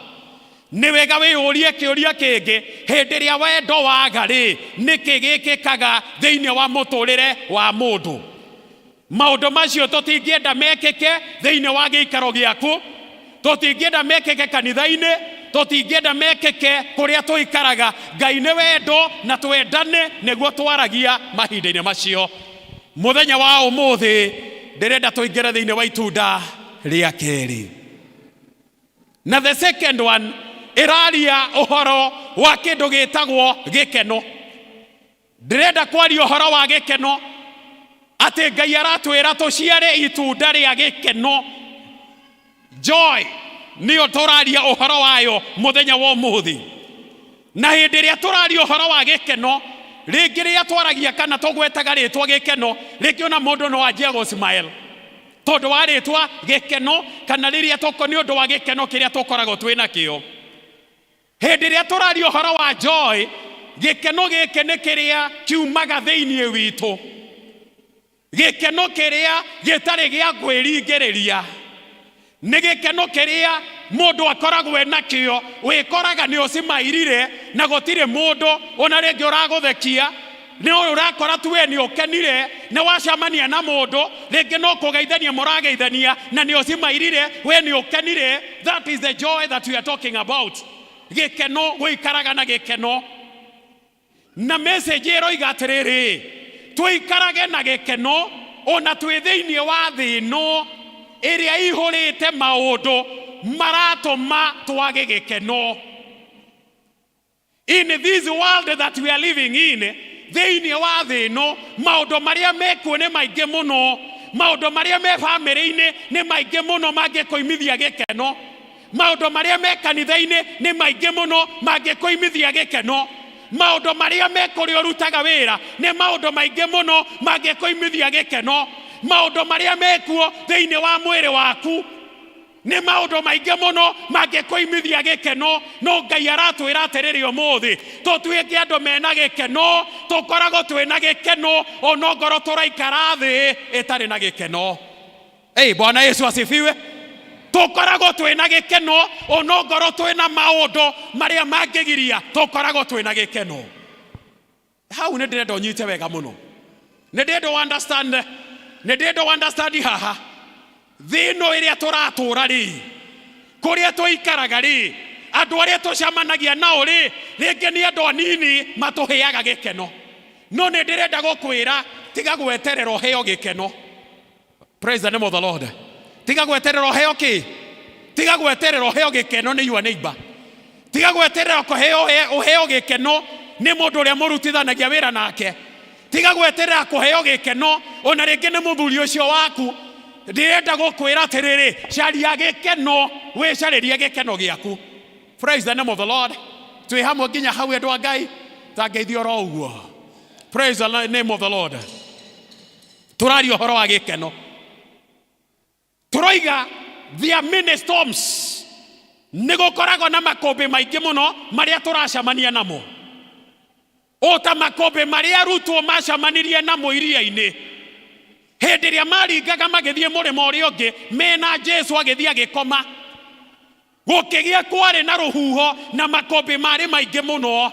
Nĩ wega wĩyũrie kĩũria kĩngĩ, hĩndĩ ĩrĩa wendo waga rĩ, nĩkĩ gĩkĩkaga thĩinĩ wa mũtũrĩre wa mũndũ? Maũndũ macio tũtingĩenda mekĩke thĩinĩ wa gĩikaro gĩaku, tũtingĩenda mekĩke kanitha-inĩ, tũtingĩenda mekĩke kũrĩa tũikaraga. Ngai nĩ wendo na twendane nĩguo twaragia mahinda-inĩ macio. Mũthenya wa ũmũthĩ ndĩrenda tũingĩre thĩinĩ wa itunda rĩa kerĩ. Na the second one ĩraria ũhoro wa kĩndũ gĩtagwo gĩkeno. Ndĩrenda kwaria ũhoro wa gĩkeno, atĩ Ngai aratwĩra tũciare itunda rĩa gĩkeno. Joy nĩyo tũraria ũhoro wayo mũthenya wa ũmũthĩ. Na hĩndĩ ĩrĩa tũraria ũhoro wa gĩkeno, rĩngĩ rĩrĩa twaragia kana tũgwetaga rĩtwa gĩkeno, rĩngĩ ona mũndũ no anjie gũ smile tondũ wa rĩtwa gĩkeno, kana rĩrĩa tũko nĩ ũndũ wa gĩkeno kĩrĩa tũkoragwo twĩ nakĩo. Hĩndĩ ĩrĩa tũraria ũhoro wa joy, gĩkeno gĩkĩ nĩ kĩrĩa kiumaga thĩinĩ witũ, gĩkeno kĩrĩa gĩtarĩ gĩa kwĩringĩrĩria, nĩ gĩkeno kĩrĩa mũndũ akoragwo e nakĩo, wĩkoraga nĩ ũcimairire na gũtirĩ mũndũ ona rĩngĩ ũragũthekia, nĩ ũrakora tu we nĩ ũkenire, nĩ wacemania na mũndũ rĩngĩ no kũgeithania mũrageithania na nĩ ũcimairire, we nĩ ũkenire. That is the joy that we are talking about. Gĩkeno, gũikaraga na gĩkeno. Na message ĩroiga atĩrĩrĩ, tũikarage na gĩkeno ona twĩ thĩinĩ wa thĩ ĩno ĩrĩa ihũrĩte maũndũ maratũma twage gĩkeno. In this world that we are living in, thĩinĩ wa thĩ ĩno maũndũ marĩa mekuo nĩ maingĩ mũno, maũndũ marĩa me bamĩrĩ-inĩ nĩ maingĩ mũno mangĩkũimithia gĩkeno, maũndũ marĩa me kanitha-inĩ nĩ maingĩ mũno mangĩkũimithia gĩkeno, maũndũ marĩa me kũrĩa ũrutaga wĩra nĩ maũndũ maingĩ mũno mangĩkũimithia gĩkeno, maũndũ marĩa mekuo thĩinĩ wa mwĩrĩ waku nĩ maũndũ maingĩ mũno mangĩkũimithia gĩkeno. No Ngai aratwĩra atĩrĩrĩ ũmũthĩ tũtuĩke andũ mena gĩkeno, tũkoragwo twĩna gĩkeno ona ngoro tũraikara thĩ ĩtarĩ na gĩkeno. Ei, Bwana Yesu asifiwe. Tũkoragwo twĩna gĩkeno ona ngoro twĩna maũndũ marĩa mangĩgiria, tũkoragwo twĩna gĩkeno. Hau nĩ ndĩrenda ũnyite wega mũno, nĩ ndĩrenda ũ understand, nĩ ndĩrenda ũ understand haha. Thĩ ĩno ĩrĩa tũratũra rĩ, kũrĩa tũikaraga rĩ, andũ arĩa tũcemanagia nao rĩ, rĩngĩ nĩ andũ anini matũheaga gĩkeno. No nĩ ndĩrenda gũkwĩra, tiga gweterera ũheo gĩkeno. Praise the name of the Lord. Tiga gweterera ũheo kĩ? Tiga gweterera ũheo gĩkeno nĩ your neighbor. Tiga gweterera kũheo ũheo gĩkeno nĩ mũndũ ũrĩa mũrutithanagia wĩra nake. Tiga gweterera kũheo gĩkeno ona rĩngĩ nĩ mũthuri ũcio waku. Ndĩrenda gũkwĩra atĩrĩrĩ, caria gĩkeno, wĩcarĩrie gĩkeno gĩaku. Praise the name of the Lord. Twĩ hamwe nginya hau andũ a Ngai, tangeithio oro ũguo. Praise the name of the Lord. Tũraria ũhoro wa gĩkeno, tũroiga there are many storms, nĩ gũkoragwo na makũmbĩ maingĩ mũno marĩa tũracemania namo, o ta makũmbĩ marĩa arutwo macemanirie namo iria-inĩ hĩndĩ ĩrĩa maringaga magĩthiĩ mũrĩmo ũrĩa ũngĩ mena Jesu agĩthiĩ agĩkoma. Gũkĩgĩa kwarĩ na rũhuho na makũmbĩ marĩ maingĩ mũno,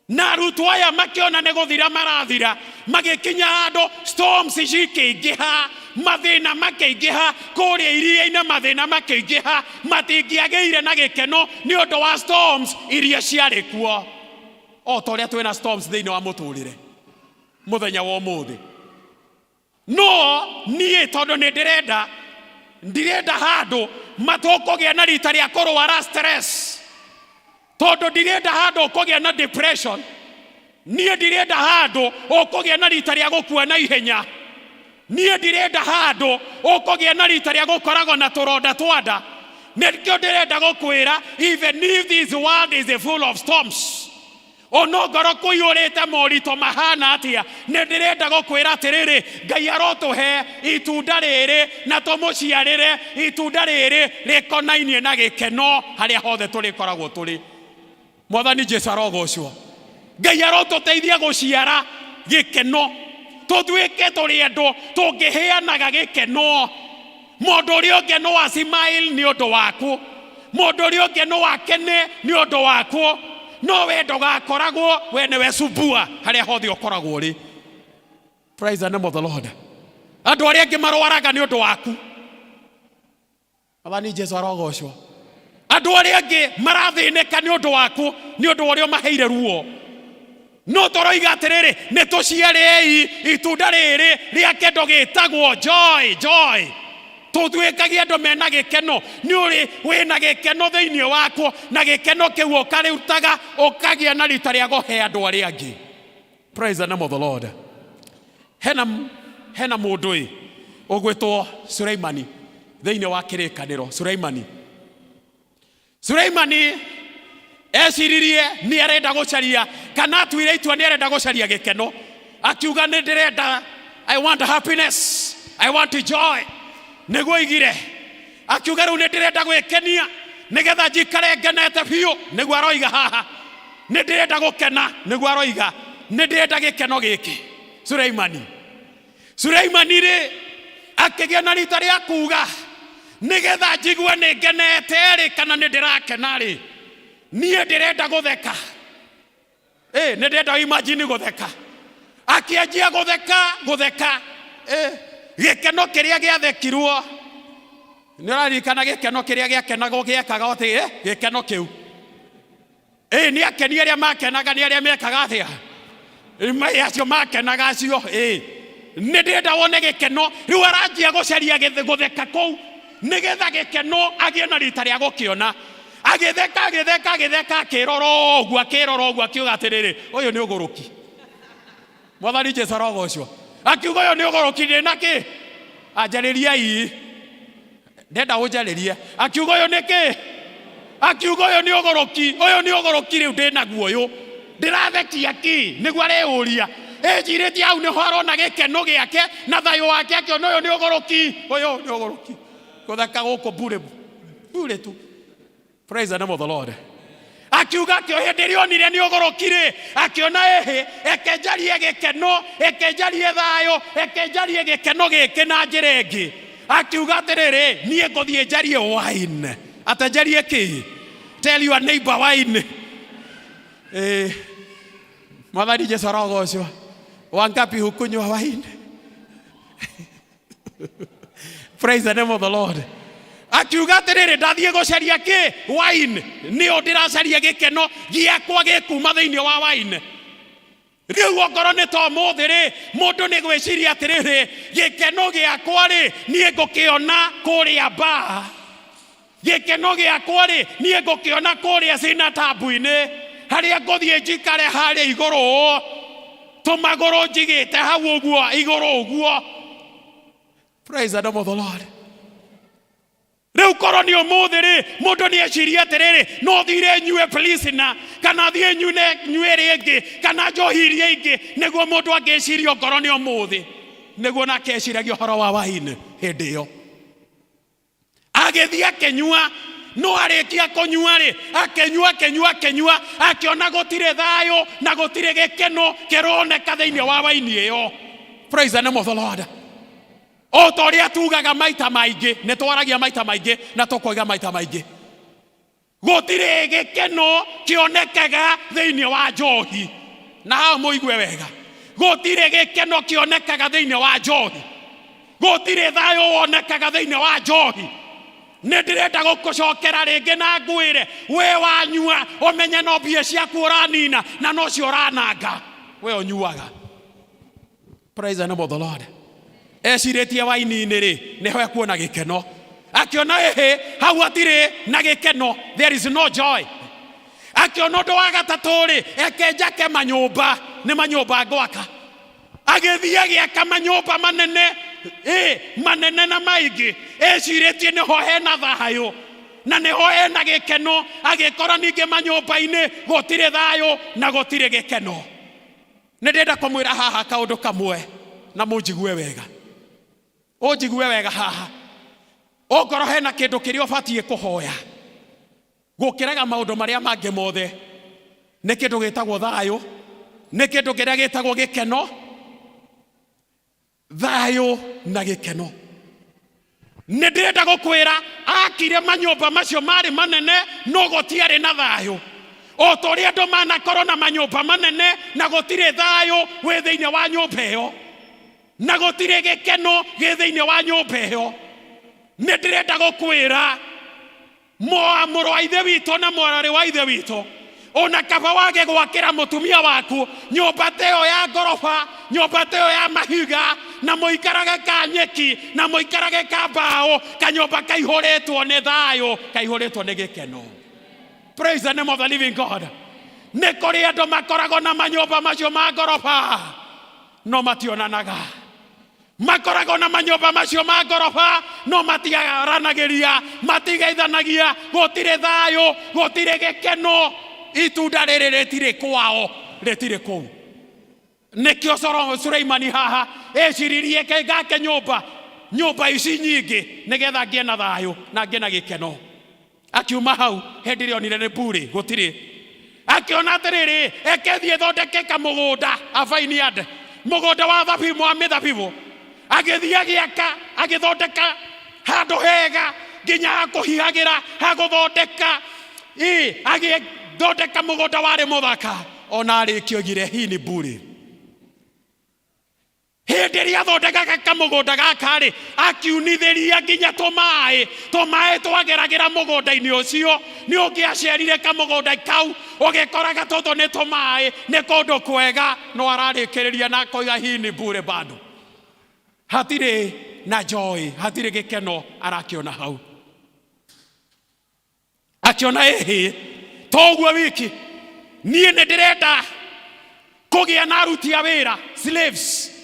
na arutwo aya makĩona nĩ gũthira marathira, magĩkinya handũ storms cikĩingĩha, mathĩna makĩingĩha kũrĩa iria-inĩ, mathĩna makĩingĩha, matingĩagĩire na gĩkeno nĩ ũndũ wa storms iria ciarĩ kuo. O ta ũrĩa twĩna storms thĩinĩ wa mũtũrĩre mũthenya wa ũmũthĩ. No niĩ tondũ nĩ ndĩrenda, ndirenda handũ matũkũgĩa na rita rĩa kũrwara stress, tondũ ndirenda handũ ũkũgĩa na depression, niĩ ndirenda handũ ũkũgĩa na rita rĩa gũkua na ihenya, niĩ ndirenda handũ ũkũgĩa na rita rĩa gũkoragwo na tũronda twa nda. Nĩkĩo ndĩrenda gũkwĩra, even if this world is full of storms, ona ngoro kũiyũrĩte moritũ mahana atĩa, nĩ ndĩrenda gũkwĩra atĩrĩrĩ, Ngai arotũhe itunda rĩrĩ na tũmũciarĩre itunda rĩrĩ rĩkonainie na gĩkeno harĩa hothe tũrĩkoragwo tũrĩ. Mwathani Jesu arogocwo. Ngai arotũteithia gũciara gĩkeno, tũtuĩke tũrĩ andũ tũngĩheanaga gĩkeno. Mũndũ ũrĩa ũngĩ no acimile nĩ ũndũ waku, Mũndũ ũrĩa ũngĩ no akene nĩ ũndũ wakuo, no we ndũgakoragwo, we nĩwe subua harĩa hothe ũkoragwo ũrĩ. Praise the name of the Lord. Andũ arĩa angĩ marwaraga nĩ ũndũ waku. Mwathani Jesu arogocwo. Andũ arĩa angĩ marathĩnĩka nĩ ũndũ waku, nĩ ũndũ wa ũrĩa ũmaheire ruo. No tũroiga atĩrĩrĩ, nĩ tũciarei itunda rĩrĩ rĩa kĩndũ gĩtagwo joy, joy. Tũtuĩkagie andũ mena gĩkeno. Nĩ ũrĩ wĩna gĩkeno thĩinĩ waku, na gĩkeno kĩu ũkarĩrutaga, ũkagĩa na rita rĩa kũhe andũ arĩa angĩ. Praise the name of the Lord. Hena, hena mũndũ ĩ ũgwĩtwo Suleimani thĩinĩ wa kĩrĩkanĩro. Suleimani, Suleimani eciririe nĩ arenda gũcaria, kana atuire itua nĩ arenda gũcaria gĩkeno, akiuga nĩ ndĩrenda, I want happiness, I want joy, nĩguo oigire. Akiuga rĩu nĩ ndĩrenda gwĩkenia nĩgetha njikare ngenete biũ, nĩguo aroiga haha. Nĩ ndĩrenda gũkena, nĩguo aroiga, nĩ ndĩrenda gĩkeno gĩkĩ. Suleimani, Suleimani rĩ akĩgĩa na rita rĩa kuga nĩgetha njigue nĩ ngenete rĩ, kana nĩ ndĩrakena rĩ, niĩ ndĩrenda gũtheka. Nĩ ndĩrenda imagine gũtheka. Akĩanjia gũtheka, gũtheka. Gĩkeno kĩrĩa gĩathekirwo, nĩ ũraririkana gĩkeno kĩrĩa gĩakenagwo gĩekaga atĩ, gĩkeno kĩu. Nĩ akeni arĩa makenaga nĩ arĩa mekaga atĩa? Mai acio makenaga acio. Nĩ ndĩrenda wone gĩkeno. Rĩu aranjia gũcaria gũtheka kũu nĩgetha gĩkeno agĩe na rita rĩa gũkĩona. Agĩtheka, agĩtheka, agĩtheka, akĩrora ũguo, akĩrora ũguo, akiuga atĩrĩrĩ, ũyũ nĩ ũgũrũki. Mwathani Jesu arogocwo. Akiuga ũyũ nĩ ũgũrũki, ndĩ na kĩ? Anjarĩriai. Ndenda ũnjarĩrie. Akiuga ũyũ nĩ kĩ? Akiuga ũyũ nĩ ũgũrũki, ũyũ nĩ ũgũrũki rĩu ndĩ naguo ũyũ. Ndĩrathekia kĩ? Nĩguo areyũria. Ecirĩtie hau nĩho arona gĩkeno gĩake na thayũ wake, akĩona ũyũ nĩ ũgũrũki, ũyũ nĩ ũgũrũki. Gũtheka gũkũ bure, bure tu. Praise the name of the Lord. Akiuga akĩo hĩndĩ ĩrĩa onire nĩ ũgũrũki rĩ, akĩona ĩhĩ, eke njarie gĩkeno, eke njarie thayũ, eke njarie gĩkeno gĩkĩ na njĩra ĩngĩ. Akiuga atĩrĩrĩ, niĩ ngũthiĩ njarie wine. Ate njarie kĩ? Tell your neighbor wine. Mwathani Jesu arogocwo. Wangapi hukunywa wine? Praise the name of the Lord. Akiuga atĩrĩrĩ, ndathiĩ gũcaria kĩ? Wine. Nĩo ndĩracaria gĩkeno gĩakwa gĩkuma thĩinĩ wa wine. Rĩu okorwo nĩ ta ũmũthĩ rĩ, mũndũ nĩ gwĩciria atĩrĩrĩ, gĩkeno gĩakwa rĩ, niĩ ngũkĩona kũrĩa bar. Gĩkeno gĩakwa rĩ, niĩ ngũkĩona kũrĩa cinatabu-inĩ, harĩa ngũthiĩ njikare harĩa igũrũ, tũmagũrũ njigĩte hau ũguo igũrũ ũguo. Praise the name of the Lord. Rĩu korwo nĩ ũmũthĩ rĩ, mũndũ nĩ eciria atĩrĩrĩ, no thire nyue Pilsner, kana thiĩ nyue rĩngĩ, kana njohi iria ingĩ, nĩguo mũndũ angĩciria ongorwo nĩ ũmũthĩ, nĩguo nake eciragia ũhoro wa wine hĩndĩ ĩyo. Agĩthiĩ akĩnyua, no arĩkia kũnyua rĩ, akĩnyua, akĩnyua, akĩnyua, akĩona gũtirĩ thayũ na gũtirĩ gĩkeno kĩroneka thĩinĩ wa waini ĩyo. Praise the name of the Lord. O ta ũrĩa tugaga maita maingĩ, nĩ twaragia maita maingĩ na tũkoiga maita maingĩ, gũtirĩ gĩkeno kĩonekaga thĩinĩ wa njohi. Na hau mũigue wega, gũtirĩ gĩkeno kĩonekaga thĩinĩ wa njohi, gũtirĩ thayũ wonekaga thĩinĩ wa njohi. Nĩ ndĩrenda gũkũcokera rĩngĩ na ngwĩre, we wanyua ũmenye no mbia ciaku ũranina na nocio ũrananga, we ũnyuaga. Praise the name of the Lord. Ecirĩtie waini-inĩ rĩ, nĩho ekuona gĩkeno. Akĩona ĩhĩ, hau hatirĩ na gĩkeno, there is no joy. Akĩona ũndũ wa gatatũ rĩ, eke njake manyũmba, nĩ manyũmba ngwaka. Agĩthiĩ agĩaka manyũmba manene, manene na maingĩ. Ecirĩtie nĩho hena thayũ na nĩho hena gĩkeno. Agĩkora ningĩ manyũmba-inĩ gũtirĩ thayũ na gũtirĩ gĩkeno. Nĩ ndĩrenda kũmwĩra haha kaũndũ kamwe na mũnjigue wega. Ũnjigue wega haha. Ongorwo hena kĩndũ kĩrĩa ũbatiĩ kũhoya gũkĩraga maũndũ marĩa mangĩ mothe, nĩ kĩndũ gĩtagwo thayũ, nĩ kĩndũ kĩrĩa gĩtagwo gĩkeno. Thayũ na gĩkeno. Nĩ ndĩrenda gũkwĩra akire manyũmba macio marĩ manene no gũtiarĩ na thayũ. O ta ũrĩa andũ manakorwo na manyũmba manene na gũtirĩ thayũ wĩ thĩinĩ wa nyũmba ĩyo, na gũtirĩ gĩkeno gĩ thĩinĩ wa nyũmba ĩyo. Nĩ ndĩrenda gũkwĩra mũrũ wa ithe witũ na mwarĩ wa ithe witũ, ona kaba wage gwakĩra mũtumia waku nyũmba ta ĩyo ya ngoroba, nyũmba ta ĩyo ya mahiga, na mũikarage ka nyeki, na mũikarage ka mbaũ, kanyũmba kaihũrĩtwo nĩ thayũ, kaihũrĩtwo nĩ gĩkeno. Praise the name of the living God. Nĩ kũrĩ andũ makoragwo na manyũmba macio ma ngoroba no mationanaga, makoragwo na manyũmba macio ma ngoroba no matiaranagĩria, matigeithanagia, gũtirĩ thayũ, gũtirĩ gĩkeno. Itunda rĩrĩ rĩtirĩ kwao, rĩtirĩ kũu. Nĩkĩo Suleimani haha eciririe ngake nyũmba, nyũmba ici nyingĩ nĩgetha ngĩe na thayũ na ngĩe na gĩkeno. Akiuma hau hĩndĩ ĩrĩa onire nĩ burĩ gũtirĩ, akiona atĩrĩrĩ, eke thiĩ thondeke kamũgũnda, a vineyard, mũgũnda wa thabibu, wa mĩthabibũ. Agĩthiĩ agĩaka, agĩthondeka handũ hega nginya ha kũhihagĩra, ha gũthondeka, agĩthondeka mũgũnda warĩ mũthaka. Ona arĩkia oigire hii ni burĩ. Hĩndĩ ĩrĩa athondekaga kamũgũnda gaka rĩ, akiunithĩria nginya tũmaĩ, tũmaĩ twageragĩra mũgũnda-inĩ ũcio. Nĩ ũngĩacerire kamũgũnda kau ũgĩkoraga tũtũ nĩ tũmaĩ, nĩ kũndũ kwega. No ararĩkĩrĩria na akoiga hii ni bure bado, hatirĩ na joy, hatirĩ gĩkeno arakĩona hau. Akiona ĩhĩ toguo wiki, niĩ nĩ ndĩrenda kũgĩa na aruti a wĩra, slaves.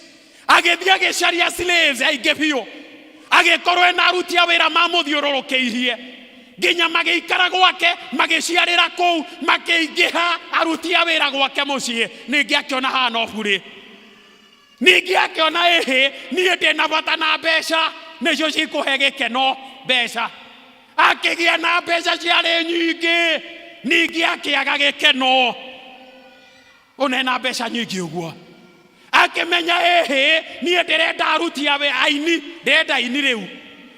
Agĩthiĩ agĩcaria slaves aingĩ biũ, agĩkorwo ena aruti a wĩra mamũthiũrũrũkĩirie nginya magĩikara gwake, magĩciarĩra kũu, makĩingĩha aruti a wĩra gwake mũciĩ. Ningĩ akĩona haha no burĩ. Ningĩ akĩona ĩhĩ, niĩ ndĩ na bata na mbeca, nĩcio cikũhe gĩkeno, mbeca. Akĩgĩa na mbeca ciarĩ nyingĩ, ningĩ akĩaga gĩkeno. Ũnena mbeca nyingĩ ũguo. Akĩmenya ĩhĩ, niĩ ndĩrenda aruti a aini, ndĩrenda aini rĩu.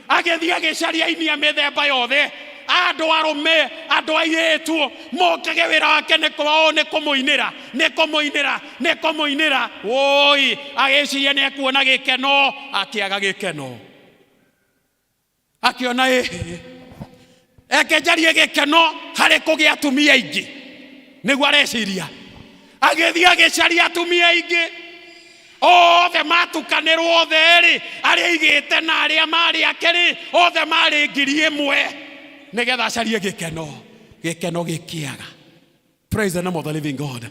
Agĩthiĩ agĩcaria aini a mĩthemba yothe, andũ arũme, andũ airĩtu, mokage wĩra wake nĩ kwao, nĩ kũmũinĩra, nĩ kũmũinĩra, nĩ kũmũinĩra. Woi, agĩciria nĩ ekuona gĩkeno, akĩaga gĩkeno. Akĩona ĩhĩ, eke njarie gĩkeno harĩ kũgĩa atumia aingĩ, nĩguo areciria. Agĩthiĩ agĩcaria atumia aingĩ, othe matukanĩrwo othe rĩ, arĩa aigĩte na arĩa marĩ ake rĩ, othe marĩ 1,000, nĩgetha acarie gĩkeno. Gĩkeno gĩkĩaga. Praise the name of the living God.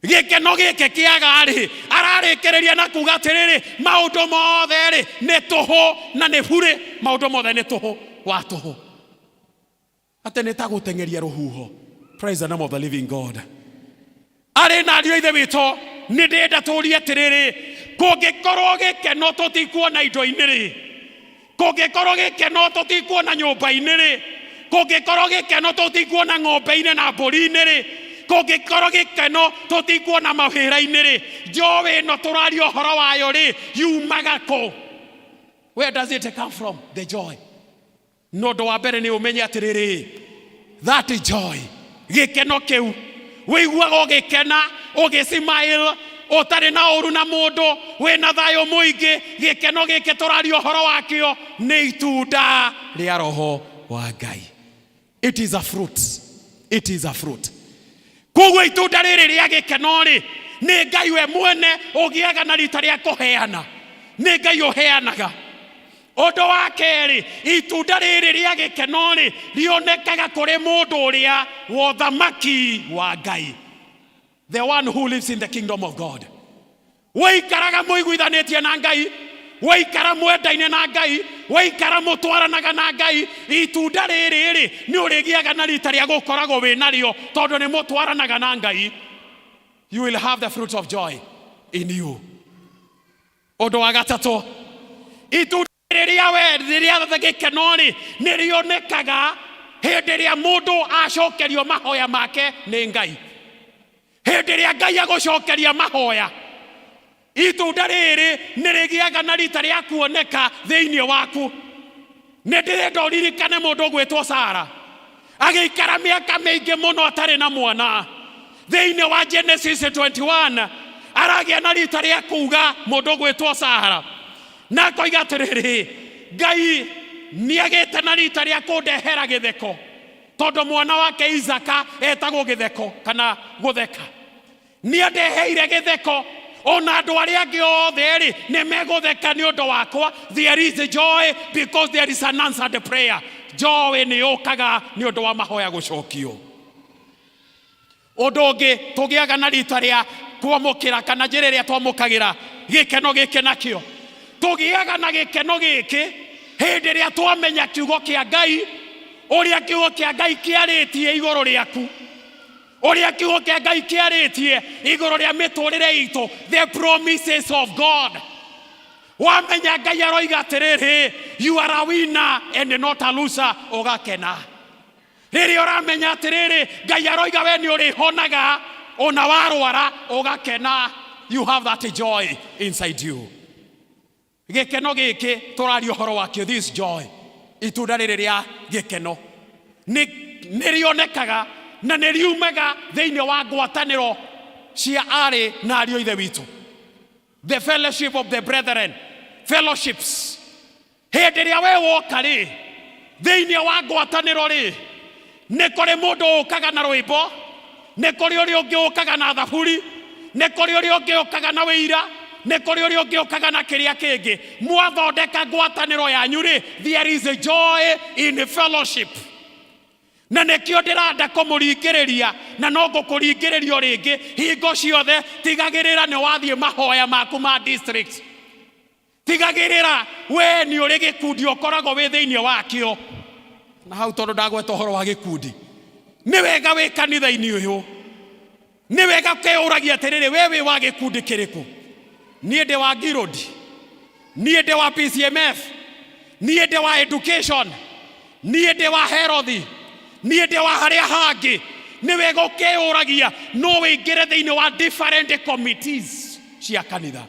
Gĩkeno gĩkĩ kĩaga rĩ, ararĩkĩrĩria na kuga atĩrĩrĩ, maũndũ mothe rĩ nĩ tũhũ na nĩ burĩ, maũndũ mothe nĩ tũhũ wa tũhũ, atĩ nĩ ta gũteng'eria rũhuho. Praise the name of the living God. Arĩ na ariũ a ithe witũ, nĩ ndĩrenda tũrie atĩrĩrĩ, kũngĩkorwo gĩkeno tũtikuona indo-inĩ rĩ, kũngĩkorwo gĩkeno tũtikuona nyũmba-inĩ rĩ, kũngĩkorwo gĩkeno tũtikuona ng'ombe-inĩ na mbũri-inĩ rĩ, kũngĩkorwo gĩkeno tũtikuona mawĩra-inĩ rĩ, njoĩ ĩno tũraria ũhoro wayo rĩ, yumaga kũ? Where does it come from? The joy. No ũndũ wa mbere nĩ ũmenye atĩrĩrĩ, that joy, gĩkeno kĩu wĩiguaga ũgĩkena, ũgĩsmile, ũtarĩ na ũru na mũndũ, wĩna thayũ mũingĩ. Gĩkeno gĩkĩ tũraria ũhoro wakĩo nĩ itunda rĩa Roho wa Ngai. It is a fruit. It is a fruit. Koguo itunda rĩrĩ rĩa gĩkeno rĩ, nĩ Ngai we mwene ũgĩaga na rita rĩa kũheana, nĩ Ngai ũheanaga. Ũndũ wa kerĩ, itunda rĩrĩ rĩa gĩkeno rĩ, rĩonekaga kũrĩ mũndũ ũrĩa wa ũthamaki wa Ngai, the one who lives in the kingdom of God. Wĩikaraga mũiguithanĩtie na Ngai, wĩikara mwendaine na Ngai, wĩikara mũtwaranaga na Ngai. Itunda rĩrĩ rĩ, nĩ ũrĩgĩaga na rita rĩa gũkoragwo wĩ narĩo, tondũ nĩ mũtwaranaga na Ngai. You will have the fruit of joy in you. Ũndũ wa gatatũ, itunda rĩrĩa we rĩrĩa gĩkeno rĩ, nĩ rĩonekaga hĩndĩ ĩrĩa mũndũ acokerio mahoya make nĩ Ngai. Hĩndĩ ĩrĩa Ngai agũcokeria mahoya, itunda rĩrĩ nĩ rĩgĩaga na rita rĩa kuoneka thĩinĩ waku. Nĩ ndĩrenda ũririkane mũndũ ũgwĩtwo Sara agĩikara mĩaka mĩingĩ mũno atarĩ na mwana. Thĩinĩ wa Genesis 21 aragĩa na rita rĩa kuga mũndũ ũgwĩtwo Sara, na akoiga atĩrĩrĩ, Ngai nĩagĩte na rita rĩa kũndehera gĩtheko, tondũ mwana wake Isaka etagwo gĩtheko kana gũtheka. Nĩandeheire gĩtheko, ona andũ arĩa angĩ othe rĩ nĩ megũtheka nĩ ũndũ wakwa. There is joy because there is an answered prayer. Joy nĩ yũkaga nĩ ũndũ wa mahoya gũcokio. Ũndũ ũngĩ tũgĩaga na rita rĩa kwamũkĩra kana njĩra ĩrĩa twamũkagĩra gĩkeno gĩkĩ nakĩo, tũgĩaga na gĩkeno gĩkĩ hĩndĩ ĩrĩa twamenya kiugo kĩa Ngai, ũrĩa kiugo kĩa Ngai kĩarĩtie igũrũ rĩaku, ũrĩa kiugo kĩa Ngai kĩarĩtie igũrũ rĩa mĩtũrĩre itũ, the promises of God. Wamenya Ngai aroiga atĩrĩrĩ, you are a winner and not a loser, ũgakena. Rĩrĩa ũramenya atĩrĩrĩ, Ngai aroiga we nĩ ũrĩhonaga ona warwara, ũgakena. You have that joy inside you. Gĩkeno gĩkĩ tũraria ũhoro wakĩo, this joy, itunda rĩrĩ rĩa gĩkeno nĩ rĩonekaga na nĩ riumaga thĩinĩ wa ngwatanĩro cia arĩ na ariũ ithe witũ, the fellowship of the brethren, fellowships. Hĩndĩ ĩrĩa we woka rĩ thĩinĩ wa ngwatanĩro rĩ, nĩ kũrĩ mũndũ ũkaga na rwĩmbo, nĩ kũrĩ ũrĩa ũngĩ ũkaga na thaburi, nĩ kũrĩ ũrĩa ũngĩ ũkaga na wĩira, nĩ kũrĩ ũrĩa ũngĩ ũkaga na kĩrĩa kĩngĩ. Mwathondeka ngwatanĩro yanyu rĩ, there is a joy in fellowship. Na nĩkĩo ndĩranda kũmũringĩrĩria, na no ngũkũringĩrĩria o rĩngĩ hingo ciothe, tigagĩrĩra nĩ wathiĩ mahoya maku ma district. Tigagĩrĩra we nĩ ũrĩ gĩkundi ũkoragwo wĩ thĩinĩ wakĩo. Na hau tondũ ndagweta ũhoro wa gĩkundi, nĩ wega wĩ kanitha-inĩ ũyũ, nĩ wega ũkeyũragia atĩrĩrĩ, we wĩ wa gĩkundi kĩrĩkũ? Niĩ ndĩ wa Guild, niĩ ndĩ wa PCMF, niĩ ndĩ wa education, niĩ ndĩ wa health, niĩ ndĩ wa harĩa hangĩ. Nĩ wega ũkeyũragia, no wĩingĩre thĩinĩ wa different committees cia kanitha.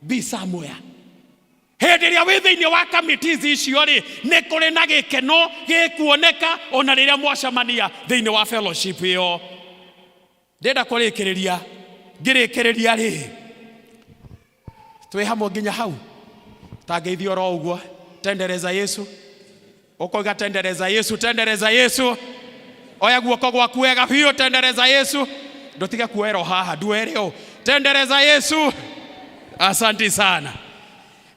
Be somewhere. Hĩndĩ ĩrĩa wĩ thĩinĩ wa committees icio rĩ, nĩ kũrĩ na gĩkeno gĩkuoneka ona rĩrĩa mwacemania thĩinĩ wa fellowship ĩyo. Ndĩrenda kũrĩkĩrĩria, ngĩrĩkĩrĩria rĩ, twĩ hamwe nginya hau, tangĩithio oro ũguo. Tendereza Yesu, ũkoiga tendereza Yesu, tendereza Yesu. Oya guoko gwaku wega biũ, tendereza Yesu. Ndũtige kuoerwo haha, nduere ũũ, tendereza Yesu. Asante sana.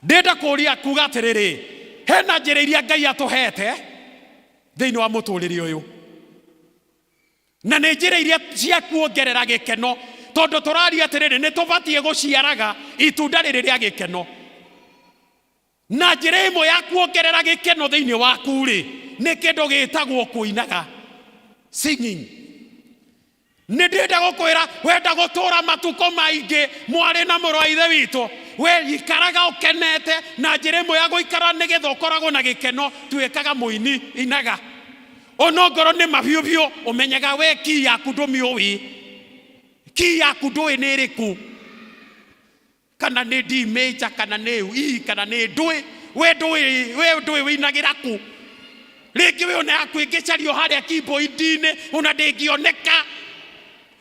Ndĩrenda kũria kuga atĩrĩrĩ, hena njĩra iria Ngai atũhete thĩinĩ wa mũtũrĩre ũyũ, na nĩ njĩra iria cia kuongerera gĩkeno, tondũ tũraria atĩrĩrĩ, nĩ tũbatiĩ gũciaraga itunda rĩrĩ rĩa gĩkeno. Na njĩra ĩmwe ya kuongerera gĩkeno thĩinĩ waku rĩ, nĩ kĩndũ gĩtagwo kũinaga, singing. Nĩ ndĩrenda gũkwĩra, wenda gũtũra matukũ maingĩ, mwarĩ na mũrũ wa ithe witũ, we ikaraga ũkenete. Na njĩra ĩmwe ya gũikara nĩgetha ũkoragwo na gĩkeno, tuĩkaga mũini, inaga. Ona ngoro nĩ mabiũ biũ, ũmenyaga we key yaku ndũmĩũĩ, key yaku ndũĩ nĩ ĩrĩkũ, kana nĩ D major, kana nĩ E, kana nĩ ndũĩ, we ndũĩ, we ndũĩ wĩinagĩra kũ. Rĩngĩ we ona yaku ĩngĩcario harĩa keyboard-inĩ ona ndĩngĩoneka.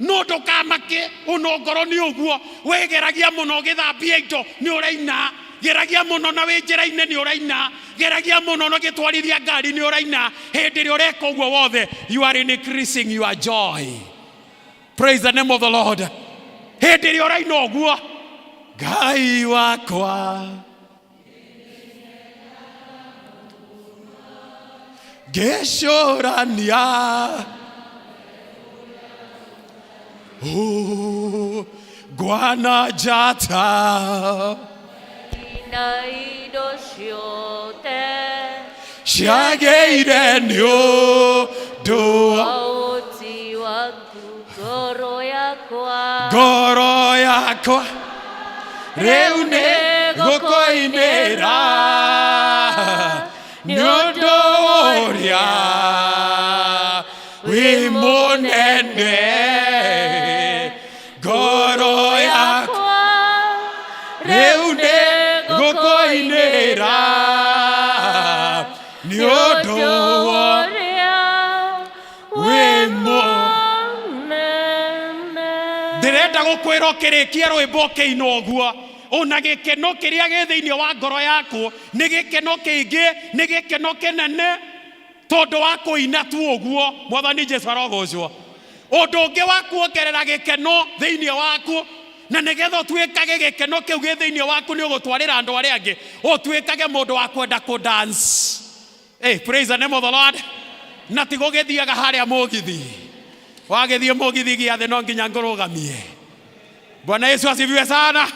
No ndũkamake, ona ngoro nĩ ũguo, we geragia mũno ũgĩthambia indo nĩ ũraina, geragia mũno na wĩ njĩra-inĩ nĩ ũraina, geragia mũno na ũgĩtwarithia ngari nĩ ũraina. Hĩndĩ ĩrĩa ũreka ũguo wothe, you are increasing your joy. Praise the name of the Lord. Hĩndĩ ĩrĩa ũraina ũguo, Ngai wakwa ngĩcũrania ngwana njata na indo ciothe ciagĩire nĩ ũndũ wa ũti waku, ngoro yakwa, ngoro yakwa rĩu nĩ gũkũinĩra nĩ ũndũ ũrĩa wĩ mũnene, ngoro yakwa rĩu nĩ gũkũinĩra nĩ Ndĩrenda gũkwĩra ũkĩrĩkia rwĩmbo ũkĩina ũguo ona gĩkeno kĩrĩa gĩ thĩinĩ wa ngoro yaku nĩ gĩkeno kĩingĩ, nĩ gĩkeno kĩnene tondũ wa kũina tu ũguo. Mwathani Jesu arogocwo. Ũndũ ũngĩ wa kuongerera gĩkeno thĩinĩ waku na nĩgetha ũtuĩkage gĩkeno kĩu gĩ thĩinĩ waku nĩ ũgũtwarĩra andũ arĩa angĩ, ũtuĩkage mũndũ wa kwenda kũ dance. Hey, praise the name of the Lord. Na ti gũgĩthiaga harĩa mũgithi, wagĩthiĩ mũgithi gĩathĩ no nginya ngũrũgamie. Bwana Yesu asifiwe sana.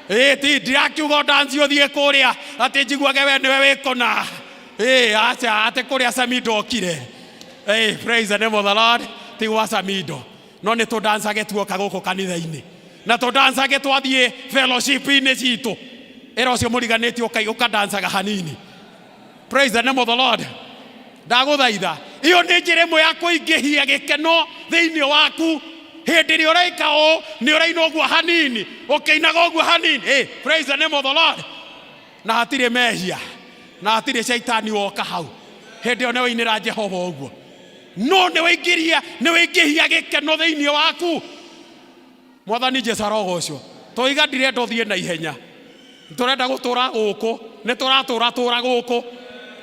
Ĩ ti ndirakiuga ũdanci ũthiĩ kũrĩa atĩ njiguage we nĩwe wĩ kũna. Ĩ aca atĩ kũrĩa Samido okire. Hey, praise the name of the Lord. Ti gwa Samido. No nĩ tũdancage tuoka gũkũ kanitha-inĩ. Na tũdancage twathiĩ fellowship-inĩ citũ. Ĩra ũcio mũriganĩtie ũkadancaga hanini. Praise the name of the Lord. Ndagũthaitha, ĩyo nĩ njĩra ĩmwe ya kũingĩhia gĩkeno thĩinĩ waku. Hĩndĩ ĩrĩa ũraika ũũ, nĩ ũraina ũguo hanini, ũkĩinaga ũguo hanini. Hey, praise the name of the Lord. Na hatirĩ mehia, na hatirĩ caitani woka hau. Hĩndĩ ĩyo nĩ wainĩra Jehova ũguo. No nĩ waingĩria, nĩ waingĩhia gĩkeno thĩinĩ waku. Mwathani Jesu arogocwo. Toiga ndirenda ũthiĩ na ihenya, tũrenda gũtũra gũkũ, nĩ tũratũra tũra gũkũ,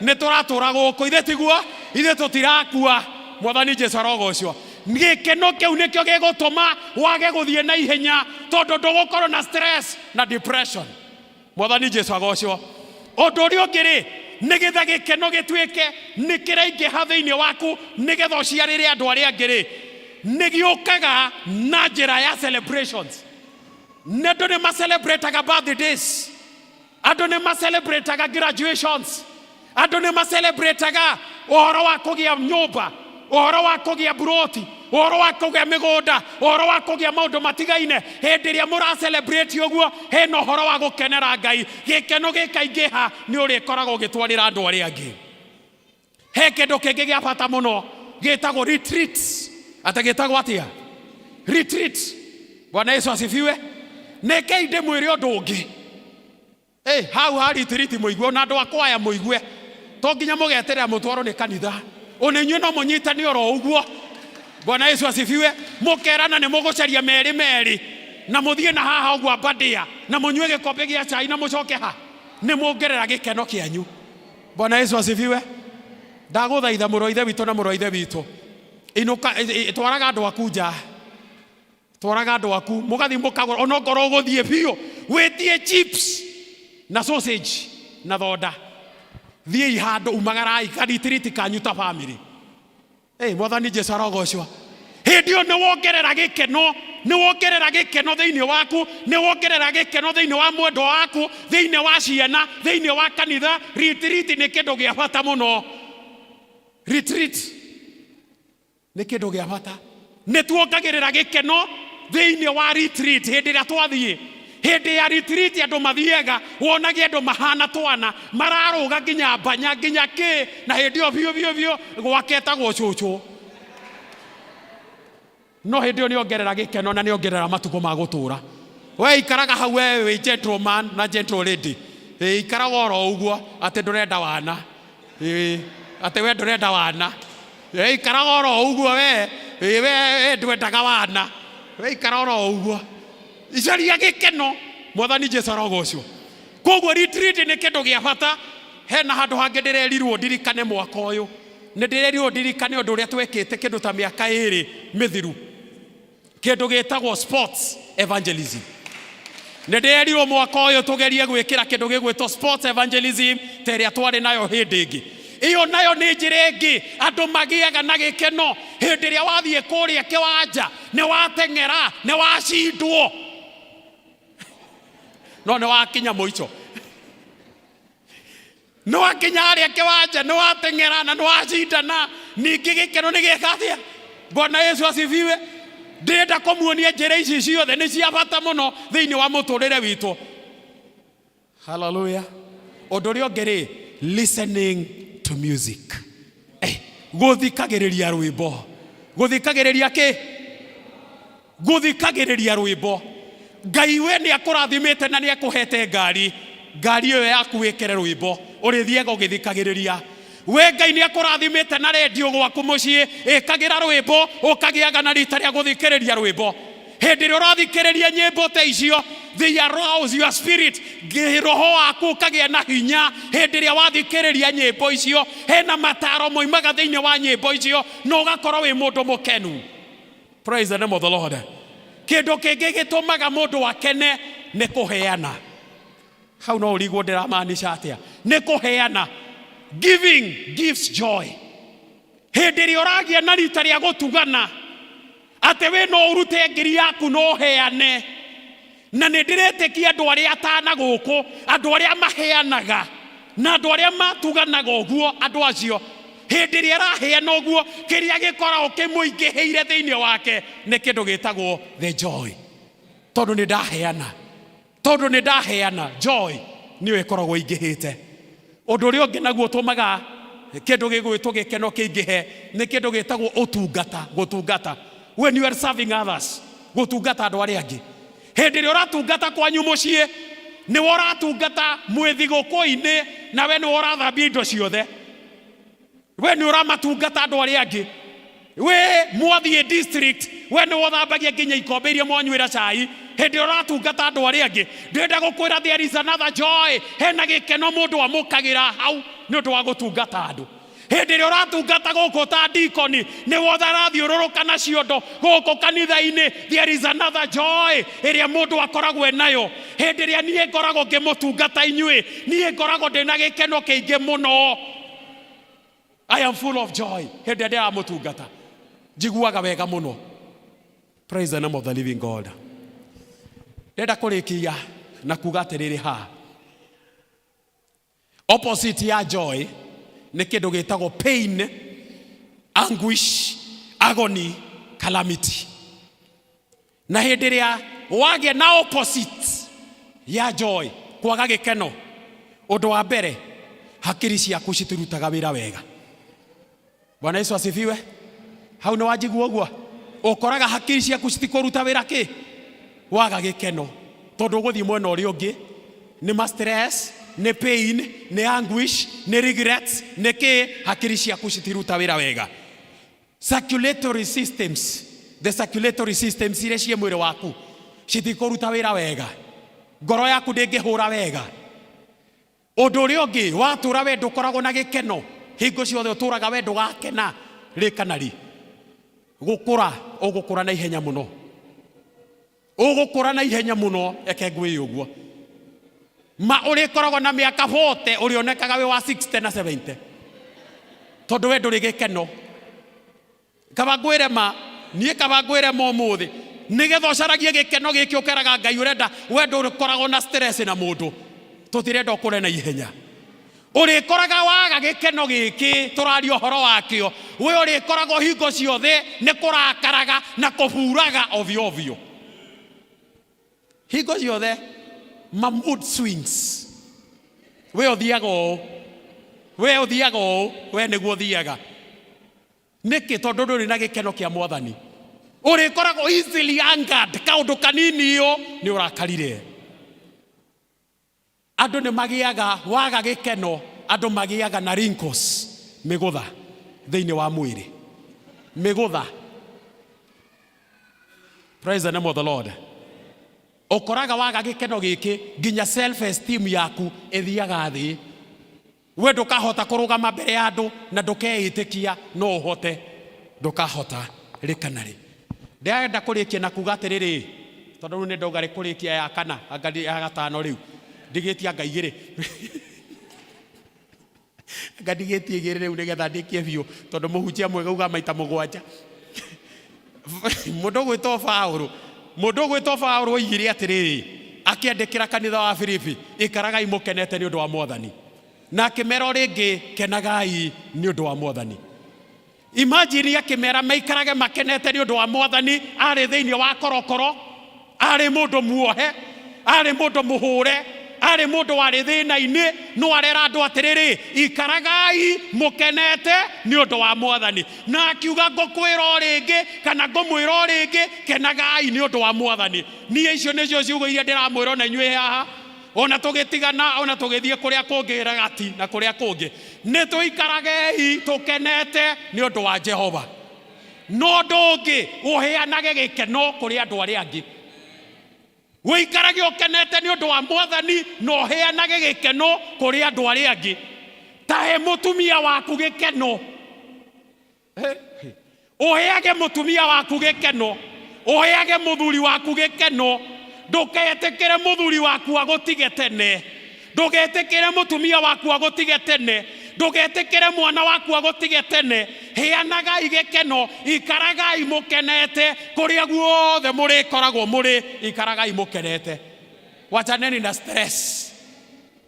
nĩ tũratũra gũkũ, ithe tiguo, ithe tũtirakua. Mwathani Jesu arogocwo. Gĩkeno kĩu nĩkĩo gĩgũtũma wage gũthiĩ na ihenya, tondũ ndũgũkorwo na stress na depression. Mwathani Jesu agocwo. Ũndũ ũrĩa ũngĩ rĩ, nĩgetha gĩkeno gĩtuĩke nĩ kĩraingĩha thĩinĩ waku, nĩgetha ũciarĩre andũ arĩa angĩ rĩ, nĩ gĩũkaga na njĩra ya celebrations. Nĩ andũ nĩ macelebrataga birthdays, andũ nĩ macelebrataga graduations, andũ nĩ macelebrataga ũhoro wa kũgĩa nyũmba, ũhoro wa kũgĩa buroti, ũhoro wa kũgĩa mĩgũnda, ũhoro wa kũgĩa maũndũ matigaine. Hĩndĩ ĩrĩa mũra celebrate ũguo, hena ũhoro wa gũkenera Ngai, gĩkeno gĩkaingĩha, nĩ ũrĩkoragwo ũgĩtwarĩra andũ arĩa angĩ. He kĩndũ kĩngĩ gĩa bata mũno gĩtagwo retreats. Atĩ gĩtagwo atĩa? Retreat. Bwana Yesu asifiwe. Nĩkĩi ndĩmwĩre ũndũ ũngĩ. Hey, hau ha retreat mũigue, ona andũ akwa aya mũigue, to nginya mũgeterera mũtwarwo nĩ kanitha, ona inyuĩ no mũnyitane oro ũguo. Bwana Yesu asifiwe. Mũkerana nĩ mũgũcaria merĩ merĩ na mũthiĩ na haha ũguo Aberdare na mũnyue gĩkombe gĩa cai na mũcoke ha, nĩ muongerera gĩkeno kĩanyu. Bwana Yesu asifiwe. Ndagũthaitha mũrũ wa ithe witũ na mũrũ wa ithe witũ, inũka, twaraga andũ aku nja, twaraga andũ aku mũgathiĩ mũkagũra, ona okorwo ũgũthiĩ biũ wĩtie chips na sausage na thonda, thiĩi handũ, umagarai karitiriti kanyu ta family. Hey, Mwathani Jesu arogocwo. Hĩndĩ ĩyo nĩ wongerera gĩkeno, nĩ wongerera gĩkeno thĩinĩ waku, nĩ wongerera gĩkeno thĩinĩ wa mwendwa waku, thĩinĩ wa ciana, thĩinĩ wa kanitha. Retreat nĩ kĩndũ gĩa bata mũno. Retreat nĩ kĩndũ gĩa bata. Nĩ tuongagĩrĩra gĩkeno thĩinĩ wa retreat hĩndĩ ĩrĩa twathiĩ. Hĩndĩ ya retreat andũ mathiaga, wonage andũ mahana twana, mararũga nginya mbanya, nginya kĩ, na hĩndĩ ĩyo biũ biũ biũ gwaketagwo cũcũ. No hĩndĩ ĩyo nĩongerera gĩkeno na nĩongerera matukũ ma gũtũra. We ikaraga hau we wĩ gentleman na gentle lady. Ĩ, ikaraga oro ũguo atĩ ndũrenda wana. Ĩ, atĩ we ndũrenda wana. Ĩ, ikaraga oro ũguo we, ĩ, we ndwendaga wana. We ikara oro ũguo. Icaria gĩkeno. Mwathani Jesu arogocwo. Koguo retreat nĩ kĩndũ gĩa bata. Hena handũ hangĩ ndĩrerirwo ndirikane mwaka ũyũ. Nĩ ndĩrerirwo ndirikane ũndũ ũrĩa twekĩte kĩndũ ta mĩaka ĩrĩ mĩthiru. Kĩndũ gĩtagwo sports evangelism. Nĩ ndĩrerirwo mwaka ũyũ tũgerie gwĩkĩra kĩndũ gĩgwĩtwo sports evangelism ta ĩrĩa twarĩ nayo hĩndĩ ĩngĩ. Ĩyo nayo nĩ njĩra ĩngĩ andũ magĩaga na gĩkeno. Hĩndĩ ĩrĩa wathiĩ kũrĩa kĩwanja, nĩ wateng'era, nĩ wacindwo, no nĩ wakinya mũico. Nĩ wakinya harĩa kĩwanja, nĩ wateng'era na nĩ wacindana, ningĩ gĩkeno nĩ gĩka atĩa? Bwana Yesu asifiwe. Ndĩrenda kũmuonia njĩra ici ciothe nĩ cia bata mũno thĩinĩ wa mũtũrĩre witũ. Hallelujah. Ũndũ ũrĩa ũngĩ rĩ, listening to music. Gũthikagĩrĩria rwĩmbo. Gũthikagĩrĩria kĩ? Gũthikagĩrĩria rwĩmbo. Ngai we nĩ akũrathimĩte na nĩ akũhete ngari. Ngari ĩyo yaku wĩkĩre rwĩmbo, ũrĩthiaga ũgĩthikagĩrĩria. We Ngai nĩ akũrathimĩte na redio gwaku mũciĩ, ĩkagĩra rwĩmbo, ũkagĩaga na rita rĩa gũthikĩrĩria rwĩmbo. Hĩndĩ ĩrĩa ũrathikĩrĩria nyĩmbo ta icio, they arouse your spirit, roho waku ũkagĩa na hinya. Hĩndĩ ĩrĩa wathikĩrĩria nyĩmbo icio, hena mataro moimaga thĩinĩ wa nyĩmbo icio na ũgakorwo wĩ mũndũ mũkenu. Praise the name of the Lord. Kĩndũ kĩngĩ gĩtũmaga mũndũ akene nĩ kũheana. Hau no ũrigwo ndĩramaanisha atĩa. Nĩ kũheana. Giving gives joy. Hĩndĩ ĩrĩa ũragĩa na rita rĩa gũtugana atĩ wĩ no ũrute ngiri yaku no ũheane, na nĩ ndĩretĩkia andũ arĩa atana gũkũ, andũ arĩa maheanaga na andũ arĩa matuganaga ũguo, andũ acio hĩndĩ ĩrĩa araheana ũguo, kĩrĩa gĩkoragwo kĩmũingĩhĩire thĩinĩ wake nĩ kĩndũ gĩtagwo the joy. Tondũ nĩ ndaheana, tondũ nĩ ndaheana, joy nĩyo ĩkoragwo ĩingĩhĩte. Ũndũ ũrĩa ũngĩ naguo ũtũmaga kĩndũ gĩgwĩtwo gĩkeno kĩingĩhe nĩ kĩndũ gĩtagwo ũtungata, gũtungata. When you are serving others, gũtungata andũ arĩa angĩ. Hĩndĩ ĩrĩa ũratungata kwanyu mũciĩ, nĩwe ũratungata mwĩ thigũkũ-inĩ, na we nĩwe ũrathambia indo ciothe. We nĩ ũramatungata andũ arĩa angĩ. We mwathiĩ district, we nĩwe ũthambagia nginya ikombe iria mwanyuĩra cai. Hĩndĩ ĩrĩa ũratungata andũ arĩa angĩ, ndĩrenda gũkwĩra there is another joy. Hena gĩkeno mũndũ amũkagĩra hau nĩ ũndũ wa gũtungata andũ. Hĩndĩ ĩrĩa ũratungata gũkũ ta dikoni, nĩwe ũrathiũrũrũka na ciondo gũkũ kanitha-inĩ, there is another joy ĩrĩa mũndũ akoragwo enayo. Hĩndĩ ĩrĩa niĩ ngoragwo ngĩmũtungata inyuĩ, niĩ ngoragwo ndĩna gĩkeno kĩingĩ mũno. I am full of joy. Hĩndĩ ĩrĩa ndĩramũtungata, njiguaga wega mũno. Praise the name of the living God. Ndĩrenda kũrĩkia na kuga atĩrĩrĩ haha. Opposite ya joy nĩ kĩndũ gĩtagwo pain, anguish, agony, calamity. Na hĩndĩ ĩrĩa wagĩa na opposite ya joy, kwaga gĩkeno, ũndũ wa mbere hakiri ciaku citirutaga wĩra wega. Bwana Yesu asifiwe. Hau nĩ wanjigua ũguo? Ũkoraga hakiri ciaku citikũruta wĩra kĩ? Waga gĩkeno. Tondũ ũgũthiĩ mwena ũrĩa ũngĩ, nĩ ma stress, nĩ pain, nĩ anguish, nĩ regrets, nĩ kĩ? Hakiri ciaku citiruta wĩra wega. Circulatory systems, the circulatory systems iria ciĩ mwĩrĩ waku citikũruta wĩra wega. Ngoro yaku ndĩngĩhũra wega. Ũndũ ũrĩa ũngĩ, watũra we ndũkoragwo na gĩkeno, hingo ciothe ũtũraga we ndũgakena rĩ kana rĩ. Gũkũra, ũgũkũra na ihenya mũno. Ũgũkũra na ihenya mũno, eke ngwĩre ũguo. Ma ũrĩkoragwo na mĩaka 40, ũrĩonekaga wĩ wa 60 na 70. Tondũ we ndũrĩ gĩkeno. Kaba ngwĩre ma, niĩ kaba ngwĩre ma ũmũthĩ. Nĩgetha ũcaragie gĩkeno gĩkĩ ũkeraga Ngai ũrenda, we ndũkoragwo na stress na mũndũ. Tũtirenda ũkũre na ihenya. Ũrĩkoraga waga gĩkeno gĩkĩ tũraria ũhoro wakĩo, we ũrĩkoragwo hingo ciothe nĩ kũrakaraga na kũburaga ovyo ovyo. Hingo ciothe ma mood swings. We ũthiaga ũũ, we ũthiaga ũũ, we nĩguo ũthiaga. Nĩkĩ? Tondũ ndũrĩ na gĩkeno kĩa Mwathani. Ũrĩkoragwo easily angered, kaũndũ kanini ũ nĩ ũrakarire. Andũ nĩ magĩaga, waga gĩkeno, andũ magĩaga na wrinkles, mĩgũtha thĩinĩ wa mwĩrĩ. Mĩgũtha. Praise the name of the Lord. Ũkoraga waga gĩkeno gĩkĩ, nginya self esteem yaku ĩthiaga thĩ. We ndũkahota kũrũgama mbere ya andũ na ndũkeĩtĩkia no ũhote, ndũkahota rĩ kana rĩ. Ndĩrenda kũrĩkia na kuga atĩrĩrĩ, tondũ rĩu nĩ ndauga rĩ kũrĩkia ya kana, anga ya gatano rĩu, ndigĩtie anga igĩrĩ. Anga ndigĩtie igĩrĩ rĩu nĩgetha ndĩkie biũ, tondũ mũhunjia mwega uga maita mũgwanja. Mũndũ ũgwĩtwo Paũlũ, mũndũ ũgwĩtwo Paũlũ oigire atĩrĩrĩ, akĩandĩkĩra kanitha wa Filipi, ikaragai mũkenete nĩ ũndũ wa Mwathani. Na akĩmera o rĩngĩ, kenagai nĩ ũndũ wa Mwathani. Imagine akĩmera maikarage makenete nĩ ũndũ wa Mwathani, arĩ thĩinĩ wa korokoro, arĩ mũndũ muohe, arĩ mũndũ mũhũre, arĩ mũndũ warĩ thĩna-inĩ, no arera andũ atĩrĩrĩ, ikaragai mũkenete nĩ ũndũ wa Mwathani. Na akiuga ngũkwĩra o rĩngĩ, kana ngũmwĩra o rĩngĩ, kenagai nĩ ũndũ wa Mwathani. Niĩ icio nĩcio ciugo iria ndĩramwĩra ona inyuĩ haha, ona tũgĩtigana, ona tũgĩthiĩ kũrĩa kũngĩ ragati na kũrĩa kũngĩ, nĩ tũikaragei tũkenete nĩ ũndũ wa Jehova. No ũndũ ũngĩ ũheanage gĩkeno kũrĩ andũ arĩa angĩ. Ũikarage ũkenete nĩ ũndũ wa Mwathani na ũheanage gĩkeno kũrĩ andũ arĩa angĩ. Ta he mũtumia waku gĩkeno. Ũheage mũtumia waku gĩkeno, ũheage mũthuri waku gĩkeno. Ndũgetĩkĩre mũthuri waku agũtige tene, ndũgetĩkĩre mũtumia waku agũtige tene, ndũgetĩkĩre mwana waku agũtige tene. Heanagai gĩkeno, ikaragai mũkenete kũrĩa guothe mũrĩkoragwo mũrĩ, ikaragai mũkenete. Wachaneni na stress.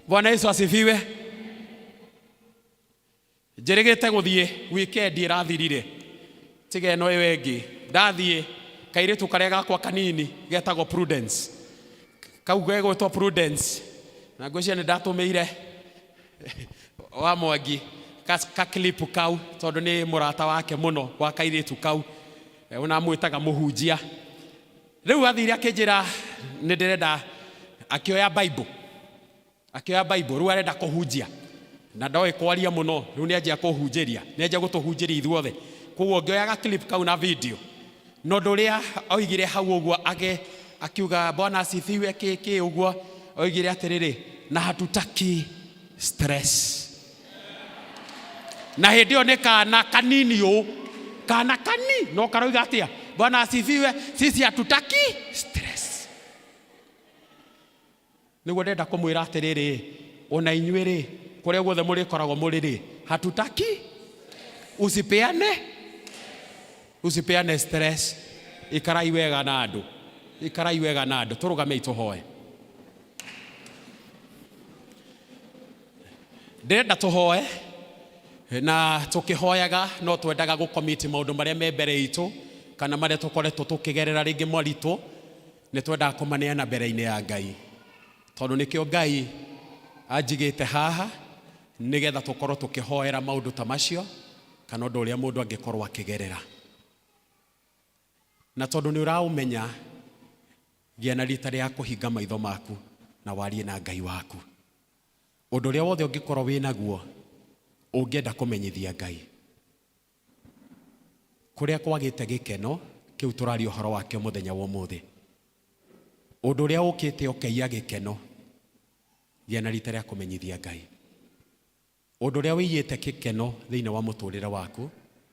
Bwana Yesu asifiwe. Njĩrĩgĩte gũthiĩ weekend ĩrathirire, tiga ĩno ĩyo ĩngĩ. Ndathiĩ kairĩtu karĩa gakwa kanini getagwo Prudence, kau gegwĩtwo Prudence, na ngwĩciria nĩ ndatũmĩire wa Mwangi ka, ka clip kau tondũ nĩ mũrata wake mũno wa kairĩtu kau, ona amwĩtaga mũhunjia. Rĩu athire akĩnjĩra nĩ ndĩrenda, akĩoya Bible akĩoya Bible rĩu arenda kũhunjia na ndoĩ kwaria mũno, rĩu nĩ anjia kũhunjĩria, nĩ anjia gũtũhunjĩria ithuothe. Koguo ngĩoya ga clip kau na video, na ũndũ ũrĩa oigire hau ũguo age akiuga Bwana asifiwe kĩ kĩ ũguo, oigire atĩrĩrĩ, na hatutaki stress. Na hĩndĩ ĩyo nĩ kana kanini ũũ, kana kani no karoiga atĩa, Bwana asifiwe, sisi hatutaki stress. Nĩguo ndĩrenda kũmwĩra atĩrĩrĩ, ona inyuĩ-rĩ, kũrĩa guothe mũrĩkoragwo mũrĩ-rĩ, hatutaki usipeane, usipeane stress. Ikarai wega na andũ, ikarai wega na andũ. Tũrũgamei tũhoe. Ndĩrenda tũhoe na tũkĩhoyaga no twendaga gũkomiti maũndũ marĩa me mbere itũ kana marĩa tũkoretwo tũkĩgerera rĩngĩ moritũ. Nĩ twendaga kũmaneana mbere-inĩ ya Ngai, tondũ nĩkĩo Ngai anjigĩte haha, nĩgetha tũkorwo tũkĩhoera maũndũ ta macio, kana ũndũ ũrĩa mũndũ angĩkorwo akĩgerera. Na tondũ nĩ ũraũmenya, gĩa na rita rĩa kũhinga maitho maku na warie na Ngai waku. Ũndũ ũrĩa wothe ũngĩkorwo wĩ naguo, ũngĩenda kũmenyithia Ngai. Kũrĩa kwagĩte gĩkeno kĩu tũraria ũhoro wakĩo mũthenya wa ũmũthĩ. Ũndũ ũrĩa ũkĩte ũkaiya gĩkeno, gĩa na rita rĩa kũmenyithia Ngai. Ũndũ ũrĩa ũiyĩte gĩkeno thĩinĩ wa mũtũrĩre waku,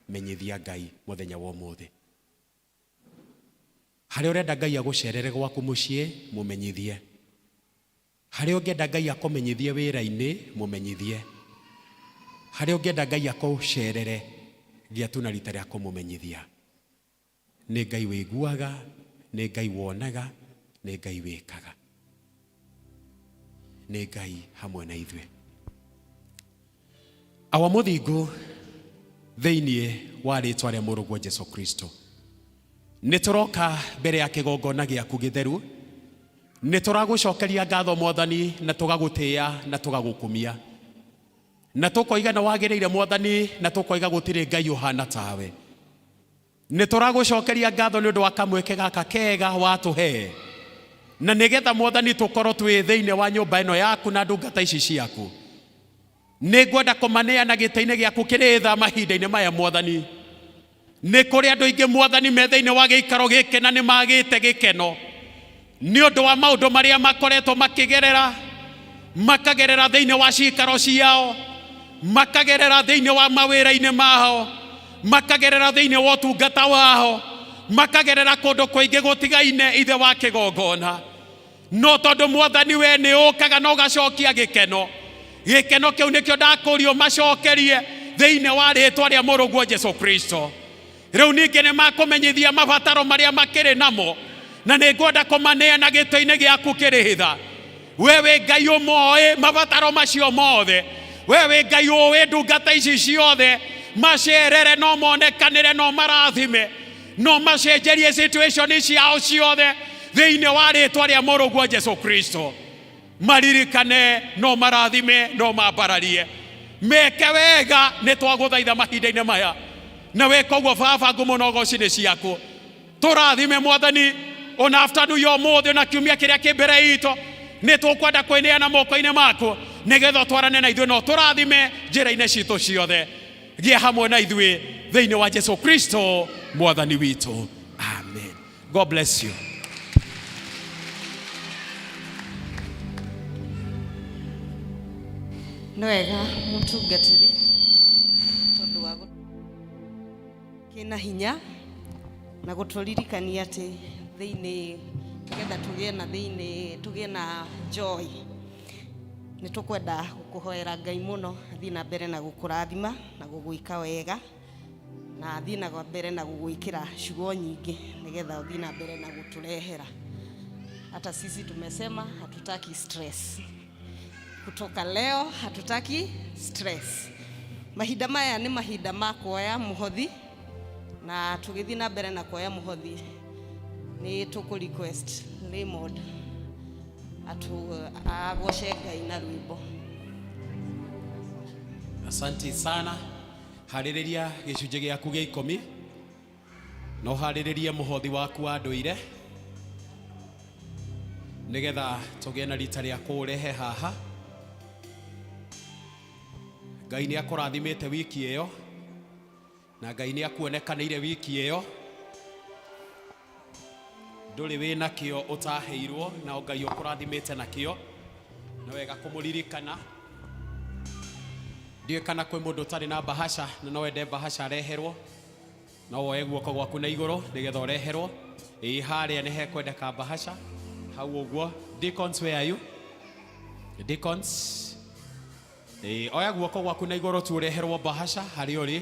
menyithia Ngai mũthenya wa ũmũthĩ. Harĩa ũrenda Ngai agũcerere gwaku mũciĩ, mũmenyithie. Harĩa ũngĩenda Ngai akũmenyithie wĩra-inĩ, mũmenyithie. Harĩa ũngĩenda Ngai akũcerere, gĩa tu na rita rĩa kũmũmenyithia. Nĩ Ngai wĩiguaga, nĩ Ngai wonaga, nĩ Ngai wĩkaga. Nĩ Ngai hamwe na ithuĩ. Awa mũthingu, thĩinĩ wa rĩtwa rĩa mũrũguo Jesu Kristo, nĩ tũroka mbere ya kĩgongona gĩaku gĩtheru. Nĩ tũragũcokeria ngatho Mwathani, na tũgagũtĩĩa na tũgagũkumia, na tũkoiga nĩ wagĩrĩire Mwathani, na tũkoiga gũtirĩ Ngai ũhana tawe. Nĩ tũragũcokeria ngatho nĩ ũndũ wa kamweke gaka kega watũhe, na nĩgetha Mwathani tũkorwo twĩ thĩinĩ wa nyũmba ĩno yaku na ndungata ici ciaku. Nĩ ngwenda kũmaneana gĩtĩ-inĩ gĩaku kĩrĩ tha mahinda-inĩ maya Mwathani. Nĩ kũrĩ andũ aingĩ Mwathani me thĩinĩ wa gĩikaro gĩkĩ na nĩ magĩte gĩkeno nĩ ũndũ wa maũndũ marĩa makoretwo makĩgerera, makagerera thĩinĩ wa cikaro ciao, makagerera thĩinĩ wa mawĩra-inĩ mao, makagerera thĩinĩ wa ũtungata wao, makagerera kũndũ kũingĩ gũtigaine Ithe wa kĩgongona. No tondũ Mwathani we nĩ ũkaga na ũgacokia gĩkeno, gĩkeno kĩu nĩkĩo ndakũria ũmacokerie thĩinĩ wa rĩtwa rĩa mũrũguo Jesu Kristo. Rĩu ningĩ nĩ makũmenyithia mabataro marĩa makĩrĩ namo, na nĩ ngwenda kũmaneana gĩtĩ-inĩ gĩaku kĩrĩ hitha. We wĩ Ngai ũmoĩ mabataro macio mothe. We wĩ Ngai ũĩ ndungata ici ciothe, macerere no monekanĩre no marathime, no macenjerie situation ciao ciothe thĩinĩ wa rĩtwa rĩa mũrũguo Jesu Kristo. Maririkane no marathime no mambararie, meke wega. Nĩ twagũthaitha mahinda-inĩ maya, na wĩka ũguo Baba, ngumo na ũgoci nĩ ciaku. Tũrathime Mwathani ona afternoon ya ũmũthĩ na kiumia kĩrĩa kĩ mbere itũ. Nĩ tũkwenda kwĩneana moko-inĩ maku nĩgetha ũtwarane na ithuĩ na ũtũrathime njĩra-inĩ citũ ciothe. Gĩa hamwe na ithuĩ thĩinĩ wa Jesu Kristo Mwathani witũ, amen. God bless you. Nĩ wega mũtungatĩri tondũ wa kĩna hinya na gũtũririkania atĩ thĩinĩ nĩgetha tũgĩe na thĩinĩ tũgĩe na joy nĩ tũkwenda gũkũhoera Ngai mũno athiĩ na mbere na gũkũrathima na gũgwĩka wega na athiĩ na mbere na gũgwĩkĩra ciugo nyingĩ nĩgetha ũthiĩ na mbere na gũtũrehera. Hata sisi tumesema hatutaki stress. Kutoka leo hatutaki stress. Mahinda maya nĩ mahinda ma kuoya mũhothi na tũgĩthiĩ na mbere na kuoya mũhothi nĩ tũkũ request Raymond atu agoce Ngai na rwĩmbo. Asante sana. Harĩrĩria gĩcunjĩ gĩaku gĩa ikũmi na ũharĩrĩrie mũhothi waku wa ndũire nĩgetha tũgĩe na rita rĩa kũũrehe haha. Ngai nĩ akũrathimĩte wiki ĩyo na Ngai nĩ akuonekanĩire wiki ĩyo, ndũrĩ wĩ nakĩo ũtaheirwo na Ngai ũkũrathimĩte nakĩo, nĩ wega kũmũririkana. Ndiũĩ kana kwĩ mũndũ ũtarĩ na bahasha na no wende bahasha areherwo, no woe guoko gwaku na igũrũ nĩgetha ũreherwo. Ĩĩ harĩa nĩ hekwendeka bahasha hau ũguo. Deacons, where are you? Deacons, ĩĩ oya guoko gwaku na igũrũ tu ũreherwo bahasha harĩa ũrĩ.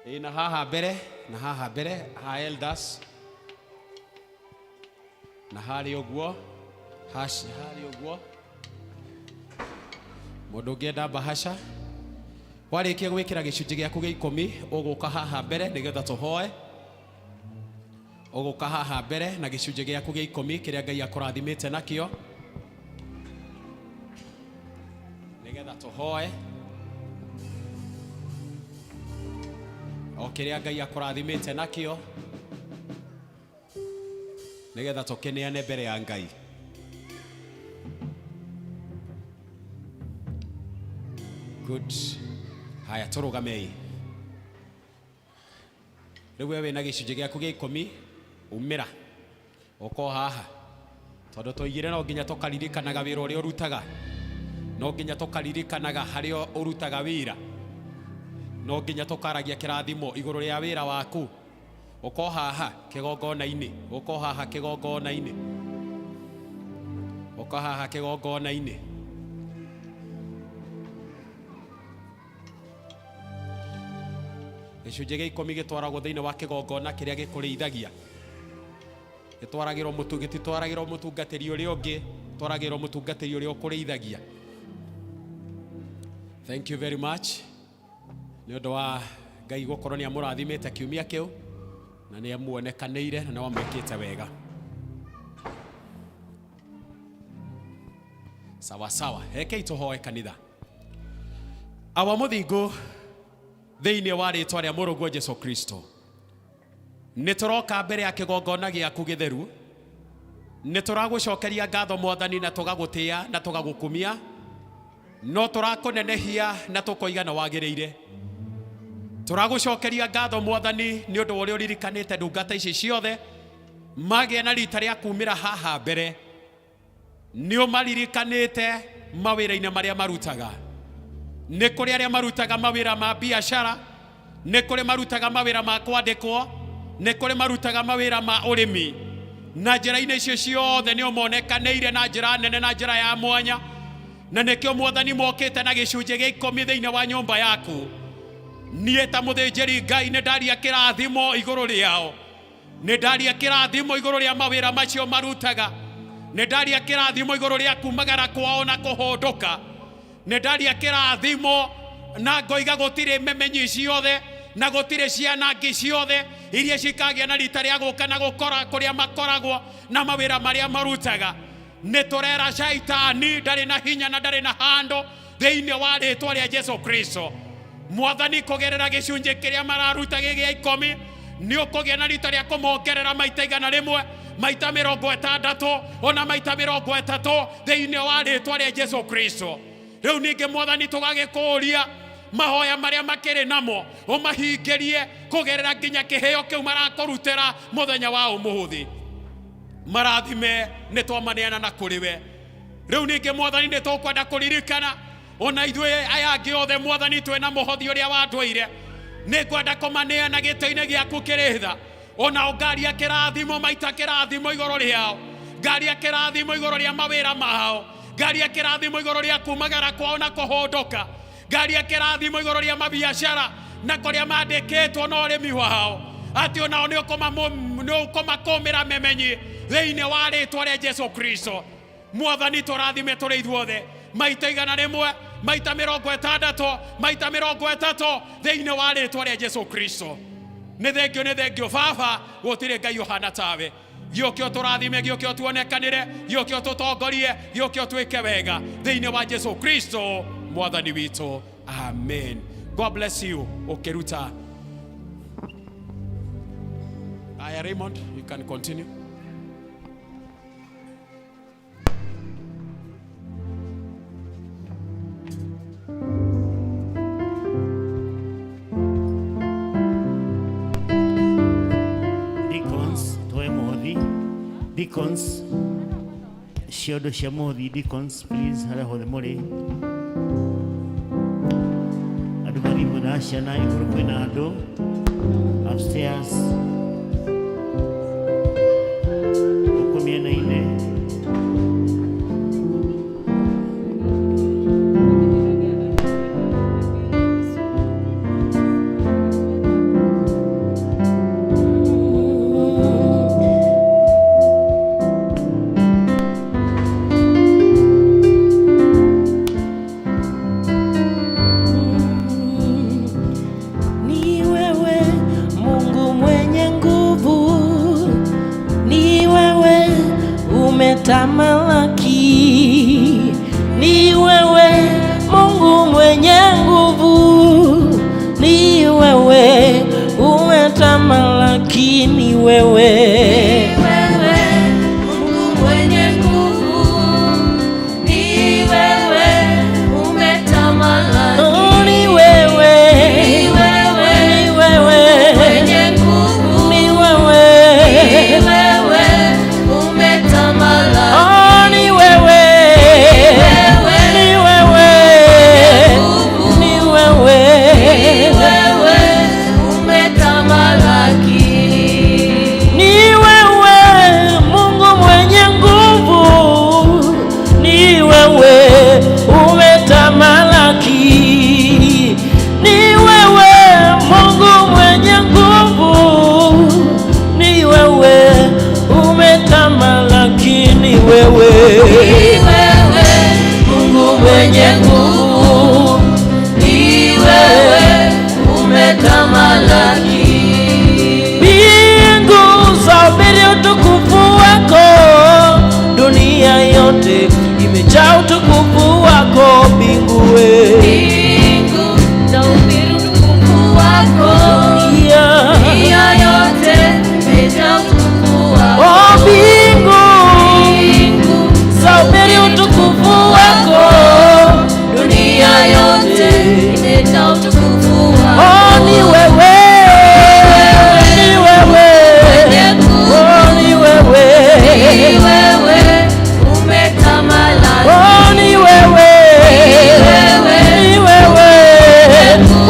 Ĩĩ na haha mbere, na haha mbere ha elders, na harĩa ũguo hash, harĩa ũguo mũndũ ũngĩenda bahasha. Warĩkia gwĩkĩra gĩcunjĩ gĩaku gĩa ikũmi ũgũka haha mbere nĩgetha tũhoe. Ũgũka haha mbere na gĩcunjĩ gĩaku gĩa ikũmi kĩrĩa Ngai akũrathimĩte nakĩo nĩgetha tũhoe o kĩrĩa Ngai akũrathimĩte nakĩo nĩgetha tũkĩneane mbere ya Ngai. Good. Haya, tũrũgamei. Rĩu we wĩna gĩcunjĩ gĩaku gĩa ikũmi, umĩra ũko haha tondũ tũigire no nginya tũkaririkanaga wĩra ũrĩa ũrutaga, no nginya tũkaririkanaga harĩa ũrutaga wĩra, no nginya tũkaragia kĩrathimo igũrũ rĩa wĩra waku. Ũko haha kĩgongona-inĩ, ũko haha kĩgongona-inĩ, ũko haha kĩgongona-inĩ. Gĩcunjĩ gĩa ikũmi gĩtwaragwo thĩinĩ wa kĩgongona kĩrĩa gĩkũrĩithagia, gĩtwaragĩrwo mũtu, gĩtitwaragĩrwo mũtungatĩri ũrĩa ũngĩ, twaragĩrwo mũtungatĩri ũrĩa ũkũrĩithagia. Thank you very much nĩ ũndũ wa Ngai gũkorwo nĩ amũrathimĩte kiumia kĩu na nĩ amuonekanĩire na nĩ wamwĩkĩte wega. Sawa sawa, rekei tũhoe kanitha. Awa mũthingu, thĩinĩ wa rĩtwa rĩa mũrũguo Jesu Kristo, nĩ tũroka mbere ya kĩgongona gĩaku gĩtheru, nĩ tũragũcokeria ngatho Mwathani na tũgagũtĩa na tũgagũkumia, no tũrakũnenehia na tũkoiga nĩ wagĩrĩire. Tũragũcokeria ngatho Mwathani nĩ ũndũ wa ũrĩa ũririkanĩte ndungata ici ciothe magĩa na rita rĩa kumĩra haha mbere. Nĩ ũmaririkanĩte mawĩra-inĩ marĩa marutaga. Nĩ kũrĩ arĩa marutaga mawĩra ma biacara, nĩ kũrĩ marutaga mawĩra ma kwandĩkwo, nĩ kũrĩ marutaga mawĩra ma ũrĩmi. Na njĩra-inĩ icio ciothe nĩ ũmonekanĩire na njĩra nene na njĩra ya mwanya, na nĩkĩo Mwathani mokĩte na gĩcunjĩ gĩa ikũmi thĩinĩ wa nyũmba yaku. Niĩ ta mũthĩnjĩri Ngai nĩ ndaria kĩrathimo igũrũ rĩao, nĩ ndaria kĩrathimo igũrũ rĩa mawĩra macio marutaga, nĩ ndaria kĩrathimo igũrũ rĩa kumagara kwao na kũhũndũka, nĩ ndaria kĩrathimo na ngoiga gũtirĩ memenyi ciothe na gũtirĩ cianangi ciothe iria cikagĩa na rita rĩa gũka na gũkora kũrĩa makoragwo na mawĩra marĩa marutaga. Nĩ tũrera shaitani ndarĩ na hinya na ndarĩ na handũ thĩinĩ wa rĩtwa rĩa Jesu Kristo. Mwathani, kũgerera gĩcunjĩ kĩrĩa mararuta gĩ gĩa ikũmi, nĩ ũkũgĩa na rita rĩa kũmongerera maita 100, maita 60, ona maita 30 thĩinĩ wa rĩtwa rĩa Jesu Kristo. Rĩu ningĩ Mwathani tũgagĩkũria Mahoya marĩa makĩrĩ namo ũmahingĩrie kũgerera nginya kĩheo kĩu marakũrutĩra mũthenya wa ũmũthĩ. Marathime nĩ twamaneana na kũrĩ we. Rĩu ningĩ Mwathani nĩ tũkwenda kũririkana ona ithuĩ aya angĩ othe Mwathani twĩna mũhothi ũrĩa watwĩire. Nĩ ngwenda kũmaneana gĩtĩ-inĩ gĩaku kĩrĩ tha. Ona ngaria kĩrathimo maita kĩrathimo igũrũ rĩao, ngaria kĩrathimo igũrũ rĩa mawĩra mao, ngaria kĩrathimo igũrũ rĩa kumagara kwao na kũhũndũka, ngaria kĩrathimo igũrũ rĩa mabiacara na kũrĩa mandĩkĩtwo na ũrĩmi wao, atĩ onao nĩ ũkũmakũmĩra memenyi thĩinĩ wa rĩtwa rĩa Jesu Kristo. Mwathani tũrathime tũrĩ ithuothe maita 100, maita 60, maita 30 thĩinĩ wa rĩtwa rĩa Jesu Kristo. Nĩ thengio, nĩ thengio Baba, gũtirĩ Ngai ũhana tawe. Gĩũke ũtũrathime, gĩũke ũtuonekanĩre, gĩũke ũtũtongorie, gĩũke ũtwĩke wega thĩinĩ wa Jesu Kristo Mwathani witũ. Amen. God bless you. Ũkĩruta. Aya, Raymond, you can continue. Deacons, toe mũhothi. Deacons, ciondo cia mũhothi. Deacons, please, harĩa hothe mũrĩ. Andũ mathiĩ mwena wa ciana, igũrũ kwĩna andũ upstairs, gũkũ mĩena-inĩ. Ni wewe Mungu mwenye nguvu, ni wewe umetamalaki, ni wewe Mungu mwenye nguvu, ni wewe umetamalaki, ni wewe. Wewe Mungu mwenye nguvu, ni wewe umetamalaki. Oh, ni wewe, Ni wewe ni wewe mwenye nguvu, ni wewe, ni wewe umetamalaki. Oh, ni wewe, ni wewe, ni wewe, Ni wewe umetamalaki. Ni wewe Mungu mwenye nguvu, ni wewe umetamalaki, ni wewe Mungu mwenye nguvu, ni wewe umetamalaki, ni wewe, Ni wewe Mungu mwenye nguvu, ni wewe umetamalaki. Mbingu zahubiri utukufu wako, dunia yote imejaa utukufu wako. Mbingu we, Mbingu zahubiri utukufu wako, dunia yote imejaa utukufu wako. Oh, mbingu Mbingu zahubiri utukufu wako, dunia yote imejaa utukufu wako. Oh, ni wewe, ni wewe, oh, ni wewe, Ni wewe umetamalaki. Oh, ni wewe, ni wewe,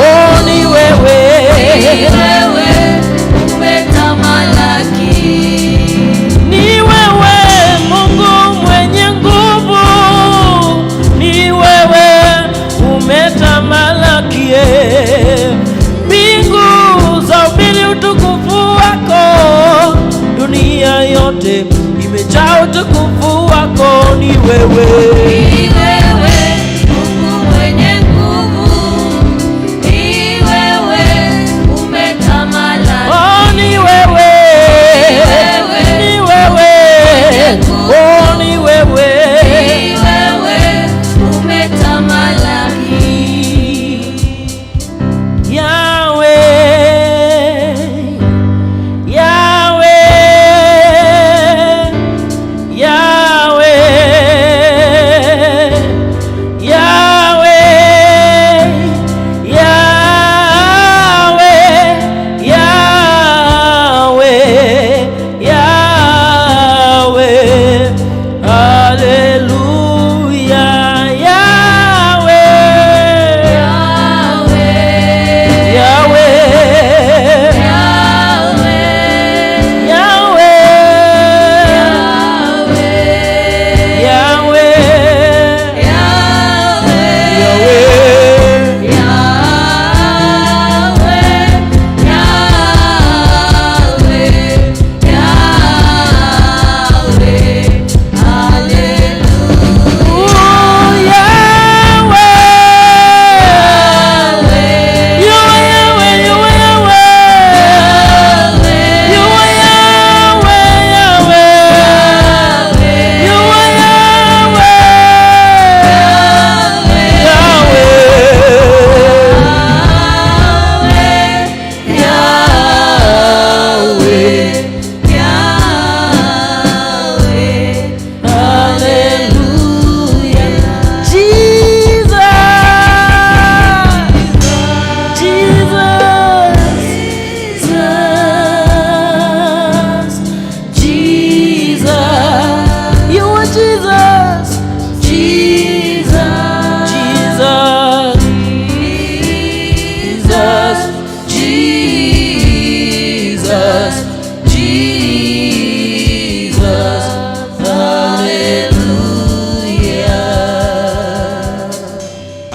oh, ni wewe, Ni wewe umetamalaki. Ni wewe Mungu mwenye nguvu, ni wewe umetamalaki. Mbingu zahubiri utukufu wako, dunia yote imejaa utukufu wako. Ni wewe, Ni wewe Mungu mwenye nguvu, ni wewe umetamalaki. Oh, ni wewe, ni wewe, oh, ni wewe, Ni wewe umetamalaki. Yahweh, Yahweh, Yahweh.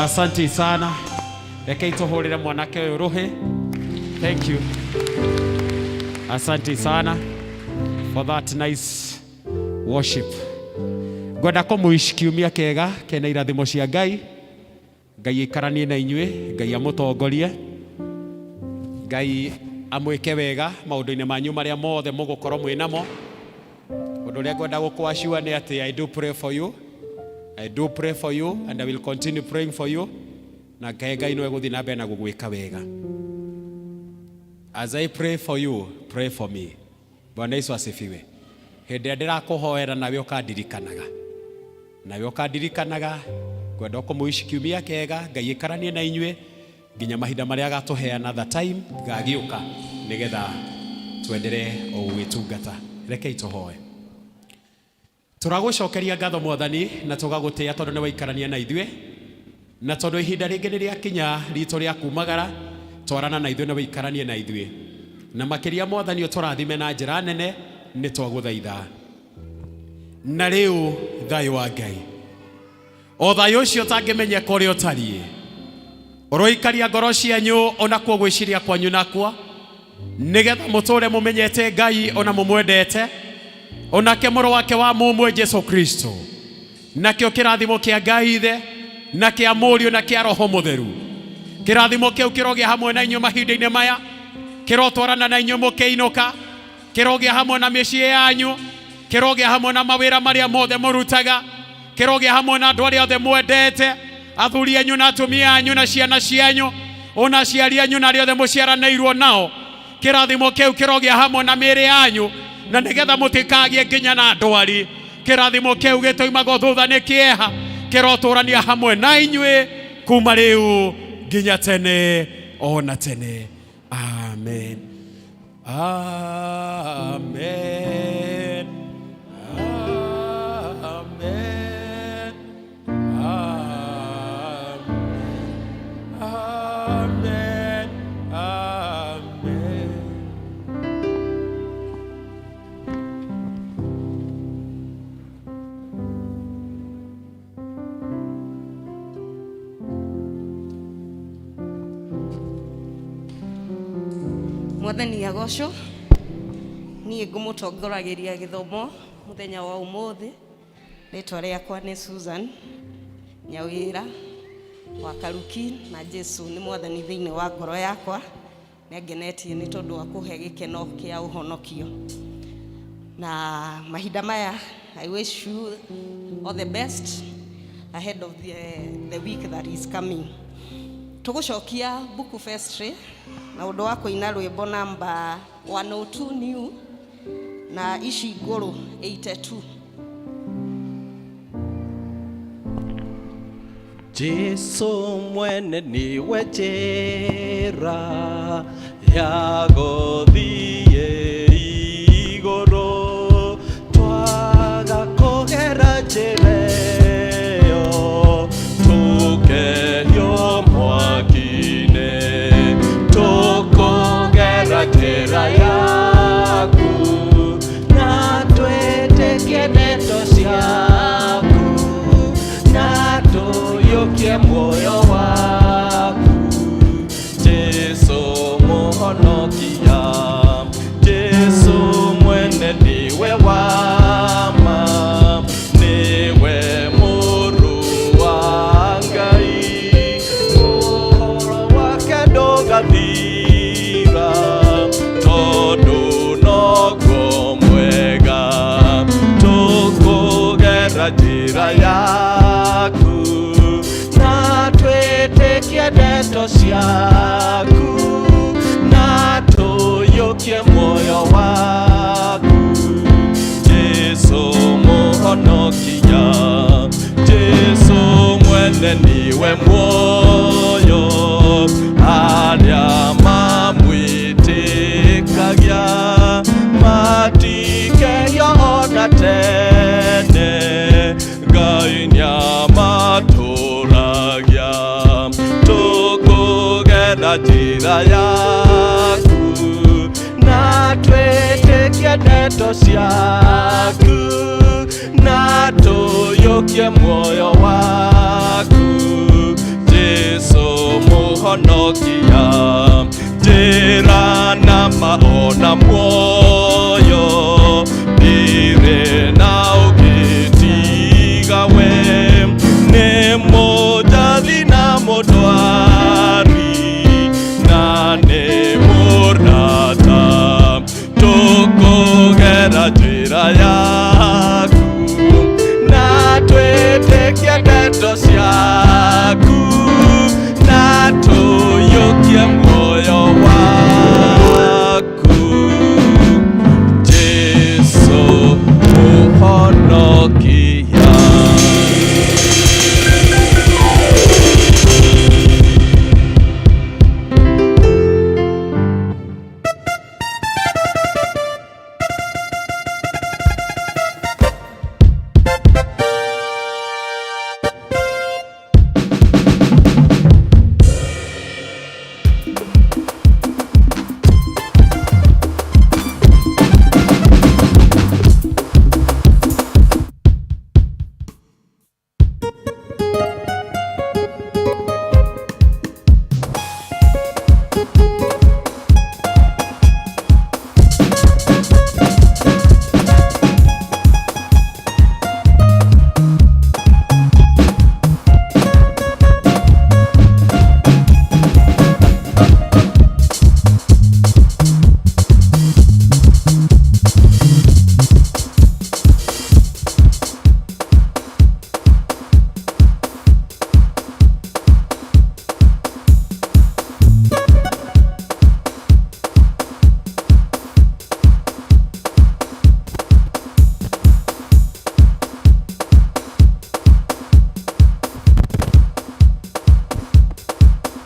Asante sana. Rekei tũhũrĩre mwanake ũyũ rũhĩ. Thank you. Asante sana for that nice worship. Ngwenda kũmũici kiumia kĩega kena irathimo cia Ngai. Ngai aikaranie na inyuĩ, Ngai amũtongorie, Ngai amwĩke wega maũndũ-inĩ manyu marĩa mothe mũgũkorwo mwĩ namo. Ũndũ ũrĩa ngwenda gũkũacua nĩ atĩ I do pray for you. I do pray for you and I will continue praying for you. Na Ngai Ngai no egũthiĩ na mbere na gũgwĩka wega. As I pray for you, pray for me. Bwana Yesu asifiwe. Hĩndĩ ĩrĩa ndĩrakũhoera nawe ũkandirikanaga. Nawe ũkandirikanaga ngwenda kũmũici kiumia kĩega Ngai aikaranie na inyuĩ nginya mahinda marĩa agatũhe another time gagĩũka nĩgetha twenderee o gũgĩtungata. Rekei tũhoe. Tũragũcokeria ngatho Mwathani na tũgagũtĩĩa tondũ nĩ waikarania na ithuĩ na tondũ ihinda rĩngĩ nĩ rĩakinya ritũ rĩa kumagara twarana na ithuĩ na wĩikaranie na ithuĩ na makĩria Mwathani ũtũrathime na njĩra nene nĩ twagũthaitha na rĩu thayũ wa Ngai o thayũ ũcio ũtangĩmenyeka ũrĩa ũtariĩ ũroikaria ngoro cianyu onakuo gwĩciria kwanyu nakwa nĩgetha mũtũre mũmenyete Ngai ona mũmwendete onake mũrũ wake wa mũmwe Jesu Kristo nakĩo kĩrathimo kĩa Ngai ithe na kĩa mũriũ na kĩa Roho Mũtheru kĩrathimo kĩu kĩrogĩa hamwe na inyuĩ mahinda-inĩ maya kĩrotwarana na inyuĩ mũkĩinũka kĩrogĩa hamwe na mĩciĩ yanyu kĩrogĩa hamwe na mawĩra marĩa mothe mũrutaga kĩrogĩa hamwe na andũ arĩa othe mwendete athuri anyu na atumia anyu na ciana cianyu ona aciari anyu na arĩa othe mũciaranĩirwo nao kĩrathimo kĩu kĩrogĩa hamwe na mĩĩrĩ yanyu na nĩgetha mũtikagie nginya na ndwari kĩrathimo kĩu gĩtoimagwo thutha nĩ kĩeha kĩrotũrania hamwe na inyuĩ kuma rĩu nginya tene ona tene. Amen. Amen. Amen. Amen. Amen. Mwathani agocwo. Niĩ ngũmũtongoragĩria gĩthomo mũthenya wa ũmũthĩ. Rĩtwa rĩakwa nĩ Susan Nyawĩra wa Karuki, na Jesu nĩ mwathani thĩinĩ wa ngoro yakwa. Nĩ angenetie nĩ tondũ wa kũhe gĩkeno kĩa ũhonokio. Na mahinda maya I wish you all the best ahead of the week that is coming. Tũgũcokia Buku Festry na ũndũ wa kũina rwĩmbo namba 102 new na ici ngũrũ 82. Jesu mwene niwe njĩra ya gũthiĩ igũrũ, twaga kũgera njĩra ĩyo tũkehio mwaki-inĩ, tũkũgera njĩra yaku na twĩtĩkie ndeto ciaku na tũiyũkie muoyo waku. Jesu mũhonokia, Jesu mwene niwe wa ma, niwe mũrũ wa Ngai, ũhoro wake ndũgathira tondũ noguo mwega, tũkũgera njĩra yaku na twĩtĩkie ndeto ciaku na tũiyũkie muoyo waku. Jesu mũhonokia, Jesu mwene niwe muoyo, arĩa mamwĩtĩkagia matikehio ona tene, Ngai nĩamatũragia, tũkũgera njĩra yaku na twĩtĩkie ndeto ciaku na tũiyũkie muoyo waku. Mũhonokia, njĩra na ma ona muoyo.